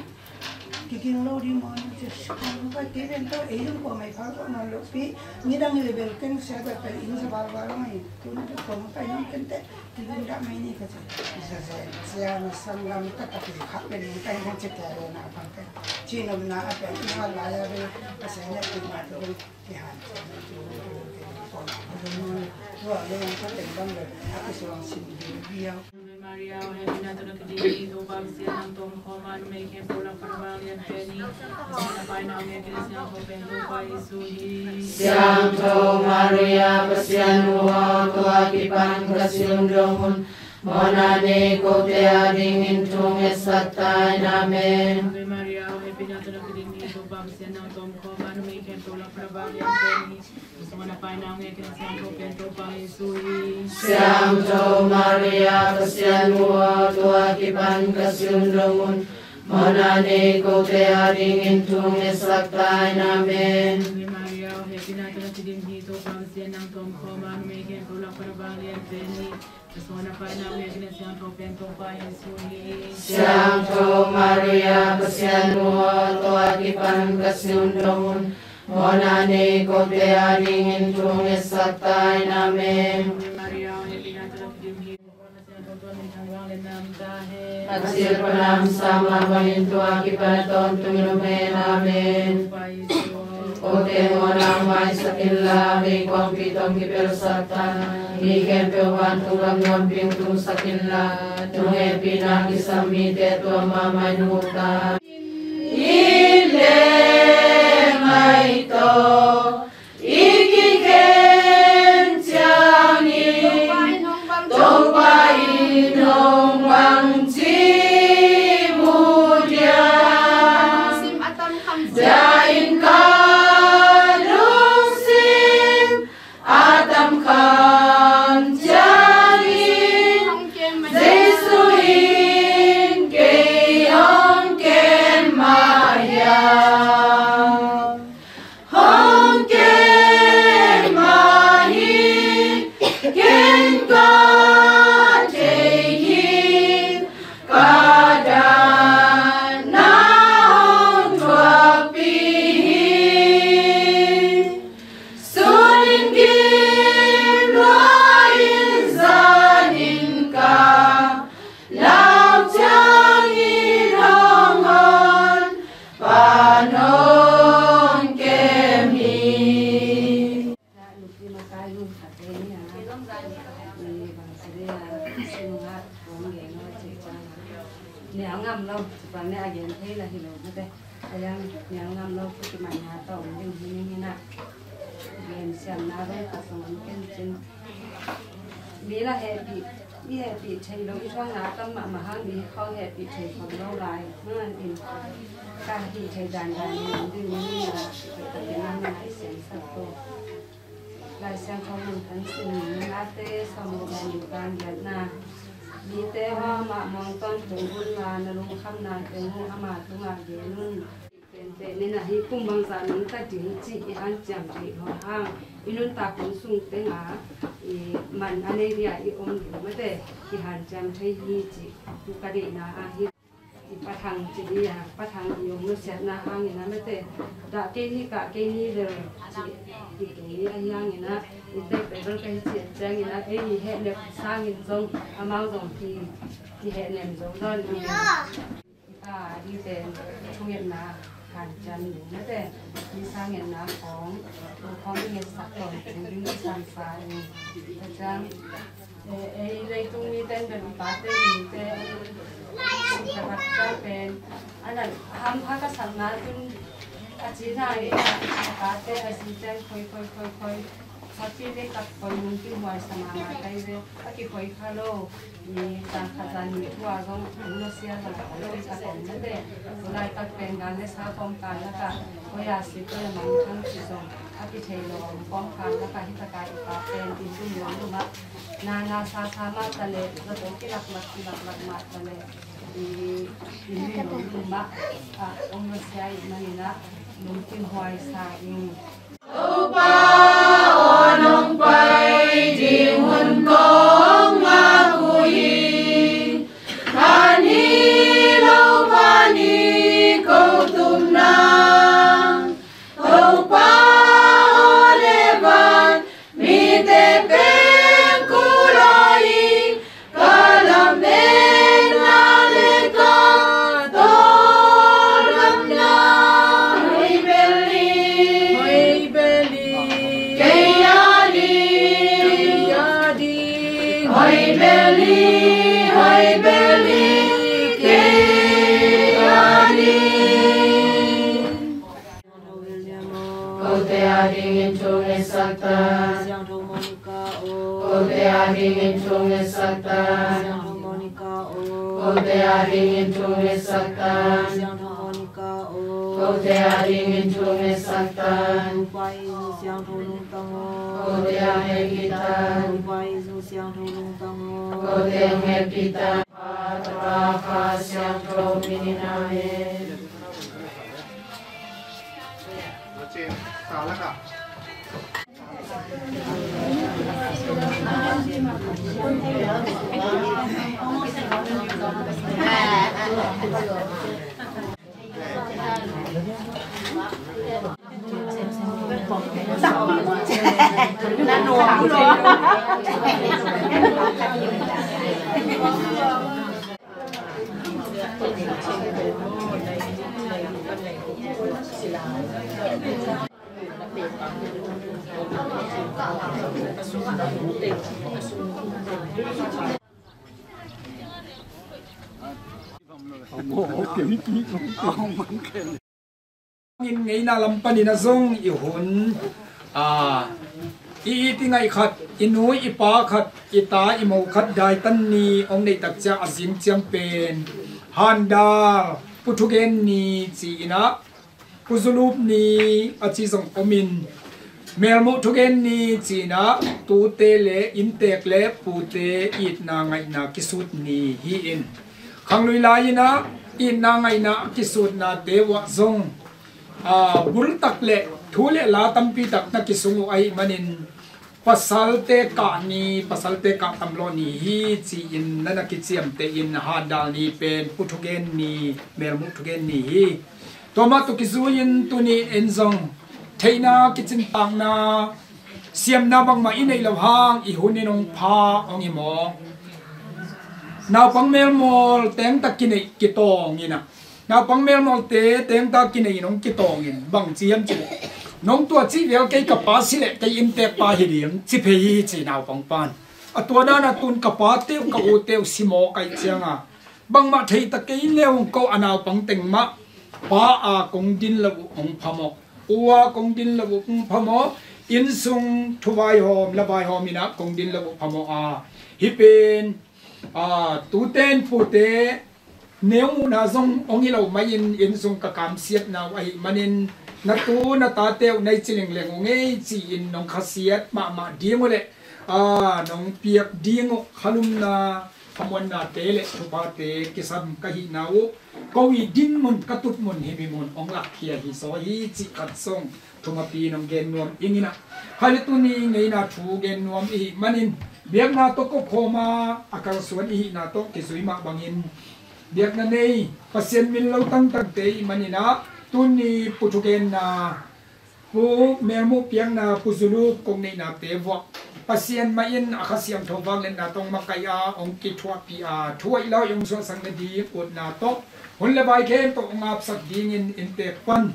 Kiging lo ding maw na ci, ka kei pen tawh ei zong kua mai phak tawh nawn lo pi. Nidang i le bel ken sia tawh pen inn sa val val ngai. Tun tawh kua mai pai nong ken teh kiging dah mai ni ka ci. Sia sia sia na sanggam ka ka pi khak pen inn ka inn ci kua lo na phang pen. Ci nom na a pen i hal lai a bel ka sia leh pi ma tawh. Ave Maria, happy na tuna kiding hi, Topa Pasian nang tom khawm a, numei khempeuh lak pan a vang lian pen hi. Pasian a paina hong ngen kina siangtho pen Topa Jesu hi. Siangtho Maria, Pasian nu aw, tua kipan ka si un dong un. Mawhna nei kote adingin thu ngetsak ta in. Amen. Ave Maria, happy na tuna kiding hi, Topa Pasian nang tom khawm a, numei khempeuh lak pan a vang lian pen hi. Siangtho Maria, Pasian nu aw, tua kipan ka si un dong un. Mawhna nei kote adingin thu ngetsak ta in. Amen. Siangtho Maria, Pasian nu aw, tua kipan ka si un dong un. Mawhna nei kote adingin thu ngetsak ta in. Amen. A cil palamsa mah bangin tua kipan a tawntung in om hen. Amen. Kote mawhna hong maisak inla, vei kuangpi tawh hong kipelsak ta, mi khempeuh vantung gam nuampi hong tungsak inla, nong hehpihna kisam mite tuam mahmah in hong uk ta. Inn le ngai tawh i kikhen ciangin Topa in hong bangci mu diam? Tua in ka lungsim a tam kham ciangin Jesu in kei hong kem mah hiam? Hong kem mah hi, ken ka thei hi, ka dahna hong thuakpih hi. Sun in kim lua in, zan in ka lau ciangin hong hon pan hong kem hi. Nial ngam lo, tua ne a gen thei la hi lo mate. A yang nial ngam lo, pu kimanna tawh om ding hi ning hi na. Gen siamna lo, a song om ken cin. Mi la hehpih, mi hehpih thei lo, i thuakna a tam mahmah hang mi khawng hehpih thei khawm lo lai. Hang in ka hih thei dandan in om ding hi na. Ka ken a na i siamsak ko. Lai Siangtho mun khat sim ni, Late sawmguk le nih, tang giatna. Mite aw, amah muang tawntung un la, na lungkhamna teng uh ama tungah gen un. Tente nena hi kum bangzah nang ta ding cih i hanciam theih lo hang, i nuntak hun sung tengah i man a nei dia i om ding mate, i hanciam thei hi cih ka deihna ahi. I pathang ci hi a, pathang i om nusiatna hangin a mate, dah kei ni, kah kei ni lel ci i kei ahi hangin a, i tek tek bel ka hi ciat ciangin a, ei i hehnem sangin zong amau zong ki, ki hehnem zo nawn i. I pa i pen thungetna hanciam ding mate, i sangetna khawng, tu khawng i ngetsak tawntung ding i samsa i. Ka ciang, eh, ei leitung mite in bel i pate i mite in ka sak ciang pen, a nan hampha ka sakna tun a cina i a pate a zite in khoi khoi khoi khoi. Khuapi le kak khoi nung kihhuai sa mahmah tai ve, a kikhoi kha lo. I tang khat zan nih thu a zong hong nusia zong a lo i kak om mate. Tulaitak pen gal le sa kawmkal lakah khoi a si khoi a mangthang ci zong a kithei lo a om kawmkal lakah hi takah i pa pen i lum lo lumah nana sa sa mah ta leh zato kilaklak kilaklak mah ta leh i, i lum lo lumah a hong nusia i maninah lungkim huai sa ing. Topa aw, nong pai ding hun kong ngak uh hi. Khan hi lo, khan hi ko tupna. Topa aw, le van mite pen kul aw hi. Ka lametna le ka tawldamna hoih bel hi. Hoih bel hi. Kei a ding. Kei a ding. Hoih bel hi. Hoih bel hi. Kei a ding. Kote adingin thu ngetsak ta. Kote adingin thu ngetsak ta. Kote adingin thu ngetsak ta. Kote adingin thu ngetsak ta. Kote a hekit ta. Kote a hekit ta. Pa, Tapa, Kha Siangtho min in, amen. In ngeina lam panin a zong i hun, a, i it i ngaih khat, i nu i pa khat, i ta i mo khat daitan ni hong neih tak ciang a zing ciang pen handal, Pu Thugen ni ci-in ah, Pu Zulup ni a ci zong om in, Melmuh Thugen ni ci-in ah tute le inntek le pute itna ngaihna kisut ni hi in, khanglui lai-in ah itna ngaihna a kisutnate uah zong, aa, bultak le thu le la tampi tak na kisung uh ahih manin, pasalte kah ni, pasalte kah tamlawh ni hi ci-in na na kiciamteh in, handal ni pen Pu Thugen ni, Melmuh Thugen ni hi. Tua mah tawh kizui-in tuni in zong theihna, kicintakna, siamna bangmah i neih loh hang i hun in hong pha hong hi mawk. Naupang melmawl tengtak kineih kitawng in ah, naupang melmawlte tengtak kineih in hong kitawng in, bang ci hiam cih leh, nong tua cih vel kei ka pa si leh kei inntek pa hi ding ci phei hi ci naupang pan. A tua dan a tun ka pate uh ka ute uh si mawk ahih ciang a, bangmah thei ta kei le hong ko a, naupang teng mah pa a kong din lo uh hong phamawh, u a kong din lo uh hong phamawh, innsung thuvaihawm lavaihawm in ah kong din lo uh phamawh a, hih pen, aa, tute in pute neu muhna zong hong hi lo mah in, innsung ka kamsiatna uh ahih manin, na tu na tate uh na i ci lengleng uh ngei ci-in nong khasiat mahmah ding uh leh, aa, nong piak ding uh khalumna, khamuannate le thuphate kisam ka hihna uh, ko i din mun, ka tut mun, himi mun hong lakkhia hi zaw hi cih khat zong thumapi nong gen nuam ing in ah, khaile tuni ngeina thu gen nuam i hih manin, biakna tawh kokhawm a, a kalsuan i hihna tawh kizui mah bangin, biakna nei, Pasian min lo tangtangte i hih manin ah, tuni Pu Thugen na, Pu Melmuh piakna, Pu Zulup kong neihnate vuah, Pasian mah in a Kha Siangtho vangliatna tawh hong makaih a, hong kithuahpih a, thu hoih lo hong suahsak nading utna tawh, hun le vai khempeuh hong apsak dingin inntek pan,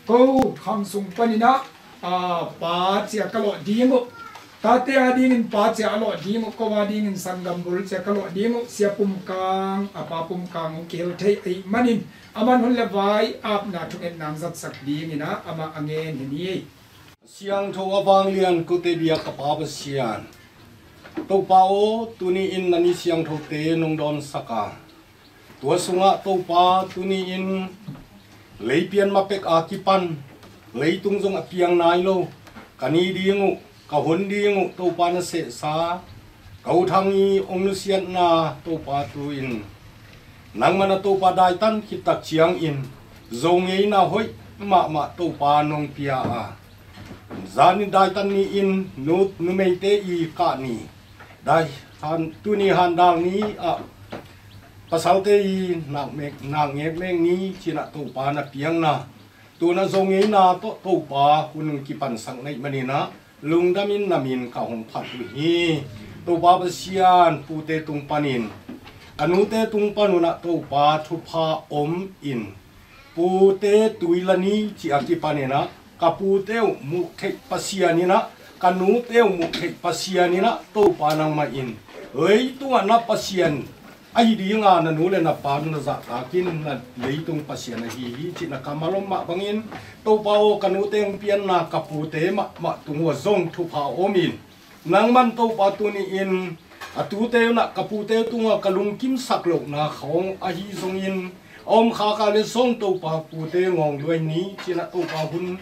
ko khang sung panin ah, aa, pa ci-a ka lawh ding uh, tate adingin pa ci-a a lawh ding uh, ko adingin sanggam bul ci-a ka lawh ding uh, Sia Pum Kang, a pa Pum Kang hong kihel thei ahih manin, aman hun le vai apna thungetna hong zatsak dingin ah amah a ngen hi ni. Siangtho a vanglian kote bia ka Pa Pasian, Topa aw, tuni in na ni siangthote nong dawnsak a, tua sungah Topa tuni in lei pian ma pek a kipan, leitung zong a piang nai lo, ka ni ding uh, ka hun ding uh Topa na sehsa, ka U Thang i hong nusiatna Topa tu in, nangman a Topa daitan khit tak ciangin, Zo ngeina hoih mahmah Topa nong pia a, zan in daitan ni in nu, numeite i kah ni, dai han, tuni handal ni ah pasalte i nak mek, nak ngek mek ni ci-in ah Topa na piakna, tu-in ah Zo ngeina tawh Topa hun kipansak na hih manin ah, lungdam in na min ka hong phat uh hi. Topa Pasian, pute tung panin, ka nute tung pan un ah Topa thupha om in, pute tui la ni ci-a kipan in ah, ka pute uh muh theih Pasian in ah, ka nute uh muh theih Pasian in ah, Topa nangmah in leitungah na Pasian ahi dinga na nu le na pa na zahtak in, na leitung Pasian ahi hi cih na kammal om mah bangin, Topa aw, ka nute hong pianna ka pute mahmah tung uh ah zong thupha om in, nangman Topa tuni in a tute un ah ka pute tungah ka lungkimsak lohna khawng ahi zongin, a om khak a le zong Topa pute ngawng luai ni ci-in ah Topa hun,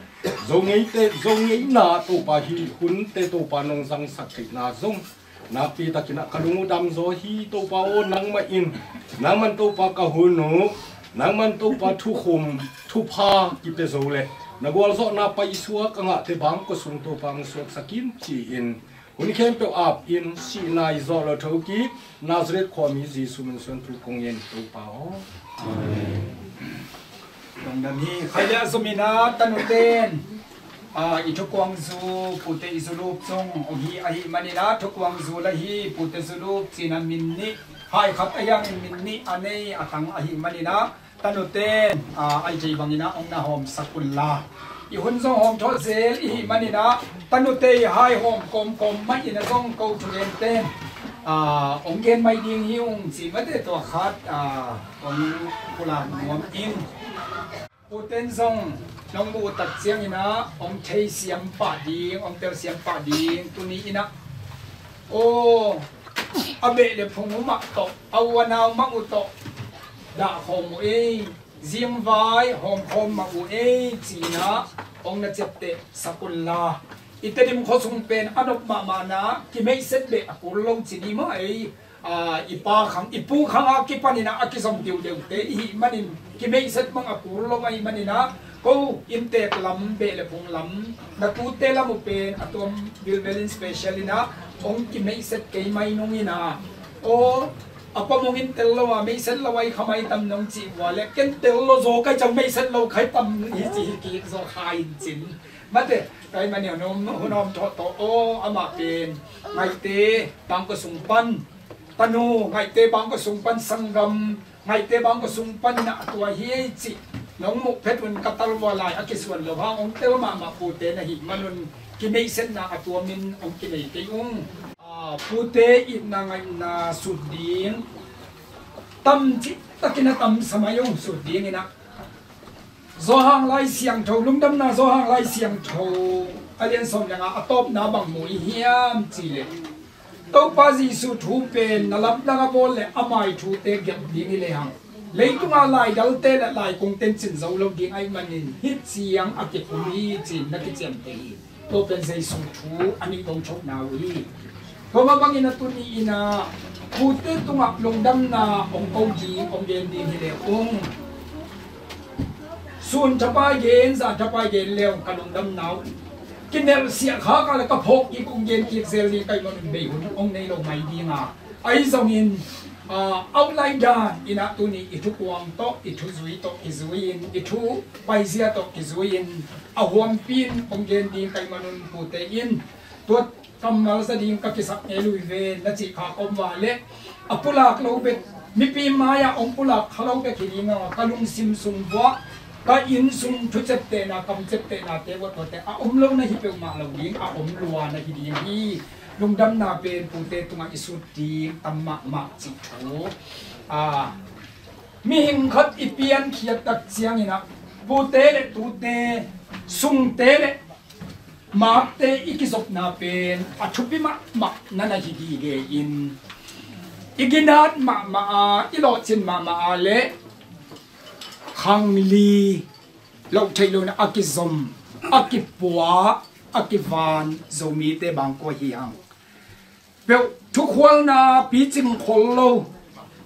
Zo ngeite, Zo ngeina Topa hih hunte Topa nong zangsak theihna zong nakpi takin ah ka lung uh dam zaw hi. Topa aw, nangmah in, nangman Topa ka hun uh, nangman Topa thukhun, thupha kipia zo le na gualzawhna paisuak a ngahte bang kua sung Topa hong suaksak in ci-in, hun khempeuh ap in, sihna i zawh loh thokik Nazareth khuami Jesuh min suang thu kong ngen, Topa aw. Amen. Lungdam hi. Khaile a zum in ah tanuten, aa, i thukuangzu pute i zulup zong om hi, ahih manin ah thukuangzu la hi, pute zulup ci-in ah min nih, hai khat a hiangin min nih a nei a tang ahih manin ah, tanuten, aa, a i thei bangin ah hong na hawmsak un la. I hun zong hawm thawh zel i hih manin ah, tanute i hai hawm kawmkawm mah in ah zong ko thugente, aa, hong gen mai ding hi ung ci mate, tua khat, aa, hong pulak nuam ing. Uten zong nong muh uh tak ciangin ah hong thei siam pah ding, hong tel siam pah ding tuni in ah, aw, a beh le phung uh mah tawh, a u a nau mah uh tawh dah khawm uh ei, zingvai hawmkhawm mah uh ei, ci-in ah hong na ciapteh sak un la. I Tedim khua sung pen a nop mahmahna, kimeihset beh a kul lo ci ni maw ei. Aa, i pa khang, i pu khang a kipanin ah a kizom diudiute i hih manin, kimeihset bang a kul lo ahih manin ah, ko inntek lam, beh le phung lam, na tute lam uh pen a tuam bilbel in special in ah hong kimeihset kei mai nung in ah, aw, a pa mong in tel lo a, meihset lo a i kha mai tam nong cih uh a leh, ken tel lo zaw kai ciang meihset lo khai tam hi ci hi kik zaw kha in cin. Mate, kai mani hun om, hun om thawh tawh, aw, amah pen Ngaihte Bangkua sung pan tanu, Ngaihte Bangkua sung pan sanggam, Ngaihte Bangkua sung pan in ah a tua hi ei cih nong muh phet un ka talvua lai a kisuan lo hang, hong tel mahmah pute na hih manun kimeihsetna a tuamin hong kinei kei ung. Aa, pute itna ngaihna sut ding tam cih takin a tam sa mai ung, sut ding in ah. Johan Lai Siangtho, Lungdamna Johan Lai Siangtho a lian sawm le nga a tawpna bang mu i hiam cih leh, Topa Jesuh thu pen na lamdang a bawl le amah i thute gelh ding hi lehang, leitungah laidalte le laikungte in cin zo lo ding ahih manin hih ciang a kikum hi ci-in na kiciamteh hi. Tua pen Jesuh thu a nih dong chokna uh hi. Tua mah bangin a tuni in ah pute tungah lungdamna hong ko ding, hong gen ding hi leh ung. Sun thapai gen, zan thapai gen le ung ka lungdamna uh, kinelh siah khak a le ka phawk kik, hong gen kik zel ding ka hih manun bei hun hong nei lo mai ding a. Ahi zongin, aa, outline dan in ah tuni i thukuang tawh, i thuzui tawh kizui-in, i thu paizia tawh kizui-in, a huampi in hong gen ding ka hih manun pute in tua kammal za ding ka kisak ngei lui ve na cih kha ka om vua leh, a pulak lo bek, mipi mai-ah hong pulak kha lo bek hi ding a, ka lungsim sung vuah, ka inn sung thuciaptehna, kamciaptehnate vuah tuate a om lo na hi peuhmah lo ding, a om lua na hi ding hi. Lungdamna pen pute tungah i sut ding tam mahmah cih thu. Aa, mihing khat i piankhiat tak ciangin ah pute le tute, sungte le makte i kizopna pen a thupi mahmah na na hi gige in, i ginat mahmah a, i lawhcin mahmah a le khangli loh theih loin a kizom, a kipua, a kivan Zomite bangkua hi hang. Peuh, thukhualna picing khol lo,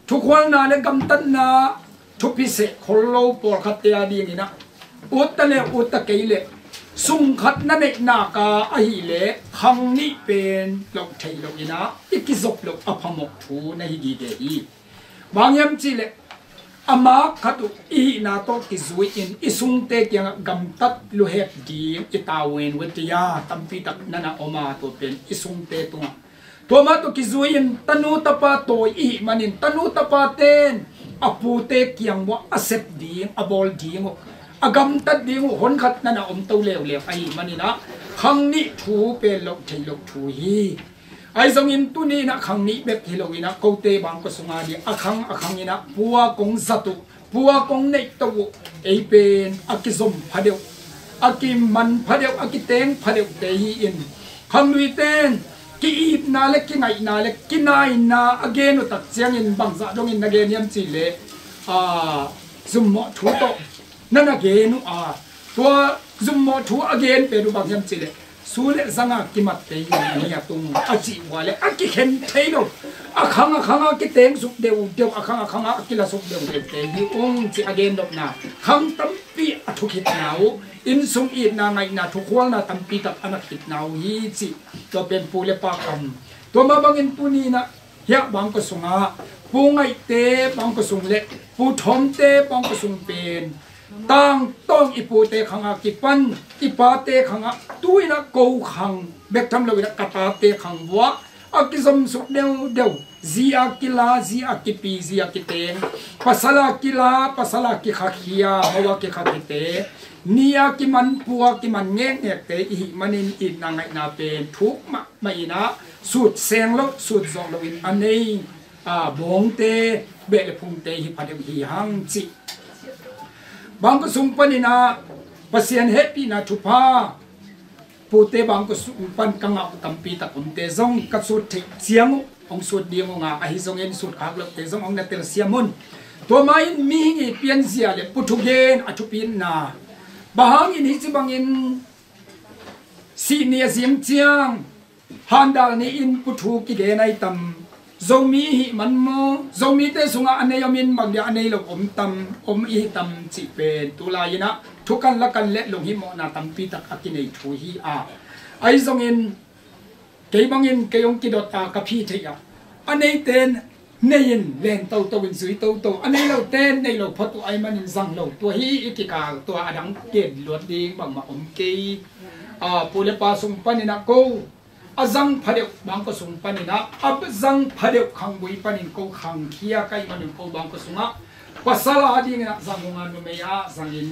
thukhualna le gamtatna thupiseh khol lo pawlkhatte a dingin ah, utta le utta kei leh sungkhat na neih nak a ahih leh khang nih pen loh theih loin ah i kizop loh a phamawh thu na hi gige hi. Bang hiam cih leh, a mak khat uh i hihna tawh kizui-in i sungte kiangah gamtat luhek ding i tavuan uh e, tia tampi tak na na om a, tua pen i sungte tungah. Tua mah tawh kizui-in tanu tapa tawi i hih manin tanu tapate in a pute kiang uah a sep ding, a bawl ding uh, a gamtat ding uh honkhat na na om to leuleu ahih manin ah khang nih thu pen loh theih loh thu hi. Ahi zongin tuni in ah khang nih bek hi loin ah kote bangkua sungah ding a khang a khangin ah pua kong zat uh, pua kong neih to uh, ei pen a kizom phadeuh, a kiman phadeuh, a kiteng phadeuhte hi-in, khangluite in ki-itna le kingaihna le kinaina a gen uh tak ciangin bangzah dongin na gen hiam cih leh, aa, zummawh thu tawh na na gen uh a, tua zummawh thu a gen pen uh bang hiam cih leh, su le zanga kimatte hi, ni a tung a cih uh a le a kikhen thei lo, a khang a khang a kiteng suk deuhdeuh, a khang a khang a kila suk deuhdeuhte hi ung ci a gen nopna. Khang tampi a thukhitna uh, innsung itna ngaihna thukhualna tampi tak a na khitna uh hi cih tua pen pu le pa kam. Tua mah bangin tuni in ah hiah bangkua sungah, Pu Ngaihte bangkua sung le Pu Thawmte bangkua sung pen tangtawng i pute khangah kipan i pate khangah, tu-in ah ko khang bek tham loin ah ka tate khang uah a kizom suk deuhdeuh, zi a kila, zi a kipi, zi a kiteng, pasal a kila, pasal a kikhakhia, mo a kikhakhite, Ni a kiman, pu a kiman ngekngekte i hih manin itna ngaihna pen thuk mahmah in ah, sut seng lo, sut zawh loin a nei, a, bawngte, beh le phungte hi pha deuh hi hang cih. Bangkua sung panin ah Pasian hehpihna thupha pute bangkua sung pan ka ngah uh tampi tak omte zong ka sut theih ciang uh hong sut ding uh nga, ahi zongin sut khak lote zong hong na telsiam un. Tua mah in mihing i pianzia le pu thugen a thupitna, bang hangin hih ci bangin sih ni a zing ciang handal ni-in pu thu kigen ahi tam? Zomi i hih man maw? Zomite sungah a nei om in, bang dia a nei lo om tam, om i hi tam cih pen tu lai-in ah thukan lakan le lunghimawhna tampi tak a kinei thu hi a, ahi zongin kei bangin kei hong kidot a ka phi theih ah, a neite nei in len toto in zui toto, a nei lote nei lo phot uh ahi manin zang lo, tua hi i kikal, tua a dang gen luat ding bangmah om kei. A, pu le pa sung panin ah ko a zang phadeuh bangkua sung panin ah, a zang phadeuh khanggui panin ko khangkhia ka hih manin ko bangkua sungah pasal a dingin ah zang uh nga, numei ah zangin,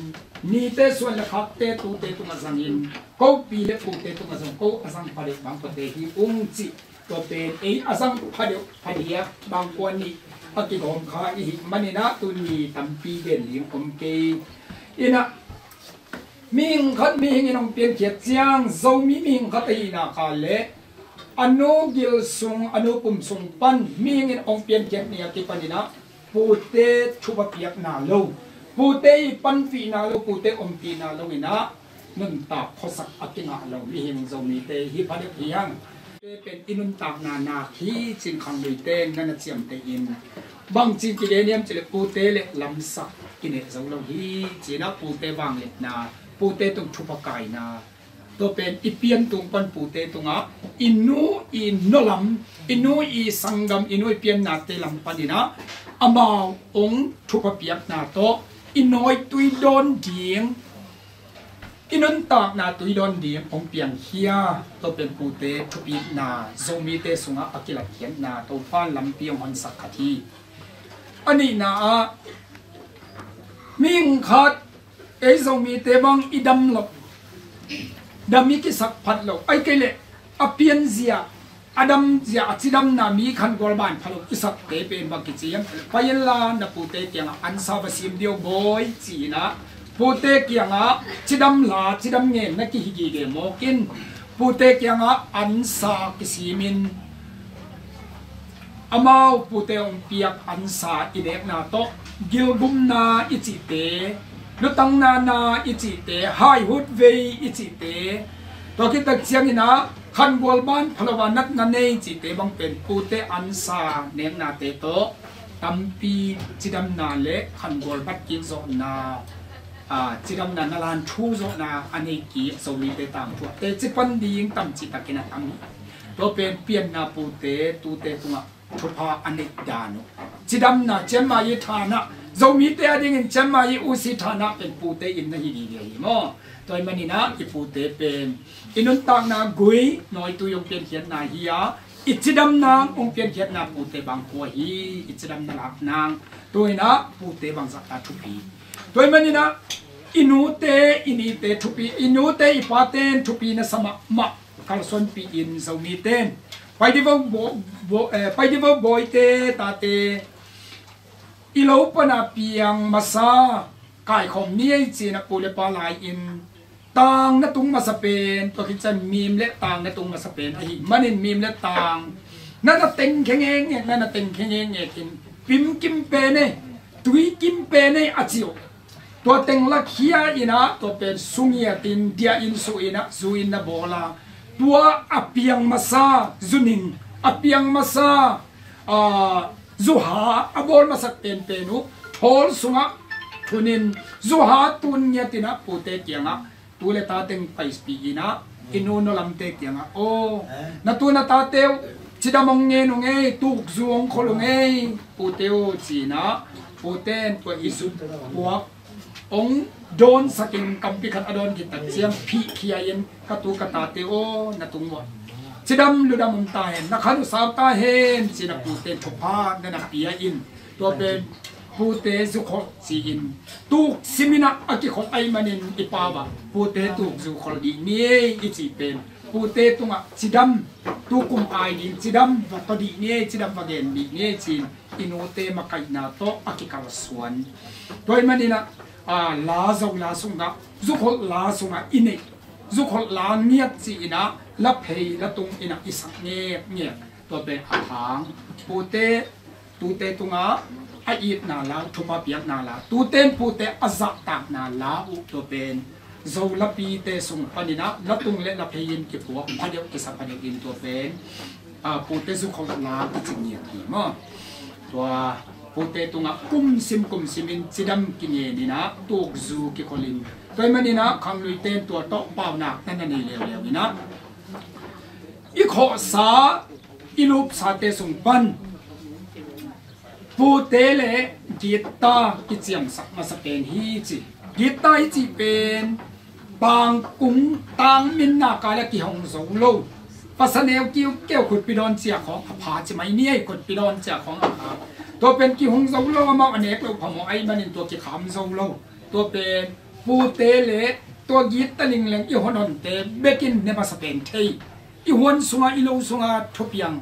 nite suan le khakte tute tungah zangin, ko pi le pute tungah zong ko a zang phadeuh bangkuate hi ung cih. Tua pen ei a zang phadeuh phadiak bangkua nih a kigawm kha i hih manin ah tuni tampi gen ding om kei. In ah mihing khat mihing in hong piankhiat ciang, Zomi mihing khat ahihna kha le a nu gil sung, a nu pum sung pan mihing in hong piankhiat ni a kipanin ah pute thupha piakna lo, pute i panpihna lo, pute ompihna lo in ah nuntak khuasak a kingah lo mihing Zomite hi pha deuh hi hang. Pute pen i nuntakna nak hi ci-in khangluite na na ciamteh in, bangci kigen hiam cih leh pute le lamsak kineh zo lo hi ci-in ah pute vangliatna, pute tung thupha kaina, tua pen i pian tung pan pute tungah i nu i nolh lam, i nu i sanggam, i nu i piannate lam panin ah amau hong thupha piakna tawh i nawitui dawn ding, i nuntakna tui dawn ding hong piangkhia, tua pen pute thupitna, Zomite sungah a kilatkhiatna Topa'n lampi hong honsak khat hi. A nihna ah mihing khat, ei Zomite bang i dam loh, dam i kisak phat loh, ahih kei leh a pianzia, a damzia, a cidamna mi khangual ban pha lo i sakte pen bang kici hiam? Pai inla na pute kiangah ansa va sim dih o bawi ci-in ah pute kiangah cidam hla, cidam ngen na kihi gige mawk in, pute kiangah ansa kisimin, amau pute hong piak ansa i nekna tawh gilgumna i cihte, lutangna na i cihte, haihutvei i cihte, tua khit tak ciangin ah khangual ban pha lo a natna nei cihte bang pen pute ansa neknate tawh tampi cidamna le khangual bat kik zawhna, a, cidamna na lan thu zawhna a nei kik Zomite tangthu ah teci pan ding tam cih takin a tam hi. Tua pen pianna pute tute tungah thupha a neih dan uh. Cidamna, cianmai i thanah, Zomite a dingin cianmai i usi thanah pen pute in na hi gige hi maw? Tua ahih manin ah i pute pen i nuntakna gui nawitui hong piankhiatna hi a, i cidamna hong piankhiatna pute bang kua hi, i cidamna lakna. Tua in ah pute bangzah ta thupi. Tua ahih manin ah i nute, i nite thupi, i nute i pate in thupi na sa mahmah. Kalsuanpih in Zomite in, pai dih vo bo-, bo-, eh, pai dih vo bawite, tate, i lo pana piang masa kaikhawm ni ei ci-in ah pu le pa lai-in tang na tung masa pen, tua khit ciang mim le tang na tung masa pen ahih manin mim le tang na na tengkhia ngekngek, na na tengkhia ngekngek in pim kim pen ei, tui kim pen ei a ci uh. Tua teng lakhia in ah tua pen sungiatin diah in suh in ah zu in na bawl a, tua a piang masa zuning, a piang masa, a, zuha a bawl masak penpen uh thawl sungah thunin zuha tun ngiatin ah pute kiangah, tu le ta teng paipih in ah i nu nolh lamte kiangah, aw, na tu na tate uh cidam hong ngen uh ngei, tukzu hong khol uh ngei pute uh ci-in ah pute in tua i zut puak hong dawnsakin kampi khat a dawn khit tak ciang phihkhia in, ka tu ka tate aw, na tung uh ah cidam ludam om ta hen, na khan uh sau ta hen ci-in ah pute in thupha na na pia in, tua pen pute zukholh ci-in tuk simin ah a kikholh ahih manin i pau ah pute tukzu kholh dih ni ei i cih pen pute tungah cidam, tukum ai ding cidam va taw dih ni ei, cidam va gen dih ni ei ci-in i nute makaihna tawh a kikalsuan. Tua ahih manin ah, a, la Zo la sungah, zukholh la sungah i neih, zukholh la ngiat ci-in ah la phei la tung in ah i sak ngekngek. Tua pen a thang pute, tute tungah a itna la uh, thupha piakna la, tute in pute a zahtakna la uh, tua pen Zo lapite sung panin ah la tung le la phei in kipuak phadeuh, kisa phadeuh in tua pen, a, pute zukholh la kici ngiat hi maw. Tua pute tungah kumsim kumsim in cidam kingen in ah tukzu kikholh in, tua ahih manin ah khangluite in tua tawh paunak na na nei leuleu in ah i khawhsa, i lupsate sung pan pute le gitta kiciamsak masa pen hi ci. Gitta i cih pen pangkung tangminna kai la kihong zo lo, pasa neu kiukeu khutpi dawn ciah khawng a pha ci mai ni ei, khutpi dawn ciah khawng a pha. Tua pen kihong zo lo, amau a nek loh phamawh ahih manin tua kikham zo lo. Tua pen pute le tua gitta lingleng i honhonte bekin ne masa pen thei. I huan sungah, i lo sungah thupiang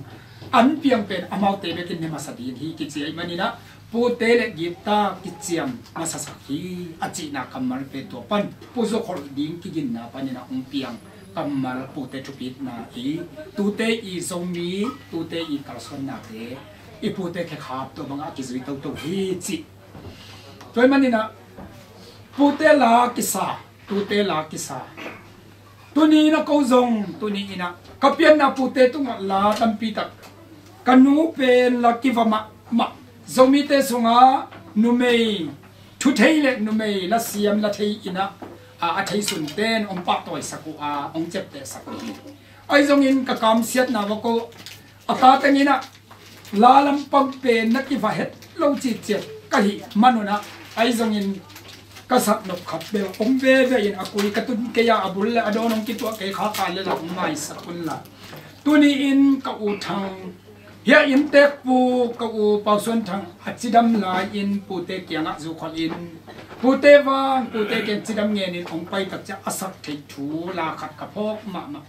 an piang pen amaute bekin ne masa ding hi kici ahih manin ah pute le gitta kiciam masasak hi a cihna kammal pen tua pan pu zukholh ding kiginna panin ah hong piang kammal pute thupitna hi. Tute i Zomi, tute i kalsuannate, i pute khekhap tua bangah a kizui toto hi cih. Tua ahih manin ah pute la kisa, tute la kisa. Tuni in ah ko zong, tuni in ah ka pianna pute tungah la tampi tak, ka nu pen la kiva mahmah. Zomite sungah numei thu thei le numei la siam la thei in ah, a, a theisunte in hong pahtawisak uh a, hong ciaptehsak uh hi. Ahi zongin ka kamsiatna va ko, a ta teng in ah la lampang pen na kiva het lo ciciat ka hih manun ah, ahi zongin ka saknop khat bel om veve in a kui ka tun kei a, a bul le a dawn hong kituah kei kha ka le la hong maisak un la. Tuni in ka U Thang, hia inntek pu ka U Pau Suan Thang a cidam lai-in pute kiangah zukholh in, pute vang, pute kiang cidam ngen in hong pai tak ciah a sak theih thu la khat ka phawk mahmah.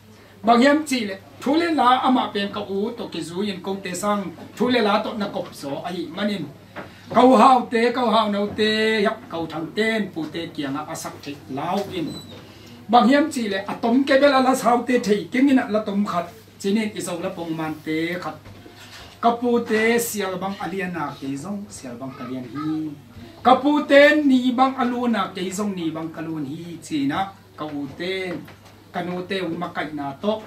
Bang hiam cihleh thu le la amah pen ka u tawh kizui-in kote sang thu le la tawh na kop zaw ahih manin, ka u Haute, ka u Haunote, hiah ka u Thangte in pute kiangah a sak theih la uh in, bang hiam cihleh a tom kei bel a la saute thei keng in ah la tom khat, cinin i Zo la pongmante khat, ka pute sial bang a lian a kei zong sial bang ka lian hi. Ka pute ni bang a lun a kei zong ni bang ka lun hi, ci-in ah ka ute, ka nute uh makaihna tawh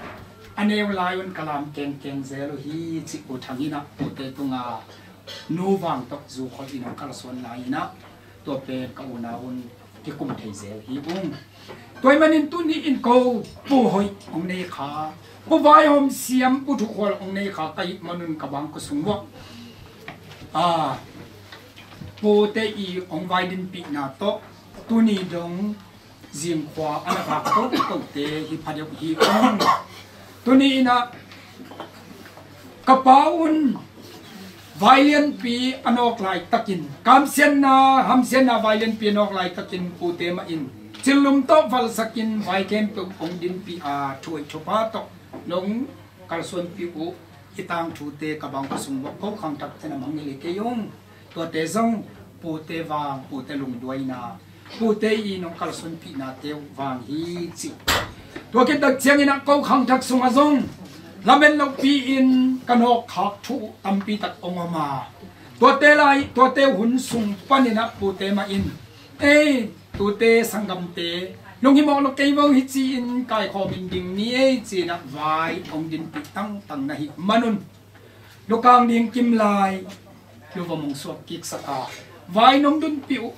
a neu lai un ka lam kengkeng zel uh hi, cih U Thang in ah pute tunga nu vang tawh zukholh in hong kalsuan lai in ah, tua pen ka unau un kikum thei zel hi ung. Tua ahih manin tuni in ko Pu Hoih hong nei kha, Pu Vaihawm Siam, Pu Thukhual hong nei kha ka hih manun ka bangkua sung uah, a, pute i hong vai dinpihna tawh tuni dong zingkhua a na vak kokote hi phadeuh hi ung. Tuni in ah ka pa un vai lianpi a nawk laitakin, kamsiatna, hamsiatna vai lianpi a nawk laitakin pute mah in Cillum tawh valsakin vai khempeuh hong dinpih a, thu hoih thupha tawh nong kalsuanpih uh i tangthute ka bangkua sung uah ko khangthakte na mangngilh hi kei ung. Tuate zong pute vang, pute lungduaina, pute i nong kalsuanpihnate uh vang hi, ci. Tua khit tak ciangin ah ko khangthak sungah zong lamet lohpi-in ka nawkkhak thu uh tampi tak hong om a, tuate lai, tuate hun sung panin ah pute mah in, ei, tute sanggamte, lunghimawh lo kei vo hi ci-in kaikhawm in ding ni ei, ci-in ah vai hong dinpih tangtang na hih manun, lukang ding kim lai lu va mong suak kiksak a, vai nong dinpih uh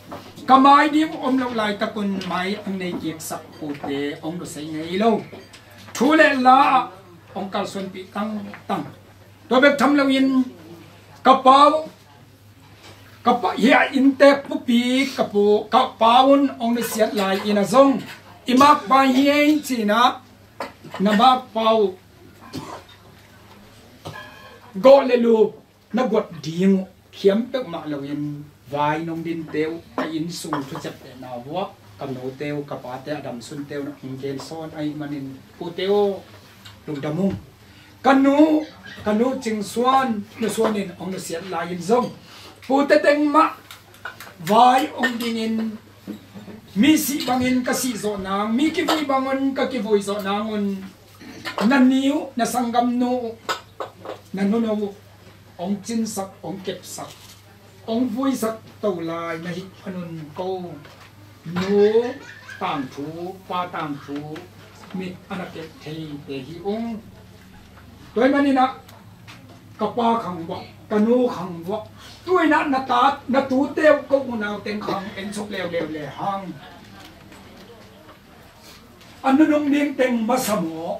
ka mai ding om loh laitakun mai hong nei kiksak pute hong lusei ngei lo. Thu le la ah hong kalsuanpih tangtang. Tua bek tham loin ka pa uh, ka pa, hia inntek pupi ka pu, ka pa un hong nusiat lai in ah zong i makpa hi ei, ci-in ah na makpa uh gawh le lup na guat ding uh, Khiam peuhmah loin vai nong dinte uh, ka innsung thuciaptehna vuah ka note uh, ka pate a damsunte uh na hong gensawn ahih manin pute aw, lungdam ung. Ka nu, ka nu Cing Suan, Nu Suan in hong nusiat lai-in zong pute teng mah vai hong dingin mi sih bangin ka sih zawh nang, mi kivui bangun ka kivui zawh nangun na ni uh, na sanggamnu uh, na nunu uh hong cinsak, hong kepsak, hong vuisak to lai na hih panun ko nu tangthu, pa tangthu mit a na kep theite hi ung. Tua ahih maninah ka pa khang vuah, ka nu khang vuah, tuinah na ta, na tute uh ko unau teng khang en suk leuleu le hang. A nunung ding teng masa maw?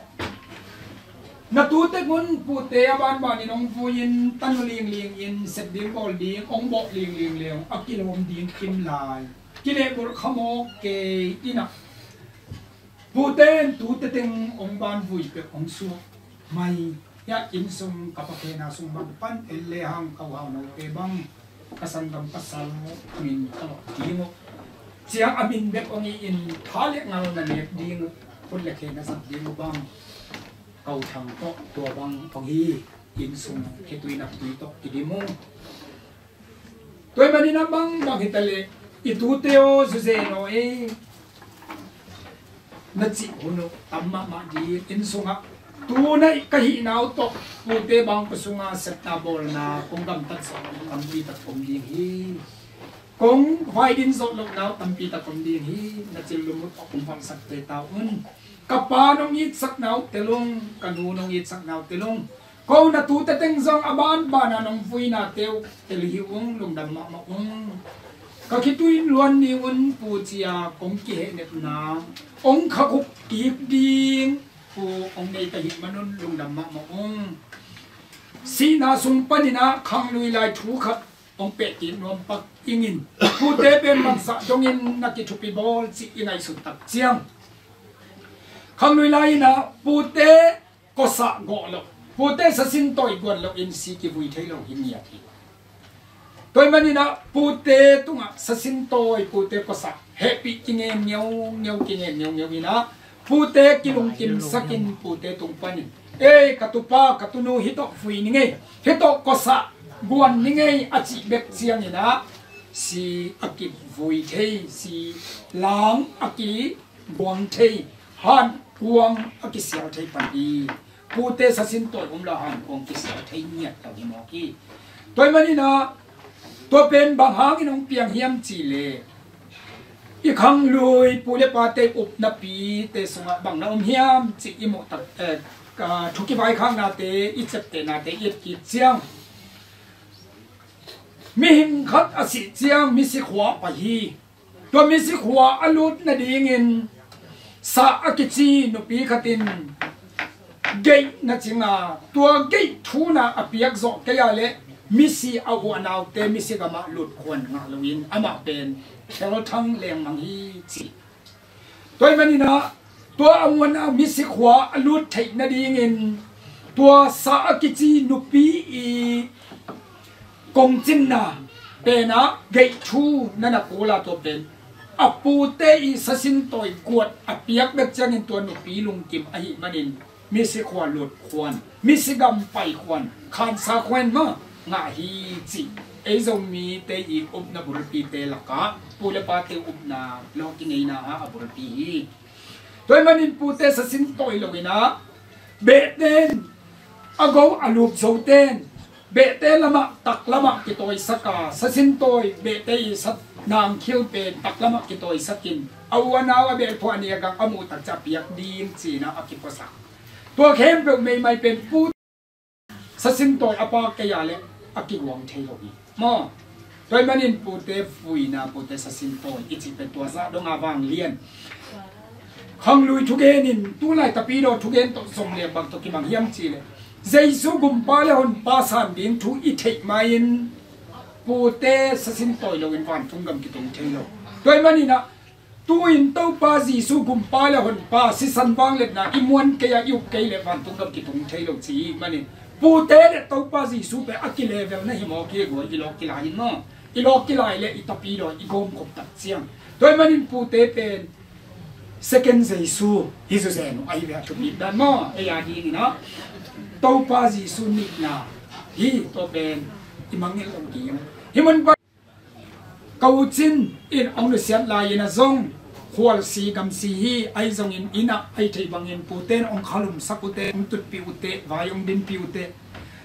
Na tute ngun pute a banbanin hong vui-in tanu linglingin sep ding bawl ding hong bawh lingling leng a kilawm ding kim lai kilehbulh kha mawk kei inah pute in tute teng hong ban vui peuh hong suak mai. Hiah innsung ka pakhena sung bang pan en le hang ka hau note bang ka sanggam pasal min ka lawh ding uh. Ciang a min bek hong hi in tha le ngal na nek ding uh, khut le khe na zat ding uh bang ka u thang tawh tua bang hong hi. Innsung khitui naktui tawh i dim uh. Tua ahih maninah bang bang hi ta leh i tute aw, zuzen aw ei na cih hun uh tam mahmah ding. Innsungah tu na ka hihna uh tawh pute bang ka sunga sepna bawlna kong gamtat zawh tampi tak om ding hi. Kong vaidin zawh lohna uh tampi tak om ding hi. Na cil lum uh tawh kong phamsakte ta un. Ka pa nong itsakna uh tel ung, ka nu nong itsakna uh tel ung. Ko na tute teng zong a banbana nong vuinate uh tel hi ung, lungdam mahmah ung. Ka khitui luan ni un pu cia kong kihehnepna hong khakhup kik ding pu hong nei ka hih manun lungdam mahmah ung. Sihna sung paninah khanglui lai thu khat hong pehkik nuam pak ingin pute pen bangzah dongin na kithupi bawl cih i ngaihsut tak ciang khanglui lai inah pute kosah gawh loh, pute sasintawi guan lohin si kivui thei lo hi ngiat hi. Tua ahih maninah pute tungah sasintawi, pute kosah hehpih kingen ngeungeu, kingen ngeungeu inah pute kilungkimsakin pute tung panin ei ka tupa ka tunu hih tawh vui ni ngei, hih tawh kosah guan ni ngei a cih bek cianginah si a kivui thei, si lang a ki guang thei, hankuang a kisial thei pan hi. Pute sasintawi om la hankuang kisial thei ngiat lo hi mawk hi. Tua ahih maninah tua pen bang hangin hong piang hiam cih leh i khanglui pu le pate upnapite sungah bang na om hiam cih i muh tak, eh, ka thu kivaikhaknate, i ciaptehnate i et kik ciang mihing khat a sih ciang misikhua pai hi. Tua misikhua a lut nadingin sah a kici nupi khatin geih na cinga, tua geih thuna a piak zawh kei a leh misi a huahnaute misi gamah lutkhuan ngah loin amah pen thelthang lengmang hi ci. Tua ahih maninah tua a huahna misikhua a lut theih nadingin tua sah a kici nupi i kongcinna penah geih thu na na kula tua pen a pute i sasintawi guat a piak bek ciangin tua nupi lungkim ahih manin misikhua lutkhuan, misigam paikhuan, khansa khuan mah ngah hi cih ei Zomite i upna bulpite lakah pu le pate upna lawh kingeina ah a bulpi hi. Tua ahih manin pute sasintawi loinah behten a go a lup zoten behte lamah taklamah kitawisaka sasintawi behte i sat nangkhil pen taklamah kitawisakin a u a nau a belphuah ni a gak a muh takcia piak ding cinah a kipuasak. Tua khempeuh meimai pen pu sasintawi a pak kei a leh a kiguang thei lo hi maw? Tua ahih manin pute vuina, pute sasintawi i cih pen tua zah donga vanglian khanglui thugen in tulai tapidaw thugen tawh zom le bang tawh kibang hiam cih leh Jesu gumpa le honpa san ding thu i theih ma-in pute sasintawi loin vantung gam kitung thei lo. Tua ahih maninah tu-in Topa Jesu gumpa le honpa sisan vangliatna i muan kei a i up kei leh vantung gam kitung thei lo ci ahih manin Pute le Topa Jesu pen a kilevel na hi mawk hi guai, i lawk kilai in maw. I lawk kilai le i tapidawi i gawmkhop tak ciang. Tua ahih manin pute pen second Jesu hi zuzen uh ahi ve a thupit dan maw. Ei a dingin ah Topa Jesu nihna hi, tua pen i mangngilh lo ding. Hih mun pai ka u Cin in hong nusiat lai-in ah zong khualsi gamsi hi. Ahi zongin inn ah ahi theih bangin pute in hong khalumsak uh teh, hong tutpih uh teh, vai hong dinpih uh teh.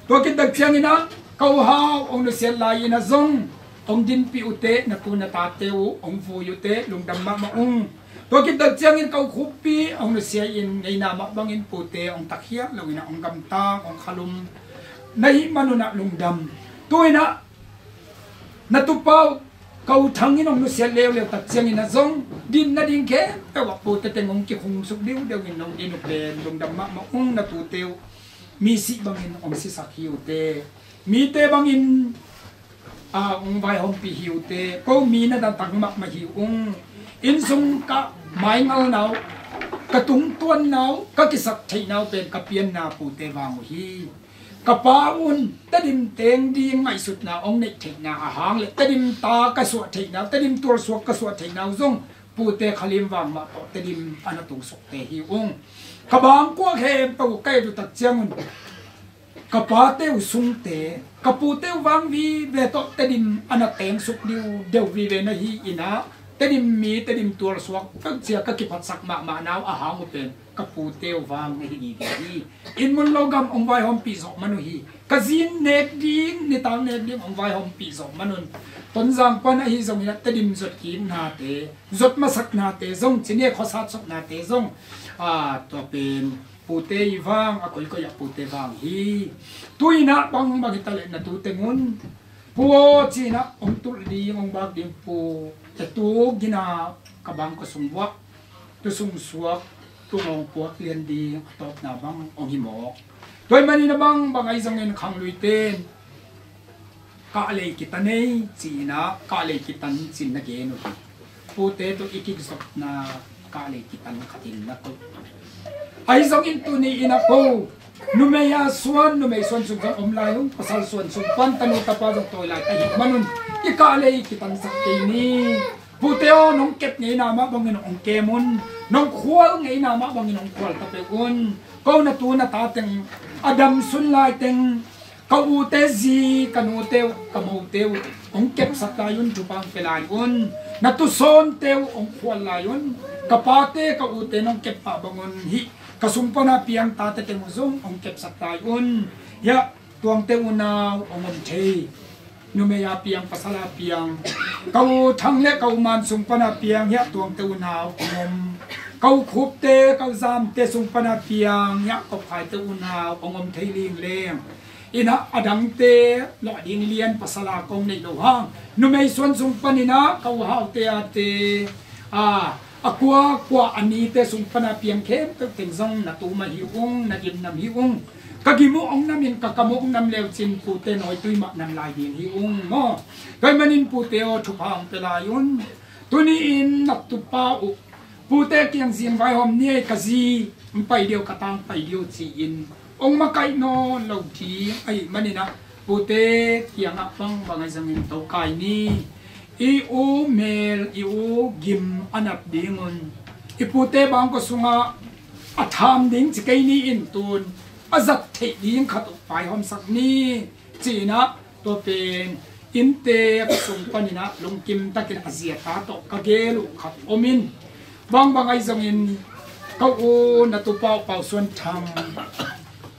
Tua khit tak ciangin ah ka u Hau hong nusiat lai-in ah zong hong dinpih uh teh, na tu na tate uh hong vui uh teh, lungdam mahmah ung. Tua khit tak ciangin ka u Khuppi hong nusia in ngeina mah bangin pute hong takkhiat loin ah hong gamtang, hong khalum na hih manun ah lungdam. Tu-in ah na tupa uh ka u Thang in hong nusiat leuleu tak ciangin ah zong din nading khempeuh ah pute teng hong kikhungsuk diudeu in nong din uh pen lungdam mahmah ung. Na tute uh misih bangin hong sisak hi uh teh, mite bangin a hong vaihawmpih hi uh teh. Ko mi na datang mahmah hi ung. Innsung ka maingalna uh, ka tungtuanna uh, ka kisaktheihna uh pen ka pianna pute vang uh hi. Ka pa un Tedim teng ding ngaihsutna hong neih theihna a hang le Tedim ta ka suah theihna, Tedim tualsuak ka suah theihna uh zong pute khalim vang mah tawh Tedim a na tungsukte hi ung. Ka bangkuak khempeuh uh ka et uh tak ciangun ka pate uh sungte, ka pute uh vang vive tawh Tedim a na tengsuk diudeu vive na hi-in ah, Tedim mi, Tedim tualsuak peuh cia ka kiphatsak mahmahna uh a hang uh pen ka pute uh vang na hi vive hi. Inn mun lo gam hong vaihawmpih zawh man uh hi. Ka zin nek ding, nitak nek ding hong vaihawmpih zawh man un, Tonzang pan ahi zongin ah Tedim zot kiknate, zot masaknate zong, ci ni, khuasat soknate zong, a, tua pen pute i vang, a koikoi ah pute vang hi. Tu-in ah bangbang hi ta leh na tu teng un, pu aw, ci-in ah hong tulh ding, hong bak ding pu, e, tu gina ka bangkua sung vuah, tu sung suak, tu ngawng puak lian ding a tawpna bang hong hi mawk. Tua ahih manin a bangbang ahi zongin khangluite in kahlei kitan ei ci-in ah, kahlei kitan ci-in na gen uh hi. Pute tawh i kizopna kahlei kitan khat in na koih. Ahi zongin tuni-in ah ko numei a suan, numei suan sung zong om lai ung, pasal suan sung pan tanu tapa zong tawi lai ka hih manun i kahlei kitansak kei ni. Pute aw, nong kep ngeina mah bangin hong kem un. Nong khual ngeina mah bangin hong khual ta peuh un. Ko na tu na ta teng a damsun lai teng ka ute zi, ka nute uh, ka mote uh hong kepsak lai un, thupha hong pia lai un. Na tusawnte uh hong khual lai un. Ka pate, ka ute nong kep mah bangun hih ka sung pana piang tate teng uh zong hong kepsak lai un. Hiah tuangte unau hong om thei. Numei a piang, pasal a piang, ka u Thang le ka u Man sung pana piang hiah tuangte unau hong om. Ka u Khupte, ka u Zamte sung pana piang hiah ka u Khaite unau hong om thei lingleng. Inah a dangte lawh ding lian pasal a kong neih loh hang, numei suan sung paninah ka u Haute ate, a, a kua kua a nite sung pana piang khempeuh teng zong na tu mah hi ung, na gimnam hi ung. Ka gim uh hong nam in ka kam uh hong nam leucin pute nawitui mah nam lai ding hi ung maw? Tua ahih manin pute aw, thupha hong pia lai un. Tuni-in na tupa uh pute kiang zin vaihawm ni ei, ka zi hong pai deuh, ka tang pai deuh ci-in hong makaih nawn lo ding ahih maninah pute kiangah bangbang ahi zongin tokai ni. I u mel, i u gim a nat dingun i pute bangkua sungah a tham ding ci kei ni in tun a zat theih ding khat uh vaihawmsak ni. Ci-inah tua pen innte ka sung paninah lungkim takin a ziata tawh ka gel uh khat om in, bangbang ahi zongin ka u na tupa uh Pau Suan Thang,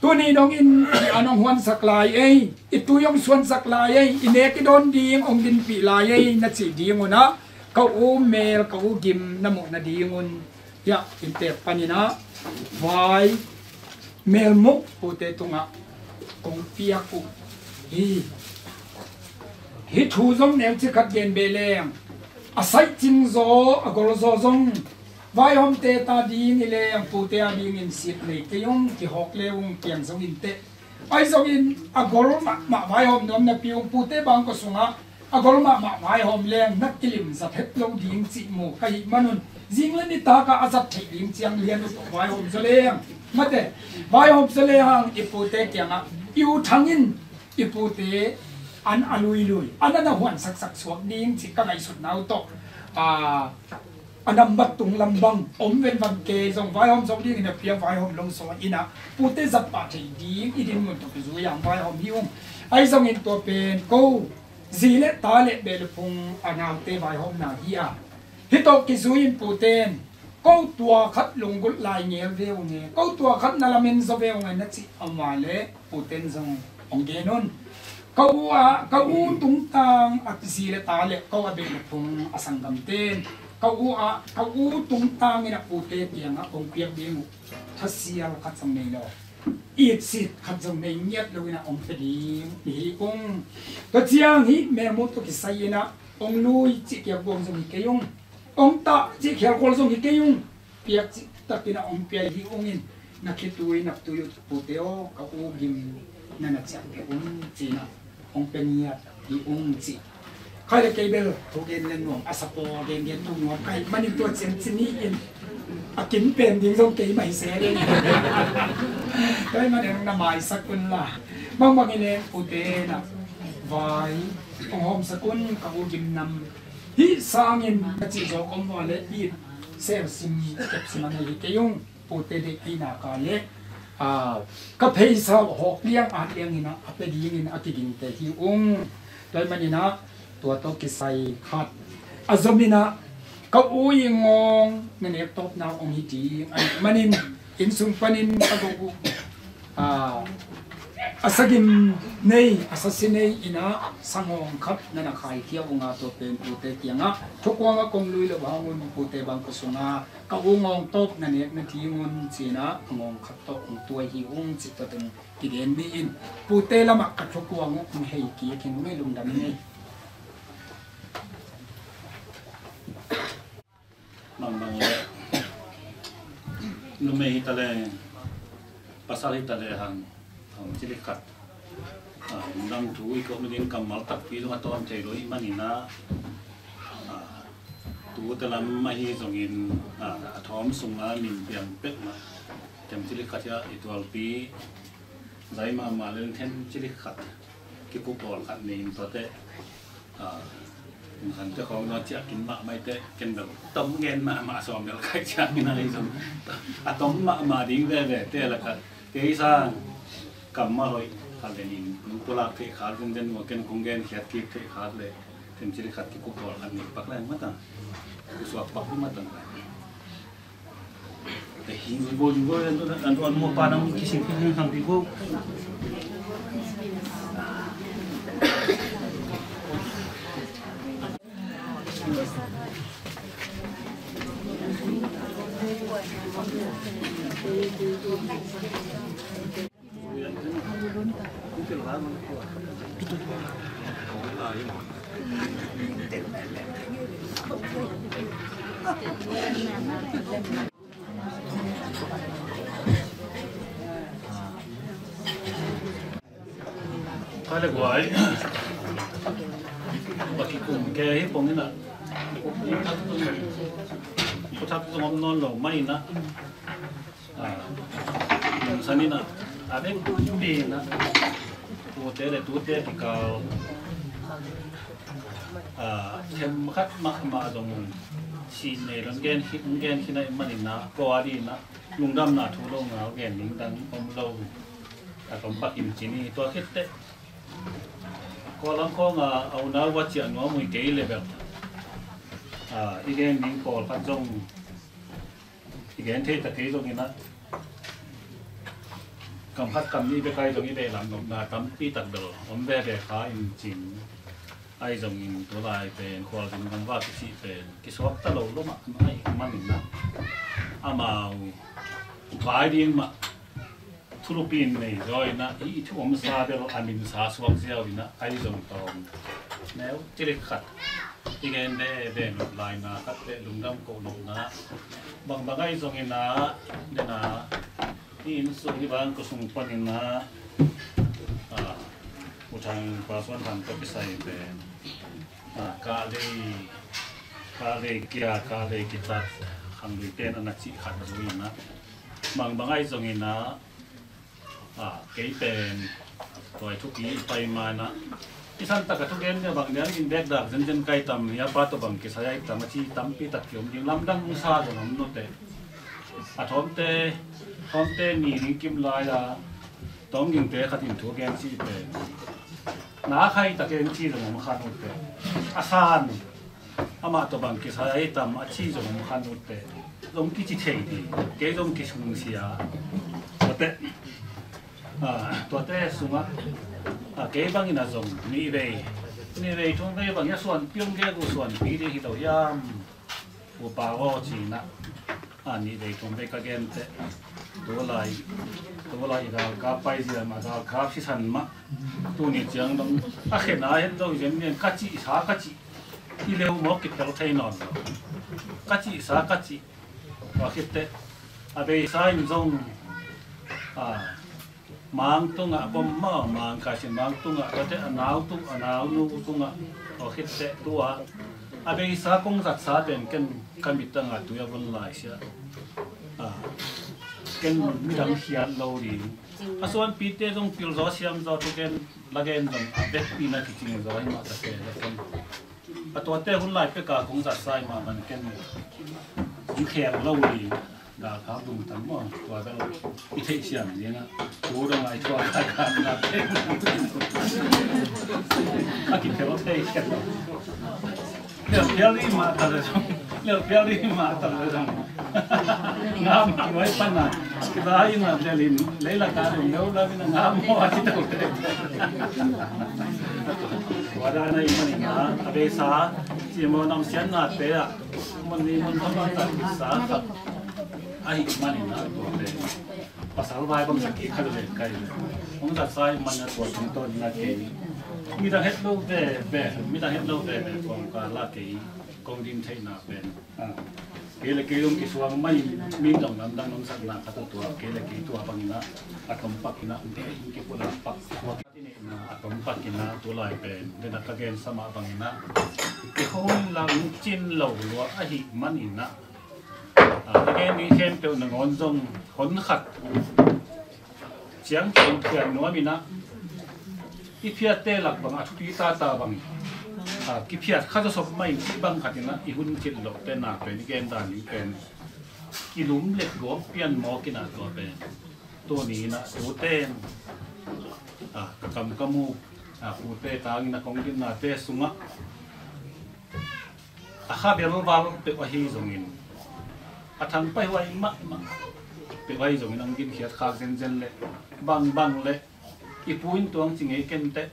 tuni dongin i an hong huansak lai ei, i tui hong suansak lai ei, i nek i dawn ding hong dinpih lai ei na cih dingunah ka u mel, ka u gim na muh nadingun hiah inntek paninah vai melmuh pute tungah kong piak uh hi. Hih thu zong neuci khat gen beh leng, a saih cing zaw, a gol zaw zong vaihawmte ta ding hi leng pute a dingin sit nei kei ung, kihawk le ung, piang zong inteh. Ahi zongin a gol mahmah vaihawm nuam napi ung, pute bangkua sungah a gol mahmah vaihawm leng na kilim zat het lo ding cih mu ka hih manun, zing le nitakah a zat theih ding ciang lian uh tawh vaihawm zaw leng, mate, vaihawm zaw lehang i pute kiangah i U Thang in i pute an a luilui, an a na huansaksak suak ding cih ka ngaihsutna uh tawh, a, a nambat tung lam bang om venvan kei zong vaihawm zong dingin a pia vaihawm lo sawn inah pute zat pah thei ding i dinmun tawh kizui ang vaihawm hi ung. Ahi zongin tua pen ko zi le ta le beh le phung a naute vaihawmna hi a, hih tawh kizui in pute in ko tua khat lunggulh lai ngel ve ung e, ko tua khat na lamen zaw ve ung e na cih a ma le pute in zong hong gen un. Ka u ah, ka u tungtang a zi le ta le ko a beh le phung a sanggamte in ka u ah, ka u tungtang in a pute kiangah hong piak ding uh thasial khat zong nei lo, itsit khat zong nei ngiat lo inah hong pia ding hi ung. Tua ciang hih melmut tawh kisai inah hong lui cih kiak buang zong hi kei ung. Hong tah cih khialkhual zong hi kei ung. Piak cih takin a hong pia hi ung in, na khitui na tui uh pute aw, ka u gim na na ciah pia ung ci-in ah hong pia ngiat hi ung ci. Khai le kei bel thu gen le nuam a sa pawl gen gen tu nuam ka hih manin tua ciang ci ni in a kin pen ding zong kei mah hi se le. Tua hih manin na maisak un la, bangbang in e pute na vai hong hawmsak un, ka u gim nam hih sangin ka cih zawk om vua le it sel sim kep sim a nei hi kei ung. Pute deihpihna ka le, a, ka pheisa hawk liang at liang inah a pia dingin a kigingte hi ung. Tua hih maninah tua tawh kisai khat a zom inah ka u i ngawng na nek tawpna hong hi ding ahih manin inn sung panin ka guk uh, a, a sagim nei, a sasi nei inah sanghawng khat na na khaikhia unga tua pen pute kiangah thukuangah kong lui lo hangun pute bangkua sungah ka u ngawng tawp na nek na ding un ci-inah a ngawng khat tawh hong tuai hi ung cih tua teng kigen ni in pute lamah ka thukuang uh hong hei kik hi ung ei lungdam in ei. Mangbang le numei hi ta le pasal hi ta le hang hong cili khat, a, lungdam thu i kop ding kammal takpi zong a tawn thei lo i maninah, a, tute lam ahi zongin, a, a thawm sunga min piang pek mah tem cili khat hi a i tualpi zai mahmah le them cili khat kikup bawl khat nei in tuate, a, hante khawng zong ciah kin mahmah i te ken bel tom gen mahmah sawm bel khai ciah kin a i zong a tom mahmah ding veve te la khat kei sang kammal hoih khat le nin nung pulak theih khat zenzen nua ken kong gen khiat kik theih khat le them cili khat kikup bawl khat nei pak le mata kusuak pak mata. Khai le guai. Baki kum ke hi pong ina. Kuthak zong om nawn lo mai ina. A, lungsan ina a vekpi ina tute le tute kikal, a, them khat mahmah zong sin nei lo gen khin, gen khin a i man ina ko a di ina lungdamna thu lo ngau gen ding dang om lo. A kom pak in cin i tua khit teh ko lam khong a, a unau va ciah nuam ui kei le bel, a, i gen ding pawl khat zong i gen thei ta kei zong ina kam khat kam nih bek ai zong i beh lam nopna tampi tak bel om veve kha in cin. Ai zongin tulai pen khualzin gam va kisih pen kisuak ta lo lo mah ai man ina amau vai ding mah thulupi in nei zaw ina i, i thu omsa bel a minsa suak ziau ina ai zong tawm neu cilik khat i gen be be nop laina khat le lungdam ko nopna bangbang ai zong ina dena i inn sung i bang ko sung pan ina, a, U Thang Pasuan Thang tawh kisai pen, a, ka lei ka lei kia ka lei kitat khang lui ten ana cih khat a zui ina bangbang ai zong ina, a, kei pen Tua i thupi i pai manah i san taka thugen nia bang nia in bek dak zenzen kai tam, nia pa tawh bang kisai ai tam, a ci tampi tak kiom ding, lamdang sa zong om nute. A thawmte, thawmte ni ding kim lai-a tawng gingte khat in thu gen ci pen na khai takin ci zong om kha nute. A san amah tawh bang kisai ai tam, a ci zong om kha nute. Zong kici thei ding, kei zong kisungsia. Tuate, ah, tuate sungah, ah, kei bangin a zong nih vei, nih vei thum vei bangin a suanpi om gegu suanpi ding hi lo hiam? Upa aw cinah, ah, nih vei thum vei ka gente. Tulai, tulai i galkap paizia mah, galkap sisan mah. Tuni ciang dong a khena het lo hi zen nian, ka cihsa ka cih i leu mawk kiphel thei nawn lo. Ka cihsa ka cih. Tua khitteh a beisa in zong, ah, mang tungah bom maw, mang kaisin mang tungah, tuate a nau tung, a naunu tungah, tua khitteh tua a beisa kong zatsa pen ken ka mittangah tui a vun laisia. Ah, ken midang khiat lo ding. A suanpite zong pilzaw siamzaw thugen lagen zong a bekpina kicingzaw hi mah ta pen a ken. A tuate hun lai peka kong zatsa i mah man ken. Hong khel lo ding. Galkap dum tam maw, tua bel i theihsiam dingah tu dong ai tua galkap na te. A kiphel thei khen lo. Lelphial ding mah tak le zong, lelphial ding mah tak le zong ngam kiwai pana. Kila ina lelin leilaka dum leu lamin a ngam maw a ci to te. Tua dan a i manin a, a beisa ci maw, namsiatnate ah mun ni mun thawm tak kisa khat ahi manin a, tuate pasal vai bang sak i khat le kai le hong zatsa i man a, tua tungtawn in a kei midang het lo veve, midang het lo veve kong ka la kei kong din theihna pen, ah, kei le kei dong kisuang mai, mi dong lamdang nong sakna khat a tua kei le kei tua bangin a, a tom pak in a, um te in kipula pak. Tua kei neihna a tom pak in a, tulai pen dena ka gensa mah bangin a, i hon lang cin lo lua ahi manin a, ah, a gen ni khempeuh nangawn zong hon khat ciang ciang phiat nuam in a, i phiatte lak bang a thupi tata bang, ah, kiphiat kha zawsop mah in cih bang khat in a, i hun cit loh te na pen i gen dan ding pen kilum let gawp pian mawk in a, tua pen tuni in a tuten, ah, ka kam ka mu, ah, pute tangin a kong dinnate sungah a kha belval peuh ahi zongin, a thangpai huai mahmah peuh ahi zongin, ang ginkhiat khak zenzen le bangbang le i pu in tuang ci ngei kenteh,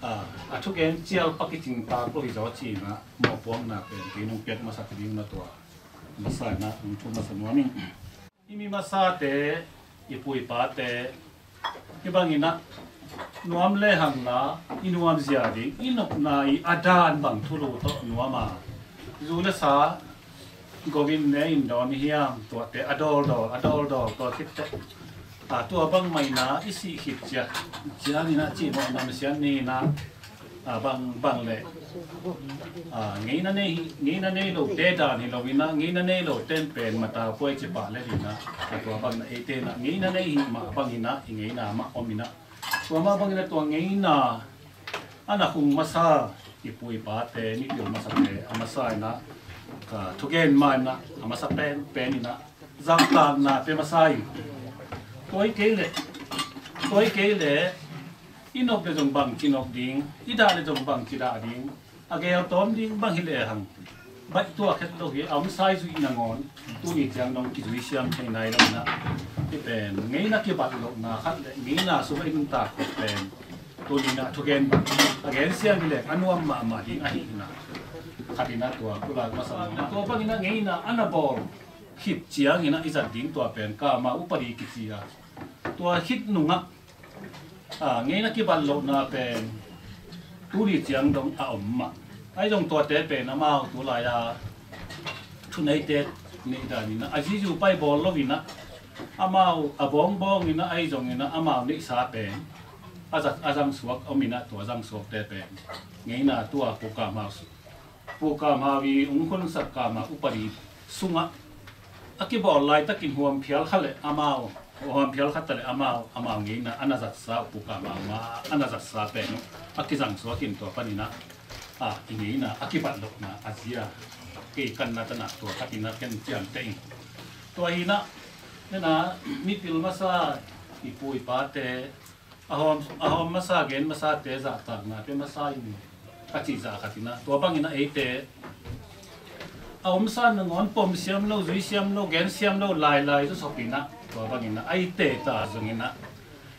ah, a thugen cial pak i cingtak lo hi zaw cinah mawhpuakna pen kei nong piak masak ding na tua masa inah nong thu masa nuam ing. I mi masate, i pu i pate, i bangin ah nuam le hangna i nuamzia ding, i nopna i a dan bang thulu tawh nuam a, zu le sa gogin ne in dawn i hiam, tuate a dawldawl, a dawldawl, tua khitteh, a, tua bang mah inah i sih khit ciang, ciangin ah cihmawh namsiat ni inah, a, bang, bang le, a, ngeina nei hi, ngeina nei lote dan hi lo inah, ngeina nei lote in pen mata puai ci pah le inah, a, tua bang inah eite inah ngeina nei hi mah bang inah i ngeina mah om inah, tua mah bang inah tua ngeina a na khung masa, i pu i pate, mipil masate a masa inah, a, thugen mah inah a masa pen, pen inah zahtakna pe masa in. Tua hi kei le, tua hi kei le, i nop le zong bang ci nop ding, i dah le zong bang ci dah ding, a gel tawm ding bang hi lehang baih tuak het lo hi. A om sai zuih nangawn tuni ciang dong kizui siam thei nai lo inah, i pen ngeina kibat lohna khat le ngeina sungah i nuntak khop pen tuni inah thugen bang a gen siam hi leng a nuam mahmah ding ahi inah, khat inah tua pulak masa, tua bang inah ngeina a na bawl khit ciang inah i zat ding tua pen kama upadi kici a, tua khit nungah, a, ngeina kibat lohna pen tuni ciang dong a om mah. Ahi zong tuate pen amau tulai-a thuneite neih dan inah a zizu pai bawl lo inah, amau a bawngbawng inah ahi zong inah amau neihsa pen a zat, a zangsuak om inah, tua zangsuakte pen ngeina tua pu kamau su Pu kamau i ung khunsak kamau upadi sungah a kibawl laitakin huam phial kha le amau Hawm phial khat ta le amau, amau ngeina a na zatsa uh, puka mama a na zatsa pen uh a kizang suak in tua panin ah, a, i ngeina a kibat lohna a zia kei kanna tanah tua khatin ah ken ciamteh in. Tua hi nah, nena, mipil masa, i pu i pate, a hawm, a hawm masa, gen masate, zahtaknate masa in ka cih zah khatin ah, tua bangin ah eite a omsa nangawn pom siam lo, zui siam lo, gen siam lo, lailai zu sopin ah, tua bangin ah eite ta zongin ah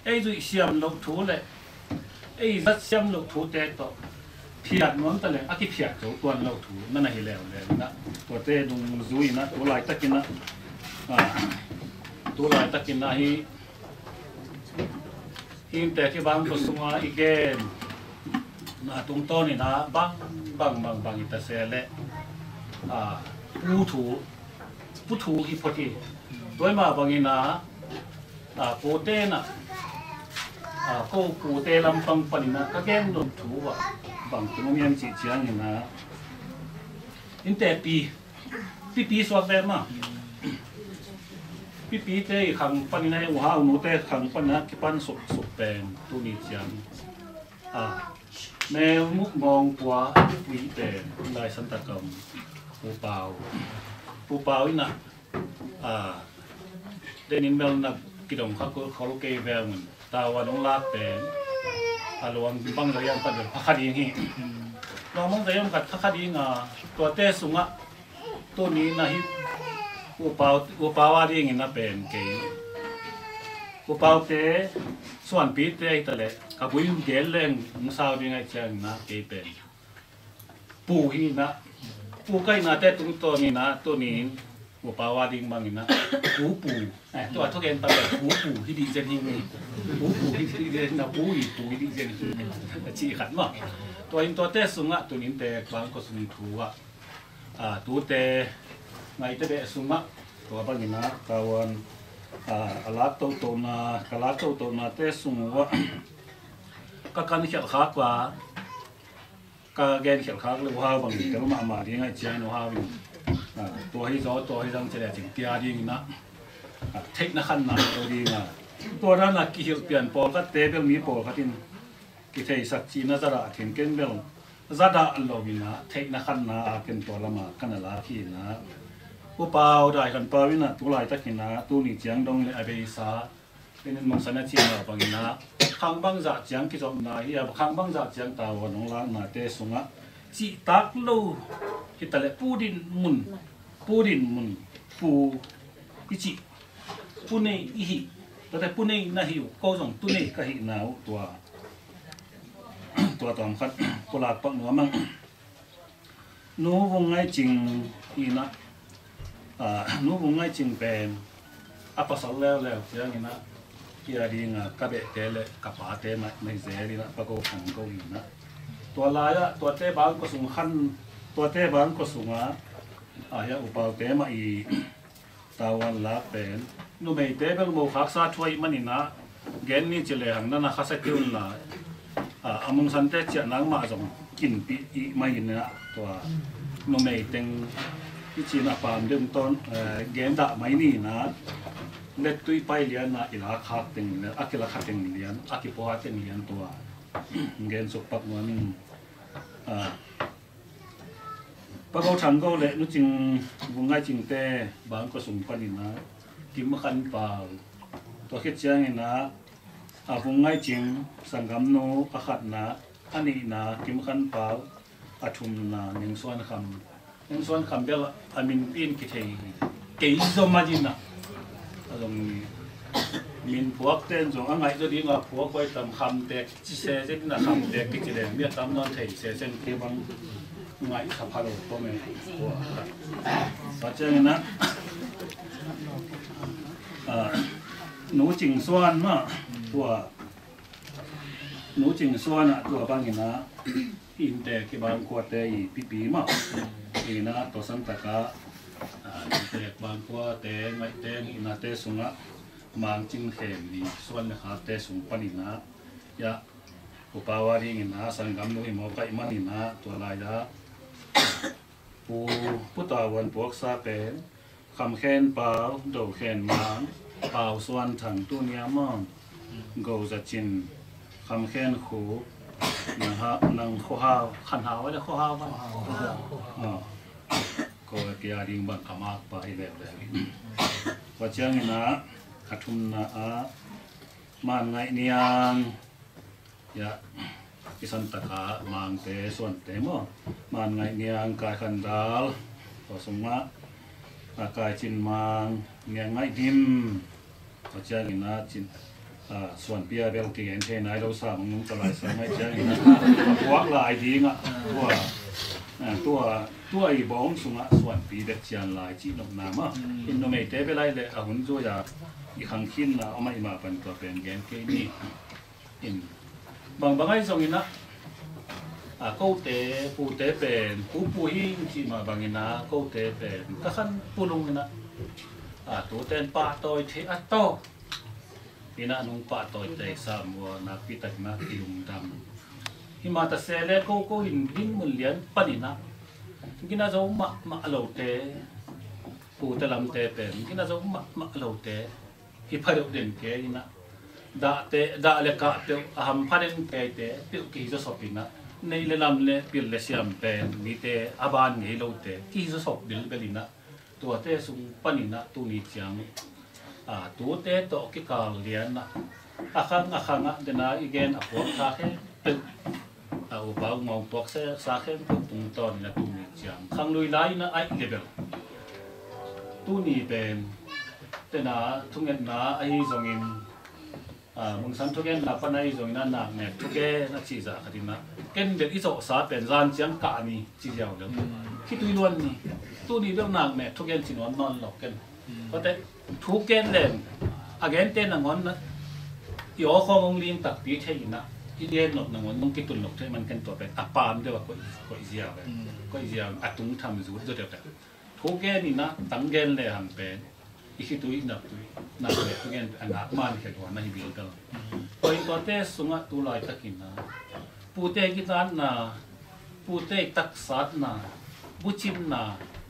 ei zuih siam loh thu le ei zat siam loh thute tawh phiat nuam ta leng a kiphiat zo tuan lo thu na na hi leuleu in ah, tuate dungzui in ah tu laitakin ah, a, tu laitakin ah hi, hinte kibang ko sunga i gen na tungtawn in ah bang bang bang bang i ta se le, a, pu thu, pu thu hi phot hi. Tua mah bangin ah, a, pute na, a, ko pute lampang panin ah ka gen don thu ah bang tung om hiam cih ciangin ah, hinte pi, pipi suak ve mah. Pipite i khang panin ah, u hau nute khang panin ah kipan suksuk pen tuni ciang, a, mel muk mawng pua pui pen Lai Santakam Pu Pau, Pu Pau in ah, a, denin mel na kidong kha khol kei ve un, tau a nong lak pen a luang bang zai am khat pha kha ding hi. Luang bang zai am khat pha kha ding a, tuate sungah tuni na hi, U Pau, U Pau a dingin a pen kei, U Paute, Suanpite ahi ta leh ka bui gel leng hong sau ding ahi ciangin a kei pen pu hi na, pu ka hihna te tungtawn in a, tuni in U Pau a ding bangin a pu pu, eh, tua thugen ta leh pu pu hi dih zen hi. Pu pu hi dih zen na, pu i pu hi dih zen hi. A cih khat maw. Tua in tuate sungah tuni in te bang ko sung thu ah, a, tute ngaihte beh sungah tua bangin a, tau a, a, a lak totona, ka lak totona te sung uh ah ka kan khialh khak uh a, ka gen khialh khak le uh hau bang tel mahmah ding ahi ciangin uh hau in, a, tua hi zaw, tua hi zang ci le cing tia dingin a, a, theihna khanna lo ding a, tua dan a kihilh pian pawlkhat te bel mi pawlkhat in kitheisak cihna zadah khin ken bel zadah lo in a, theihna khanna a ken tua lamah ka na lak hi in a, U Pau Dai Khan Pau in a, tu laitak in a, tuni ciang dong le a beisa, ken in mangsan a cihna bangin a, khang bangzah ciang kizopna hi a, khang bangzah ciang tau a nong laknate sungah cihtak lo hi ta leh Pu Din Mun, Pu Din Mun, Pu i cih, Pu Nei i hih, tuate Pu Nei na hi uh, ko zong Tu Nei ka hihna uh tua, tua tawm khat pulak pak nuam ang. Nu Vung Ngai Cing hi na, a, Nu Vung Ngai Cing pen a pasal leuleu ciangin a, hi a ding a ka behte le ka pate mah, mah zel in a, Pa Go Thang Go hi na. Tua lai ah, tuate bang ko sung khan, tuate bang ko sungah, a, hi a U Paute mah i tau a lak pen numeite bel mo khaksa thu ahih manin a, gen ni ci le hang na na khasa kei un la, a, a mungsante ciah nangmah zong kinpih i mai in a, tua numei teng i cin a pam deuh tawn, eh, gen dah mai ni in a, lettui pai lian a i lak khak teng lian, a kilak kha teng lian, a kipuah teng lian tua gen suk pak nuam ing. A, Pa Go Thang Go le Nu Cing, Vung Ngai Cingte bang ko sung panin a, Kim Khan Pau, tua khit ciangin a, a, Vung Ngai Cing sanggamnu a khatna, a nihna Kim Khan Pau, a thumna Neng Suan Kham. Neng Suan Kham bel a minpi in kithei kei zaw mah in a, a zong min phuakte in zong a ngaih zaw ding a phuak huai tam, Khamtek ci se zen in a, Khamtek kici leng mi a tam nawn thei se zen, kei bang ngaih kha pha lo pom e. Tua ciangin a, a, Nu Cing Suan mah, tua Nu Cing Suan ah tua bangin a, innte kibang khuate i pipi mah in a, tua santak a, a, innte kibang khuate ngaihte, hihna te sungah Mang Cing Khem, Ni Suan le khate sung panin a, ya, U Pau a dingin a sanggamnu hi mawk ahih manin a, tua lai a Pu, Pu Tau Vuan puaksa pen, Kham Khen Pau, Do Khen Mang, Pau Suan Thang, tuni a maw, Go Za Cin, Kham Khen Khu, nang ha, nang Khuahau, Khan Hau, ale Khuahau ba? Ko kia ding bang ka makpa hi leuleu. Tua ciangin ah, a thumna ah, Man Ngaih Niang, ya, i Santaka Mangte, Suante maw, Man Ngaih Niang, Kai Khan Dal, tua sungah, a Kai Cin Mang, Niang Ngaih Dim, tua ciangin ah Cin, a, Suan Pia bel kigen thei nai lo sa, Mang Nung Ka Lai Sa Ngaih ciangin ah, a puak lai ding ah, tua, a, tua, tua i bawng sungah Suanpi bek cian lai cih nopna maw. In numeite bel ai le a hun zui a i khang khinna om a, i mah pan tua pen gen kei ni. In bangbang ahi zongin ah, a, kote, pute pen, pu pu hi in cih mah bangin ah, kote pen ka khan pulung in ah, a, tuten pahtawi thei a tawh in ah, nung pahtawi tei sam ua, nakpi takin ah kilungdam. Hi mah ta se le ko ko in ding mun lian panin ah gina zo mahmah lote, pute lamte pen gina zo mahmah lote, hi pha deuh den kei in ah, dahte, dah le kah peuh a hampha den keite peuh kihi zawsop in ah, neih le lam le pil le siam pen mite a ban ngei lote kihi zawsop bilbel in ah, tuate sung panin ah tuni ciang, a, tute tawh kikal lian ah, a khang a khang ah dena i gen a puak kha khempeuh, a, upa u ngawng puak se sa khempeuh tungtawn in ah tuni ciang khang lui lai in ah aih le bel tuni pen tena thungetna ahi zongin, a, Mungsan thugenna pan ahi zongin ah naknek thugen a cih zah khat in ah, ken bel i zawhsa pen zan ciang kah ni ci ziau lo. Khitui luan ni. Tuni bel naknek thugen ci nuam nawn lo ken. Kote thugen len a gente nangawn ah i aw khawng hong ling takpi thei in ah, i gen nop nangawn hong kitun lo thei man ken tua pen a pam deuh a koih, koih ziau, koih ziau a tung tham zut zaw deuh. Thugen in ah tang gen le hang pen i khitui nak tui, nak le thugen pen a nak man khel huan ahi bilbel. Tua in tuate sungah tu laitakin ah pute kitatna, pute taksatna, bucimna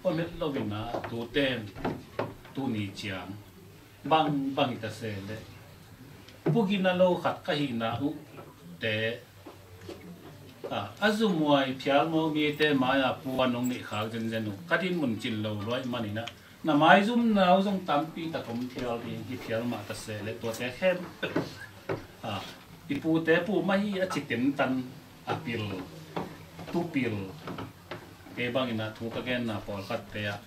om het lo in ah tuten tuni ciang bangbang hi ta se le, pu gina lo khat ka hihna uh te, a, a zumhuai phialmo mite mai-ah pu a nong neih khak zenzen uh ka dinmun cin lo luai manin ah, na maizumna uh zong tampi tak om phial ding hi phial mah ta se le, tuate khempeuh, a, i pute pu mah hi a ci tentan a pil, tupil. Kei bangin ah thu ka genna pawlkhatte ah,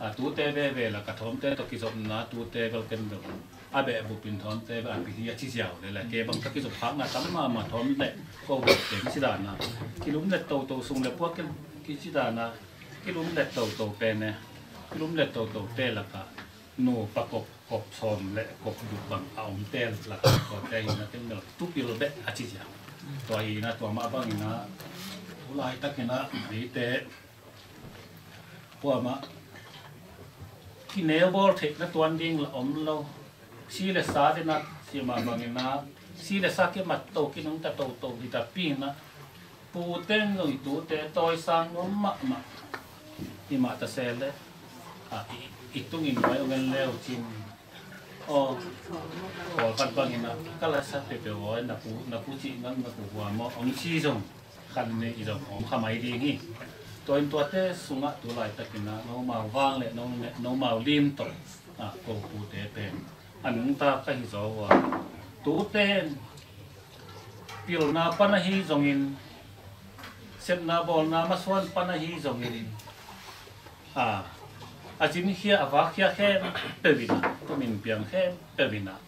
a, tute veve la ka thawmte tawh kizopna tute bel ken bel a beh bupin thawmte bel a pil hi a ci ziau le le, kei bang ka kizop khakna tam mahmah thawm le ko bel ken ci dana, kilum let toto sung le puak ken kici dana, kilum let toto pen e, kilum let toto te lakah nupa kop, kop sawm le kop guk bang a om tel lakah kawte hi na ken bel tupil beh a ci ziau. Tua hi na tua mah bangin ah tu laitakin ah eite kuamah kineu bawl theihna tuan ding la om lo. Si le sa dena si mah bangin ah si le sa kimat to kinungta toto hi tapi in ah, pute in zong i tute tawisang nuam mahmah. Hi mah ta se le, a, i, i tungin nuai ong en leu cin. Aw, pawlkhat bangin ah ka la sa peuhpeuh aw, na pu, na pu cih ngang na pu hua maw ong ci zong khan ne i zong om kha mai ding hi. Tua in tuate sungah tu laitakin ah nomau vang le no, nomau lim tawh, a, ko pute pen a nungta ka hi zaw ua. Tuten pilna pan ahi zongin, sepna bawlna masuan pan ahi zongin, a, a zinkhia a vakkhia khempeuh in ah, tumin piang khempeuh in ah,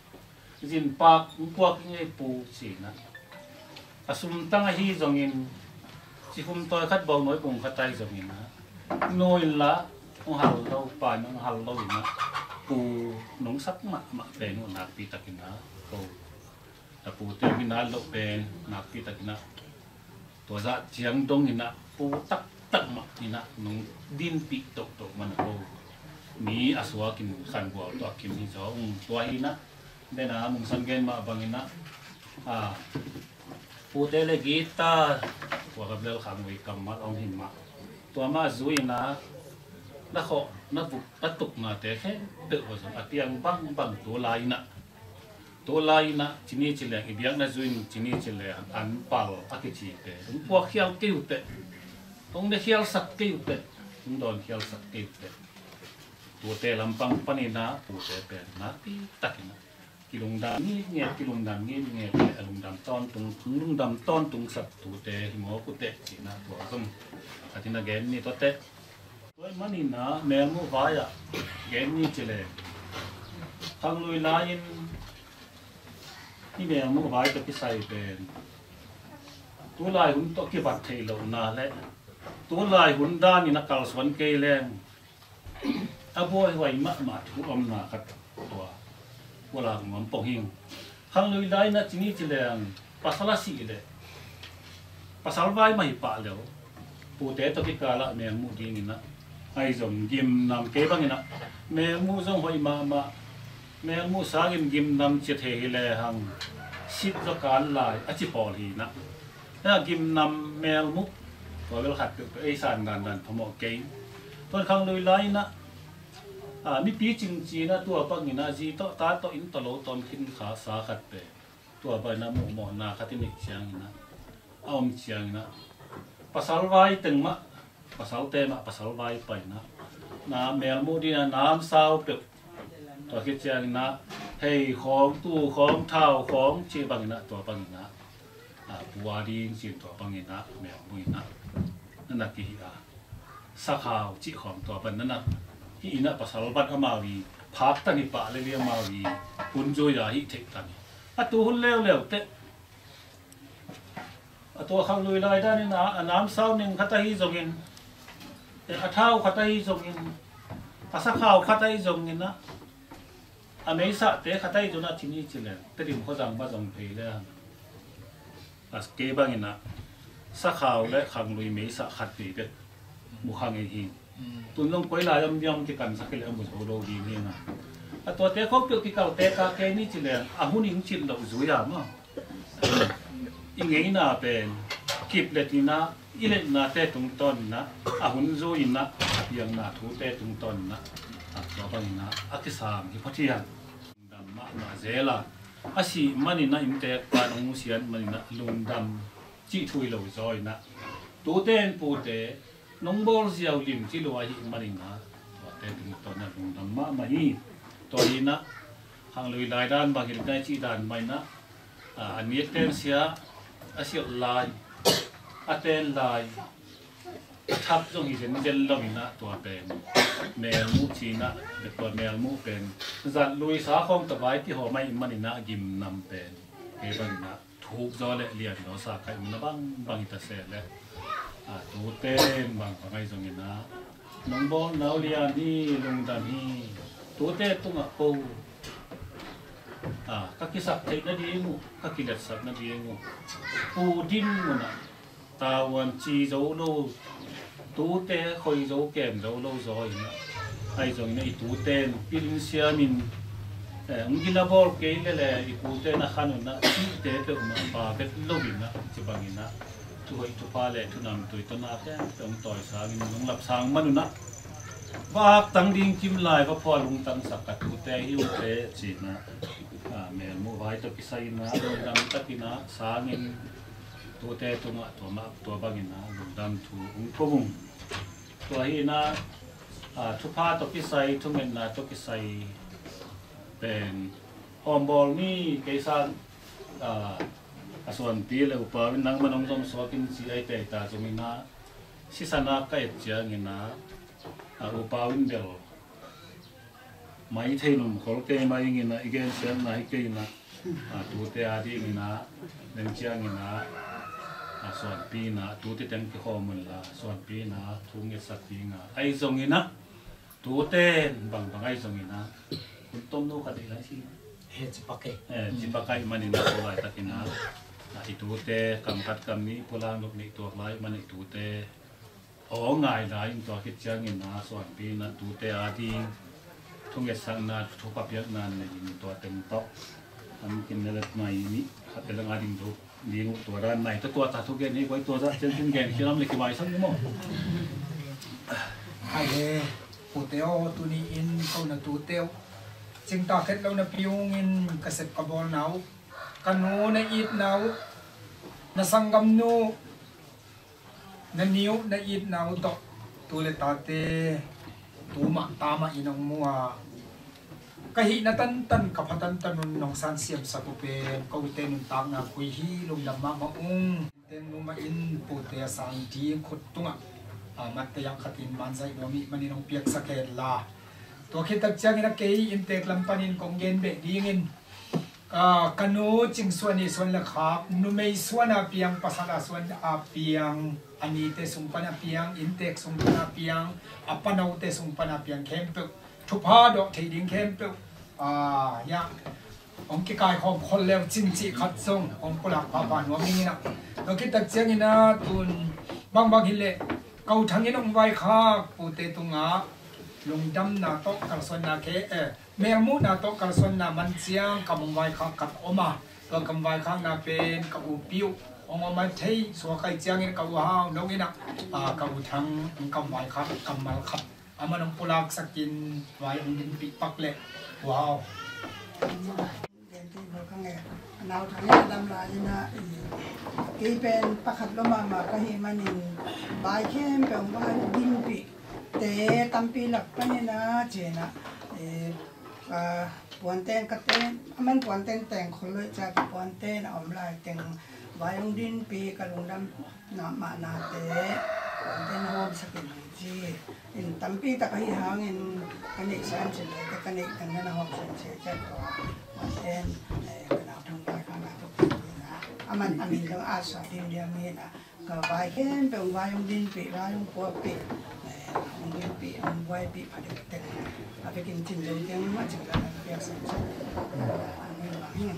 zinpak hong puak i ngei pu ci-in ah, a sumtang ahi zongin, cikhum tawi khat bawngnawi kung khat ahi zongin ah, nu in lah hong hal lo, pa in hong hal lo in ah, pu nong sak mahmah pen uh nakpi takin ah ko, a pute min a loh pen nakpi takin ah tua zah ciang dongin ah pu taktak mah in ah nong dinpih tohtoh man a ko. Mi a suakin khanbual tawh a kim hi zaw ung tua hi na. Dena Mungsan gen mah bangin ah, a, pute le guitar, tua ka bel khang wei kammal ong hi mah. Tua mah zui in ah na khawh, na vuk, na tuknate khempeuh aw zong a piang bangbang tu lai-inah, tu lai-inah cini ci leng i biakna zui-in cini ci leng an pal a kicite hong puakkhial kei uh teh, hong nekhialsak kei uh teh, hong dawnkhialsak kei uh teh, tute lampang paninah pute pen nakpi takinah kilungdam ngitnget, kilungdam ngitnget le a lungdam tawntung, lungdam tawntungsak tute hi mawk uh teh cinah tua zong a tin a gen ni tua teh. Tua maninah melmuh vai-ah gen ni ci leng, khanglui lai-in i melmuh vai tawh kisai pen tulai hun tawh kibat theih lohna le tulai hun danin a kalsuan kei leng a buaihuai mahmah thu omna khat tua ua lak nuam pong hing. Khanglui lai-inah cini ci leng pasal a sih leh pasal vai mah hi pah leu pute tawh kikalah melmuh dinginah ahi zong gimnam kei banginah melmuh zong hoih mahmah, melmuh sangin gimnam cia thei hi lehang sit zaw kan lai a ci pawl hinah. Hia gimnam melmuh tua bel khat peuhpeuh ei san dandan phamawh kei. Tuan khanglui lai-inah mipi cingcinah tua banginah zi tawh ta tawh inn tawh lo tawm khin kha sa khat pen tua banginah muhmawhna khat i neih cianginah a om cianginah pasal vai teng mah, pasalte mah pasal vai painah na melmuh dinah namsau peuh tua khit cianginah hei khawng, tu khawng, thau khawng cih banginah tua banginah a pua ding cin tua banginah melmuh inah na na kihih a sakhau cih khawng tua ban na na hih inah pasal ban amau i phaktan i pah lel i amau i hun zui a hih theihtan hi. A tu hun leuleu teh a tua khanglui lai danin a namsau ning khat ahi zongin, a thau khat ahi zongin, a sakhau khat ahi zonginah a meisahte khat ahi zonah cini ci leng Tedim khuazang mah zong thei leng a kei banginah sakhau le khanglui meisah khat vei bek mu kha ngei hi. Tun zong koi lai om diam kikansak hi leh a mu zo lo ding hi na. A tuate khawk peuh kikalte ka kei ni ci leng a hun in cit loh zui a maw? I ngeina pen kip le tina i letnate tungtawninah a hun zui inah a piangna thute tungtawninah a tua banginah a kisam hi phothian. Lungdam mahmah zel a, a sih maninah innteekpa nong siat maninah lungdam cih thu hi lo zaw inah tute in pute nong bawl ziau limci lua ahih maninah tuate tungtawninah lungdam mahmah hi. Tua hinah khanglui lai dan bang hi lo nai cih dan mah inah a niat tensia a siat lai a ten lai a thap zong hi zenzen lo inah tua pen melmuh cinah tua melmuh pen zat lui sa khawng tawh vai kihawm ahih maninah gimnam pen kei banginah thuk zaw le lian zaw sa kaih mana bangbang hi ta seh le a tute bangbang ahi zonginah nong bawl nau lian hi, lungdam hi. Tute tungah ko a ka kisak theih nading uh, ka kiletsak nading uh pu din munah tavuan ci zo lo, tute khoi zo kem zo lo zaw inah ahi zonginah i tute in pilin siamin hong gina bawl kei lele i pute na khan unah cihte peuhmah pa vet lo inah ci banginah thuhoih thupha le thunam tui tawh na khempeuh hong tawisangin hong lapsang man unah va aktang ding kim lai va phual lungtangsak ka tute hi ute cinah melmuh vai tawh kisai inah lungdam takinah sangin tute tungah tua mah tua banginah lungdam thu hong ko ung. Tua hinah thupha tawh kisai, thungetna tawh kisai pen hawmbawl mi kei sang a suanpi le upa in nangman hong zom suakin ci ai tei ta zonginah sisan a ka et cianginah upa in bel mai thei num khol kei mai inginah i gensiatna hi kei inah tute a dinginah neng cianginah suanpi inah tute teng kikhawm unla suanpi inah thu ngetsak dinga ahi zonginah tute bangbang ahi zonginah hun tomno khat ei lai si he cipak ei. Cipak ahi maninah tua laitakinah i tute kam khat kam nih pulang luk nih tuak lai manih tute aw ngai lai in tua khit cianginah suanpi inah tute a ding thungetsakna thupha piakna nei in tua teng tawh an kin na let mai nih khat te lang a ding zo ding uh tua dan nai ta tua ta thu gen hi koi tua zah cian tun gen khilam le kibai sang ni maw? Hai he. Pute aw, tuni in ko na tute uh cingtak het lo napi hong in ka sep ka bawlna uh, ka nu na itna uh, na sanggamnu na ni uh na itna uh tawh tu le tate tu mah ta mah in hong mu a, ka hihna tantan ka pha tantan un nong san siamsak uh pen ko ute nuntakna khui hi. Lungdam mahmah ung. Teng nu mah in pute a sang ding khut tungah a matte yak khatin manzaih nuam ih manin hong piaksak hen la. Tua khit tak ciangin a kei inntek lam panin kong gen beh dingin, a, ka nu Cing Suan ih suan le khak, numei suan a piang, pasal a suan a piang, a nite sung pan a piang, inntek sung pan a piang, a panote sung pan a piang khempeuh thupha dawh thei ding khempeuh, a, ya, hong kikaikhawm khol leu cin cih khat zong hong pulak phapha nuam ing in ah. Tua khit tak ciangin ah tun bangbang hileh ko thangin hong vaikhak pute tungah lungdamna tawh kalsuanna khe, eh, melmuhna tawh kalsuanna man ciang kam hong vaikhak khat om a, tua kam vaikhakna pen ka upi uh hong om a, thei suak ahih ciangin ka u Hau no in ah, ah, ka u Thang hong kam vaikhak kammal khat. Aman hong pulaksakin vai hong dinpih pak leh, wow. Genpih bawk ka ngei. A nau Thang in a dam lai in ah, i, kei pen pakhat lo mahmah ka hih manin vai khempeuh vai hong dinpih te tampi lak panin ah ci-in ah, i, ka puanten ka ten, aman puanten teng khol lo ih ciang ka puanten a om lai teng vai hong dinpih ka lungdam na mahnate, puanten na hawmsak in hong ci. In tampi tak ahih hangin ka neihsa in cin lote ka neih teng na na hawmsak in ci ciat tua puanten, eh, ka nau Thang vaikhakna tuk in ah, aman a min dong a sa ding diam in ah, ka vai khempeuh vai hong dinpih, vai hong puakpih, eh, hong dinpih, hong buaipih pha deuh teng a vekin cin deuh teng mah cin ka na piaksak sa. Amen.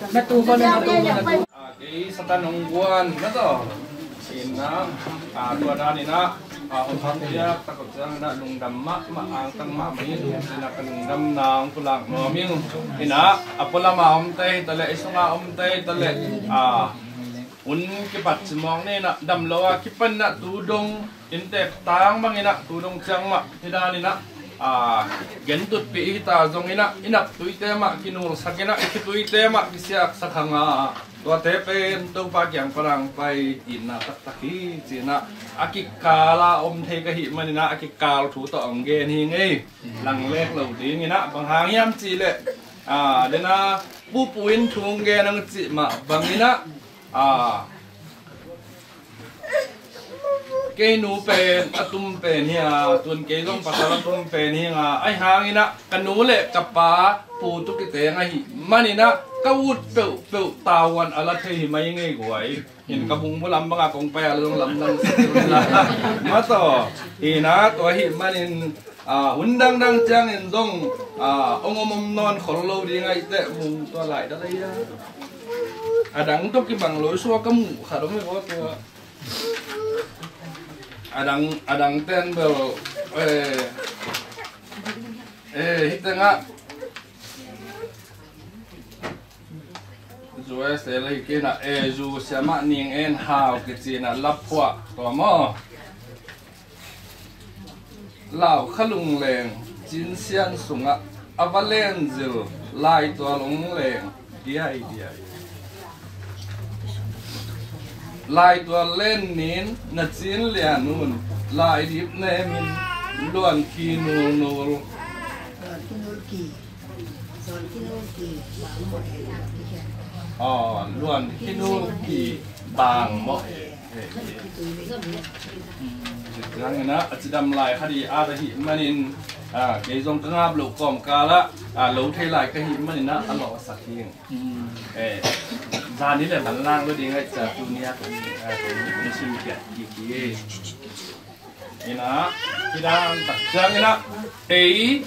Na tu ko na, na tu ko na. Ah, kei Satan hong guan na tawh. Inah, ah, tua dan inah, ah, hong hong piak takot ciang inah lungdam mahmah, angtang mahmah in, inah ka lungdamna hong pulak nuam ing. Inah a pualama omte hi taleh, i sunga omte hi taleh, ah, hun kipat cimawk ni inah dam lo a kipan inah tu dong inntek tang bang inah tu dong ciang mah hi dan inah, ah, gentutpih i hita zong inah i nak tuite mah kinulsak inah i khituite mah kisiaksak hang a, tuate pen Topa kiang pan hong pai itna taktak hi ci inah a kikal a om thei ka hih man inah a kikal thu tawh hong gen hi ngei. Langlek lo ding inah bang hang hiam cihleh, ah, dena pupu in thu hong gen hong cih mah bang inah, ah, kei nu pen a tum pen hi a, tun kei zong pasal a tum pen hi a, ahi hang inah ka nu le ka pa pu tu kiteng ahih man inah ka ut peuhpeuh tavuan a la thei hi mai ngei guai. In ka bungbu lam bangah kong pai a la zong lamdang sa la. Mataw, inah tua ahih manin, ah, hun dangdang ciangin zong, ah, hong om om nawn khol lo ding ahih teh mu tua lai da lei a. A dang tawh kibang lo i suak ka muh khat om hi tua. A dang, a dang ten bel, eh, eh, hih tengah zu e se la hi kei inah, eh, zu siamah Ning En Hau kici inah laphuah tua maw. Lau kha lungleng cinsian sungah a va len zil laitual hong leng diaidiai. Laitual len nin na cin lian un, laidip nemin luan khi nulnul. Aw, luan khi nul khi bang mawh e. Ciangin ah a cidam lai khat i at ahih manin, ah, kei zong ka ngap loh kawmkal ah, ah, lo thei lai ka hih manin ah a lawhsak hi. Eh, zan ni le manlang lo ding aih ciang tuni a kong, ah, kong sim piak kik hi. Ina, hih dan tak ciangin ah ei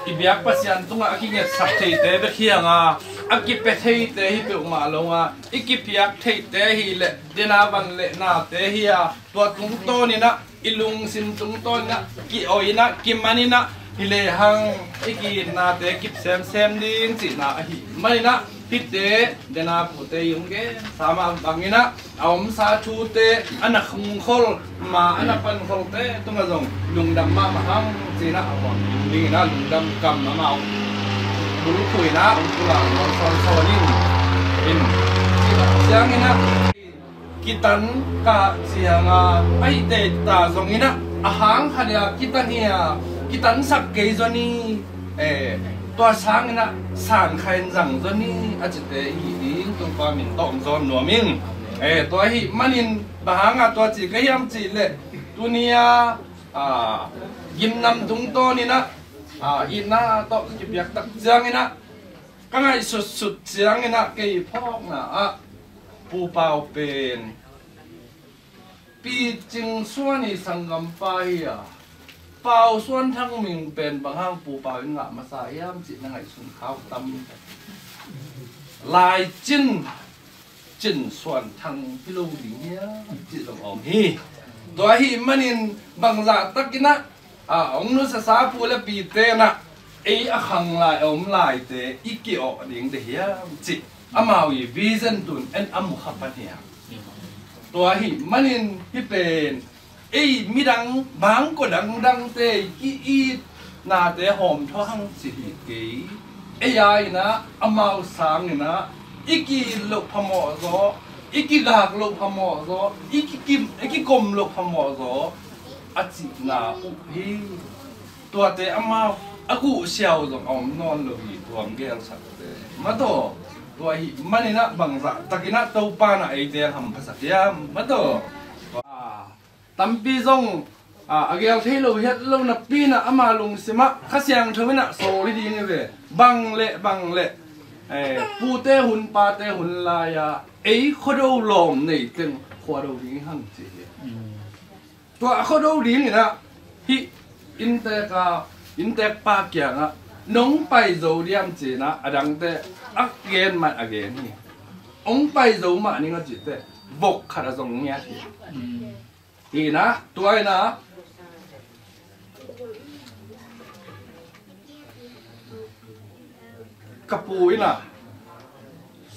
i biak Pasian tungah a kingetsak theite bek hi hang a, a kipia theite hi peuhmah lo a, i kipiak theite hi leh dena van le nate hi a, tua tungtawnin ah i lungsim tungtawnin ah ki-oihin ah kimanin ah hi lehang i ki-itnate kip semsem ding cihna ahih manin ah hihte dena pute i hong gensa mah bangin ah a omsa thute a na khungkhol ma a na pankholte tungah zong lungdam mahmah hang ci-in ah a huam dingin ah lungdam kam amau bulphuh in ah hong pulak nuam sawnsawn ing. In, ciangin ah kitan ka ciang a, a hihte ta zongin ah a hang khat a kitan hi a, kitansak kei zaw ni. Eh, tua sangin ah san kha in zang zaw ni a cite i hih ding Topa min tawh hong zawn nuam ing. Eh, tua ahih manin bang hang a tua ci ka hiam cih leh tuni a, ah, gimnam tungtawnin ah, ah, itna tawh kipiak tak ciangin ah ka ngaihsutsut ciangin ah kei phawkna ah Pu Pau pen Pi Cing Suan i sanggampa hi a, Pau Suan Thang Ming pen bang hang Pu Pau in ngah masa hiam cih na ngaihsun kha uh tam. Lai Cin, Cin Suan Thang hi lo ding hiam cih zong om hi. Tua ahih manin bangzah takin ah, ah, hong nusiasa pu le pite in ah ei a khang lai a om laite i ki-awh ding te hiam cih amau i vision tun en a mu kha pan hi a. Tua ahih manin hih pen ei midang bangkua dangdangte i ki-itnate hawmthawh hang ci hi kei. Ei a in ah amau sangin ah i ki-it loh phamawh zaw, i kigak loh phamawh zaw, i kikim, i kikom loh phamawh zaw a cihna uh hi. Tuate amau a guh siau zong a om nawn lo hi, tua hong gelsakte. Mataw, tua ahih manin ah bangzah takin ah Topa in ah eite hamphasak hiam? Mataw. Tua tampi zong, ah, a gel thei lo het lo napi in ah ama lungsim ah Kha Siangtho in ah sawl hi ding hi ve. Bang le bang le, eh, pute hun pate hun lai-a ei khuado lawm nei teng khuado ding hang ci hi. Tua a khuado dingin ah hih inntek a, inntek pa kiangah nong pai zo diam ci-in ah a dangte a gen mah a gen hi. Hong pai zo mah ning a cih teh vok khat a zong ngiat hi. Hi in ah tua in ah ka pu in ah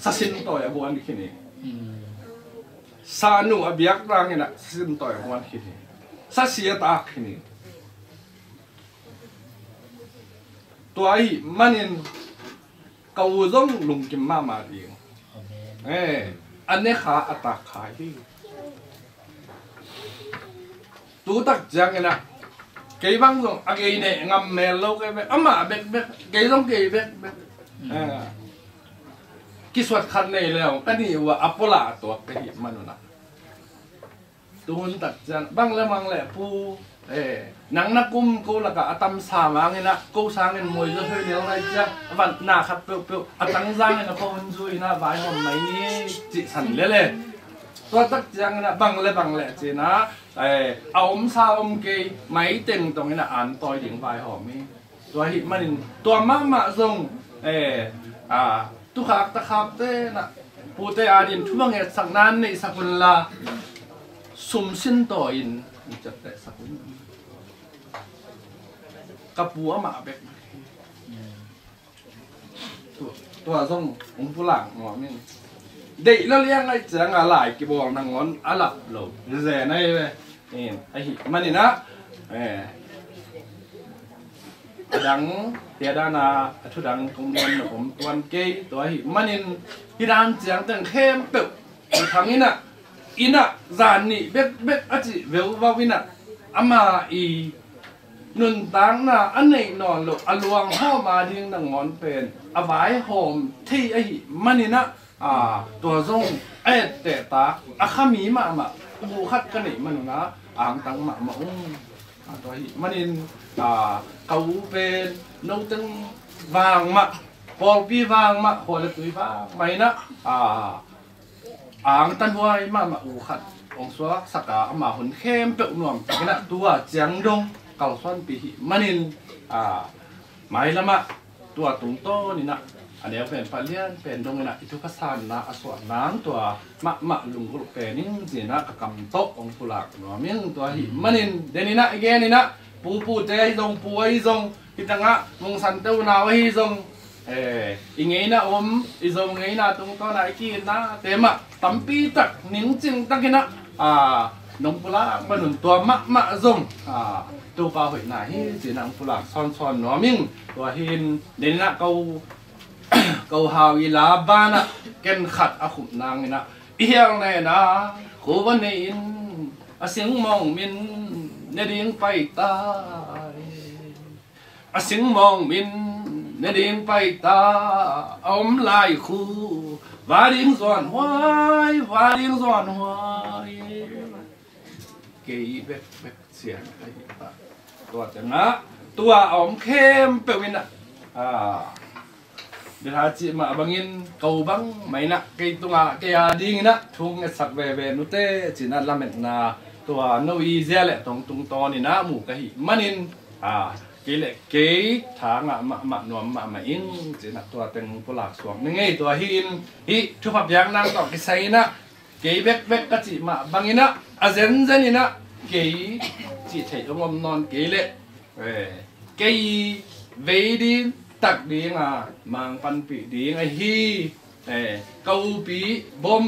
sasin tawi a buan khin hi. Sanu a biak dangin ah sasin tawi a buan khin hi. Sasi a tak khin hi. Tua ahih manin ka u zong lungkim mahmah ding. Eh, a ne kha a tak kha hi. Tu tak ciangin ah kei bang zong a gei neh ngam mel lo kei bek, amah bekbek, kei zong kei bekbek. Eh, kisuat khat nei leng ka nih uh a, a pualah a tuak ka hih manun ah tu hun tak ciang bang le mang le pu, eh, nang na kum ko lakah a tamsa mangin ah ko sangin muai zaw hoi lel nai ciang a vatna khat peuhpeuh a tangzangin a ko hun zui in ah vaihawm mai ni cihsan lele. Tua tak ciangin ah bang le bang le ci-in ah, eh, a omsa om kei mai teng tongin ah an tawi ding vaihawm hi. Tua ahih manin tua mahmah zong, eh, ah, tukhak takhapte in ah pute adingin thumang etsakna neihsak unla sum sin tawi in hong ciaptehsak un. Ka pu amah bek. Tua, tua zong hong pulak nuam ing. Deih lo liang ahih ciangin lai kibawl nangawn a lap lo. Zen ahi ve. Eh, ahih manin ah, eh, a dang, tua dan a, a thu dang kong gen nop om tuan kei, tua ahih manin hih dan ciang teng khempeuh Pu Thang in ah, in ah zan nih bekbek a cih veuvau in ah, ama i nuntakna a neih nawn loh a luanghawm ading nangawn pen a vaihawm thei ahih manin ah, ah, tua zong a ettehtak a khami mahmah u khat ka neih manun ah angtang mahmah ung. A, tua ahih manin, a, ka u pen noteng vang mah, pawlpi vang mah, khua le tui vang mah in ah, a, angtanhuai mahmah u khat hong suaksak a, ama hun khempeuh nuamtakin ah tu-a ciang dong kalsuanpih ahih manin, a, mailam ah tua tungtawn in ah a neu pen pha lian pen dong in ah i thupha sanna a suah nang tua mahmah lunggulh pen in ci-in ah ka kam tawh hong pulak nuam ing. Tua ahih manin den in ah i gen in ah, pu pute ahi zong, pu ahi zong, hi tangah Mungsante unau ahi zong, eh, i ngeina om, i Zo ngeina tungtawn ah i ki-itnate mah tampi tak ningcing takin ah, a, nong pulak manun tua mahmah zong, a, Topa hoihna hi ci-in ah hong pulak sawnsawn nuam ing. Tua hi-in den in ah ko, ko hau i la banah ken khat a khup nang in ah, i hial nen a khuva nei in, a singmawng min ne ding pai ta e. A singmawng min ne ding pai ta, a om lai khu va ding zuan huai, va ding zuan huai. Kei bekbek ciang ka hi ta. Tua tengah tua a om khempeuh in ah, a, Betha cih mah bangin ko bang mah in ah kei tungah, kei a dingin ah thu ngetsak veve nute ci-in ah lametna tua no i zia le tong tungtawn in ah mu ka hih manin, a, kei le kei tha ngah mahmah nuam mahmah ing ci-in ah tua teng pulak suak ning ei. Tua hi-in hih thupha piak nang tawh kisai in ah kei bekbek ka cih mah bangin ah a zenzen in ah kei cih theih hong om nawn kei leh, eh, kei vei ding, tak ding a mang panpih ding ahi, eh, ka upi bom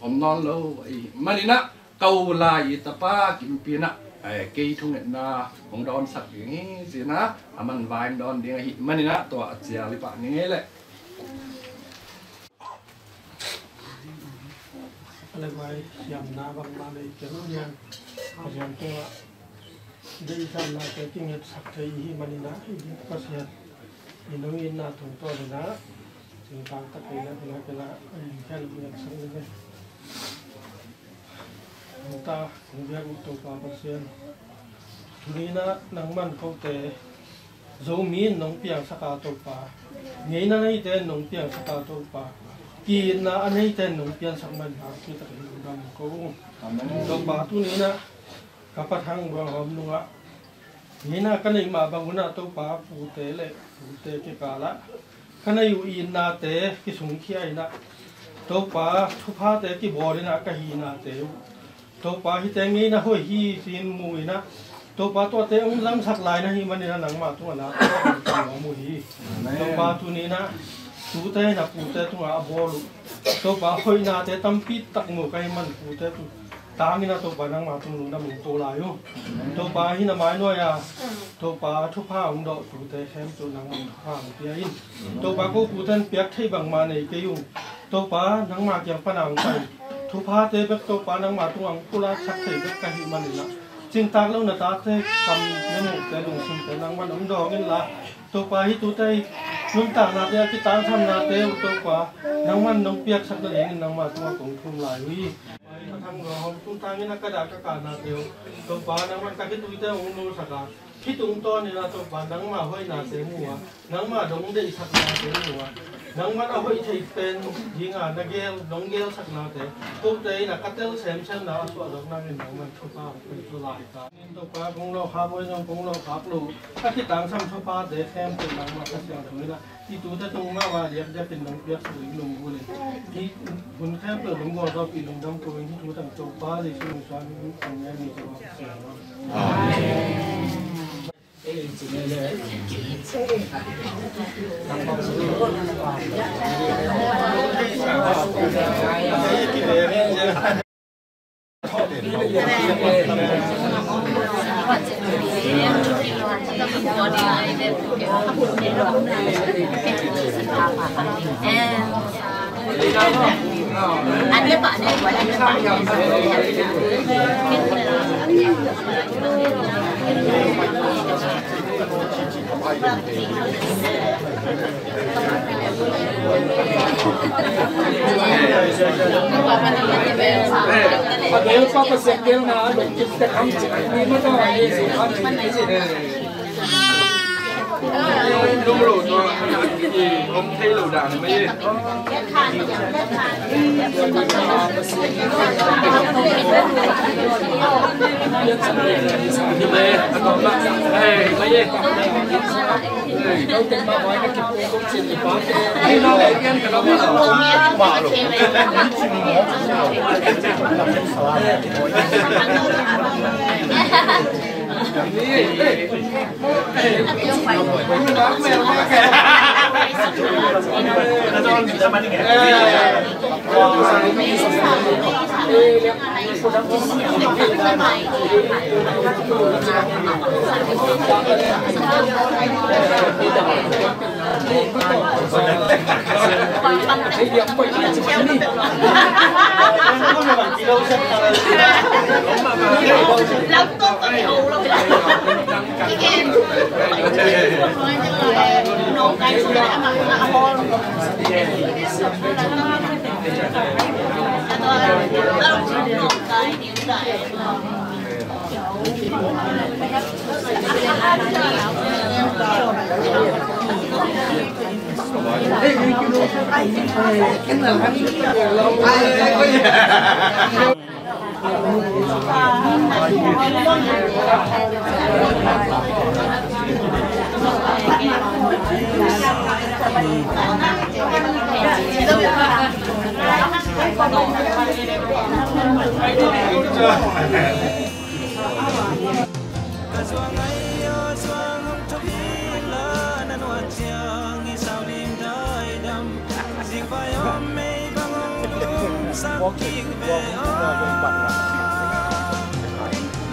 om nawn lo ahih manin ah ka u lai i tapa Kimpi in ah, eh, kei thungetna hong dawnsak ding hi ci-in ah a manvai hong dawn ding ahih manin ah tua a cial i pah ning ei leh. A le vai siamna bangmah nei kei lo hian, Pasian tungah deihsaknate kingetsak thei i hih manin ah, i Pasian i nong itna tungtawn in ah, cingtang tak kei le, kei le, kei le, a ing kei le kingetsak ni ve. Nta, kong biak uh Topa Pasian, tuni in ah nangman kote Zomi in nong piangsak a Topa, ngeina neite in nong piangsak a Topa, ki-itna a neite in nong piansak man hangpi tak hi lungdam ko ung. Amen. Topa tuni in ah ka Pa Thang Buang Hawm nungah ngeina ka neih mah bang un ah Topa pute le pute kikal ah ka nei uh itnate kisungkhia in ah Topa thuphate kibawl in ah ka hihnate uh Topa hihte ngeina hoih hi ci-in mu in ah Topa tuate hong lamsak lai na hih manin ah nangmah tungah na Topa hong tung nuam uh hi. Amen. Topa tuni in ah tute na pute tungah a bawl uh Topa hoihnate tampi tak mu ka hih man pute tu tangin ah Topa nangmah tung lungdam hong ko lai uh. Amen. Topa hih na mai nuai a Topa thupha hong dawh tute khempeuh nangmah thupha hong pia in. Amen. Topa ko pute in piak theih bangmah nei kei ung. Topa nangmah kiang pan a hong pai thuphate bek Topa nangmah tungah hong pulaksak thei bek ka hih manin ah cingtak lo na tate kam ne muhte lungsimte nangman hong dawng inla Topa hih tute i nuntaknate a kitangsamnate uh Topa nangman nong piaksak nadingin nangmah tungah kong thum lai uh hi. Topa hih ka thang lua hong tungtangin a ka dah ka kahnate uh Topa nangman ka khituite hong nulsak a hih tungtawnin ah Topa nangmah hoihnate mu a nangmah dong deihsaknate mu a nangman a hoih thei pen dinga na gel dong gelsaknate kote in ah ka tel semsemna a suah dok nangin nangman thupha hong pia lai ta. Topa kong lawhkhak uh zong kong lawhkhak lo a kitangsam thuphate khempeuh nangmah Kha Siangtho in ah hih tute tung mahmah diakdiakin nong piaksak ding lunggulh in hih hun khempeuh nong gualzawhpih lungdam ko in hih thu tang Topa Jesuh min suangin kong ngen hi Topa Pasian. Amen. Ka zuang ai aw zuang hong thawh inla, na nuat ciang i saulim daidam. Zingvai om mei bang hong lumsak kik ve aw.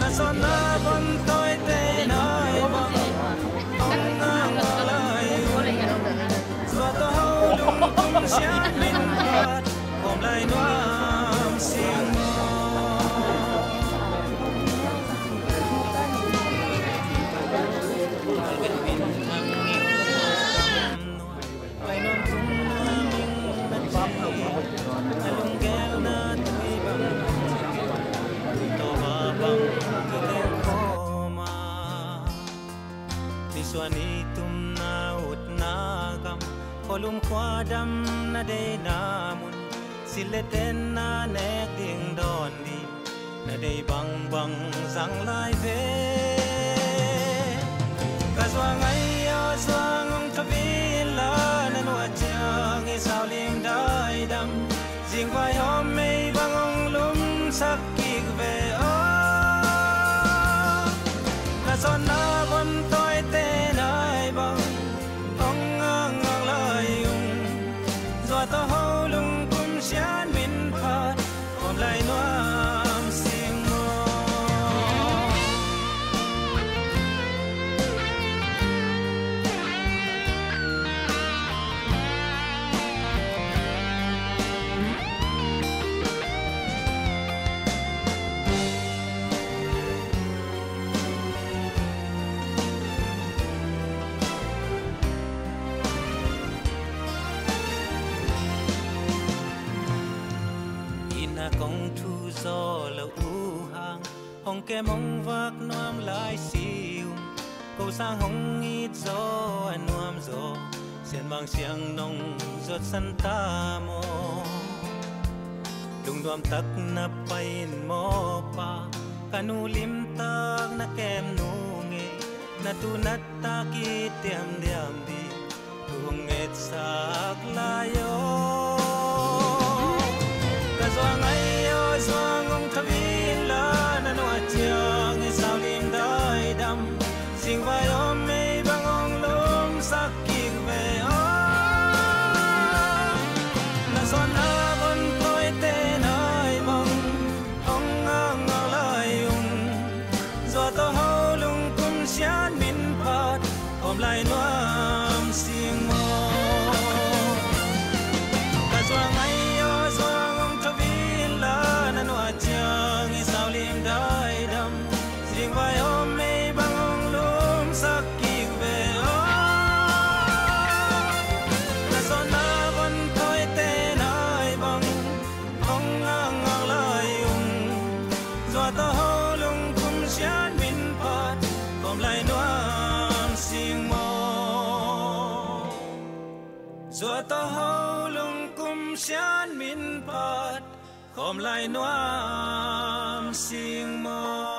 Na sawtna bon tawite nai bang hong ngak lai uh. Zuat aw ho lungkum sian min phat, om lai nuam sing maw. Nisuan i tumna utna gam, khualum khuadam na deina mun, silh le tenna nek ding dawn ding, na dei bangbang zang lai ve. Ka zuang ai aw zuang hong thawh inla, na nuat ciang i saulim daidam. Zingvai om mei bang hong lumsak kik ve aw. Na sawtna bon tawite nai bang hong ngak ngak lai ung. Zuat aw ho lungkum sian min phat, om lai nuam sing maw. Inn ah kong thu zaw loh uh hang, hong kem hong vak nuam lai si ung. Ko sang hong it zaw a nuam zaw, Sianmang siang nong zuat san ta maw. Lungnuam tak na pai in maw pa, ka nu limtak na kem nu ngei, na tu na tak i tiamdiam ding thu hong ngetsak lai aw. Ka zuang ai aw zuang hong thawh inla, na nuat ciang i saulim daidam. Zingvai om mei bang hong lumsak kik ve aw. Na sawtna bon tawite nai bang hong ngak ngak lai ung. Zuat aw ho lungkum sian min phat, om lai nuam sing maw. Zuat tawh ho lungkum sian min phat khawm lai nuam sing maw?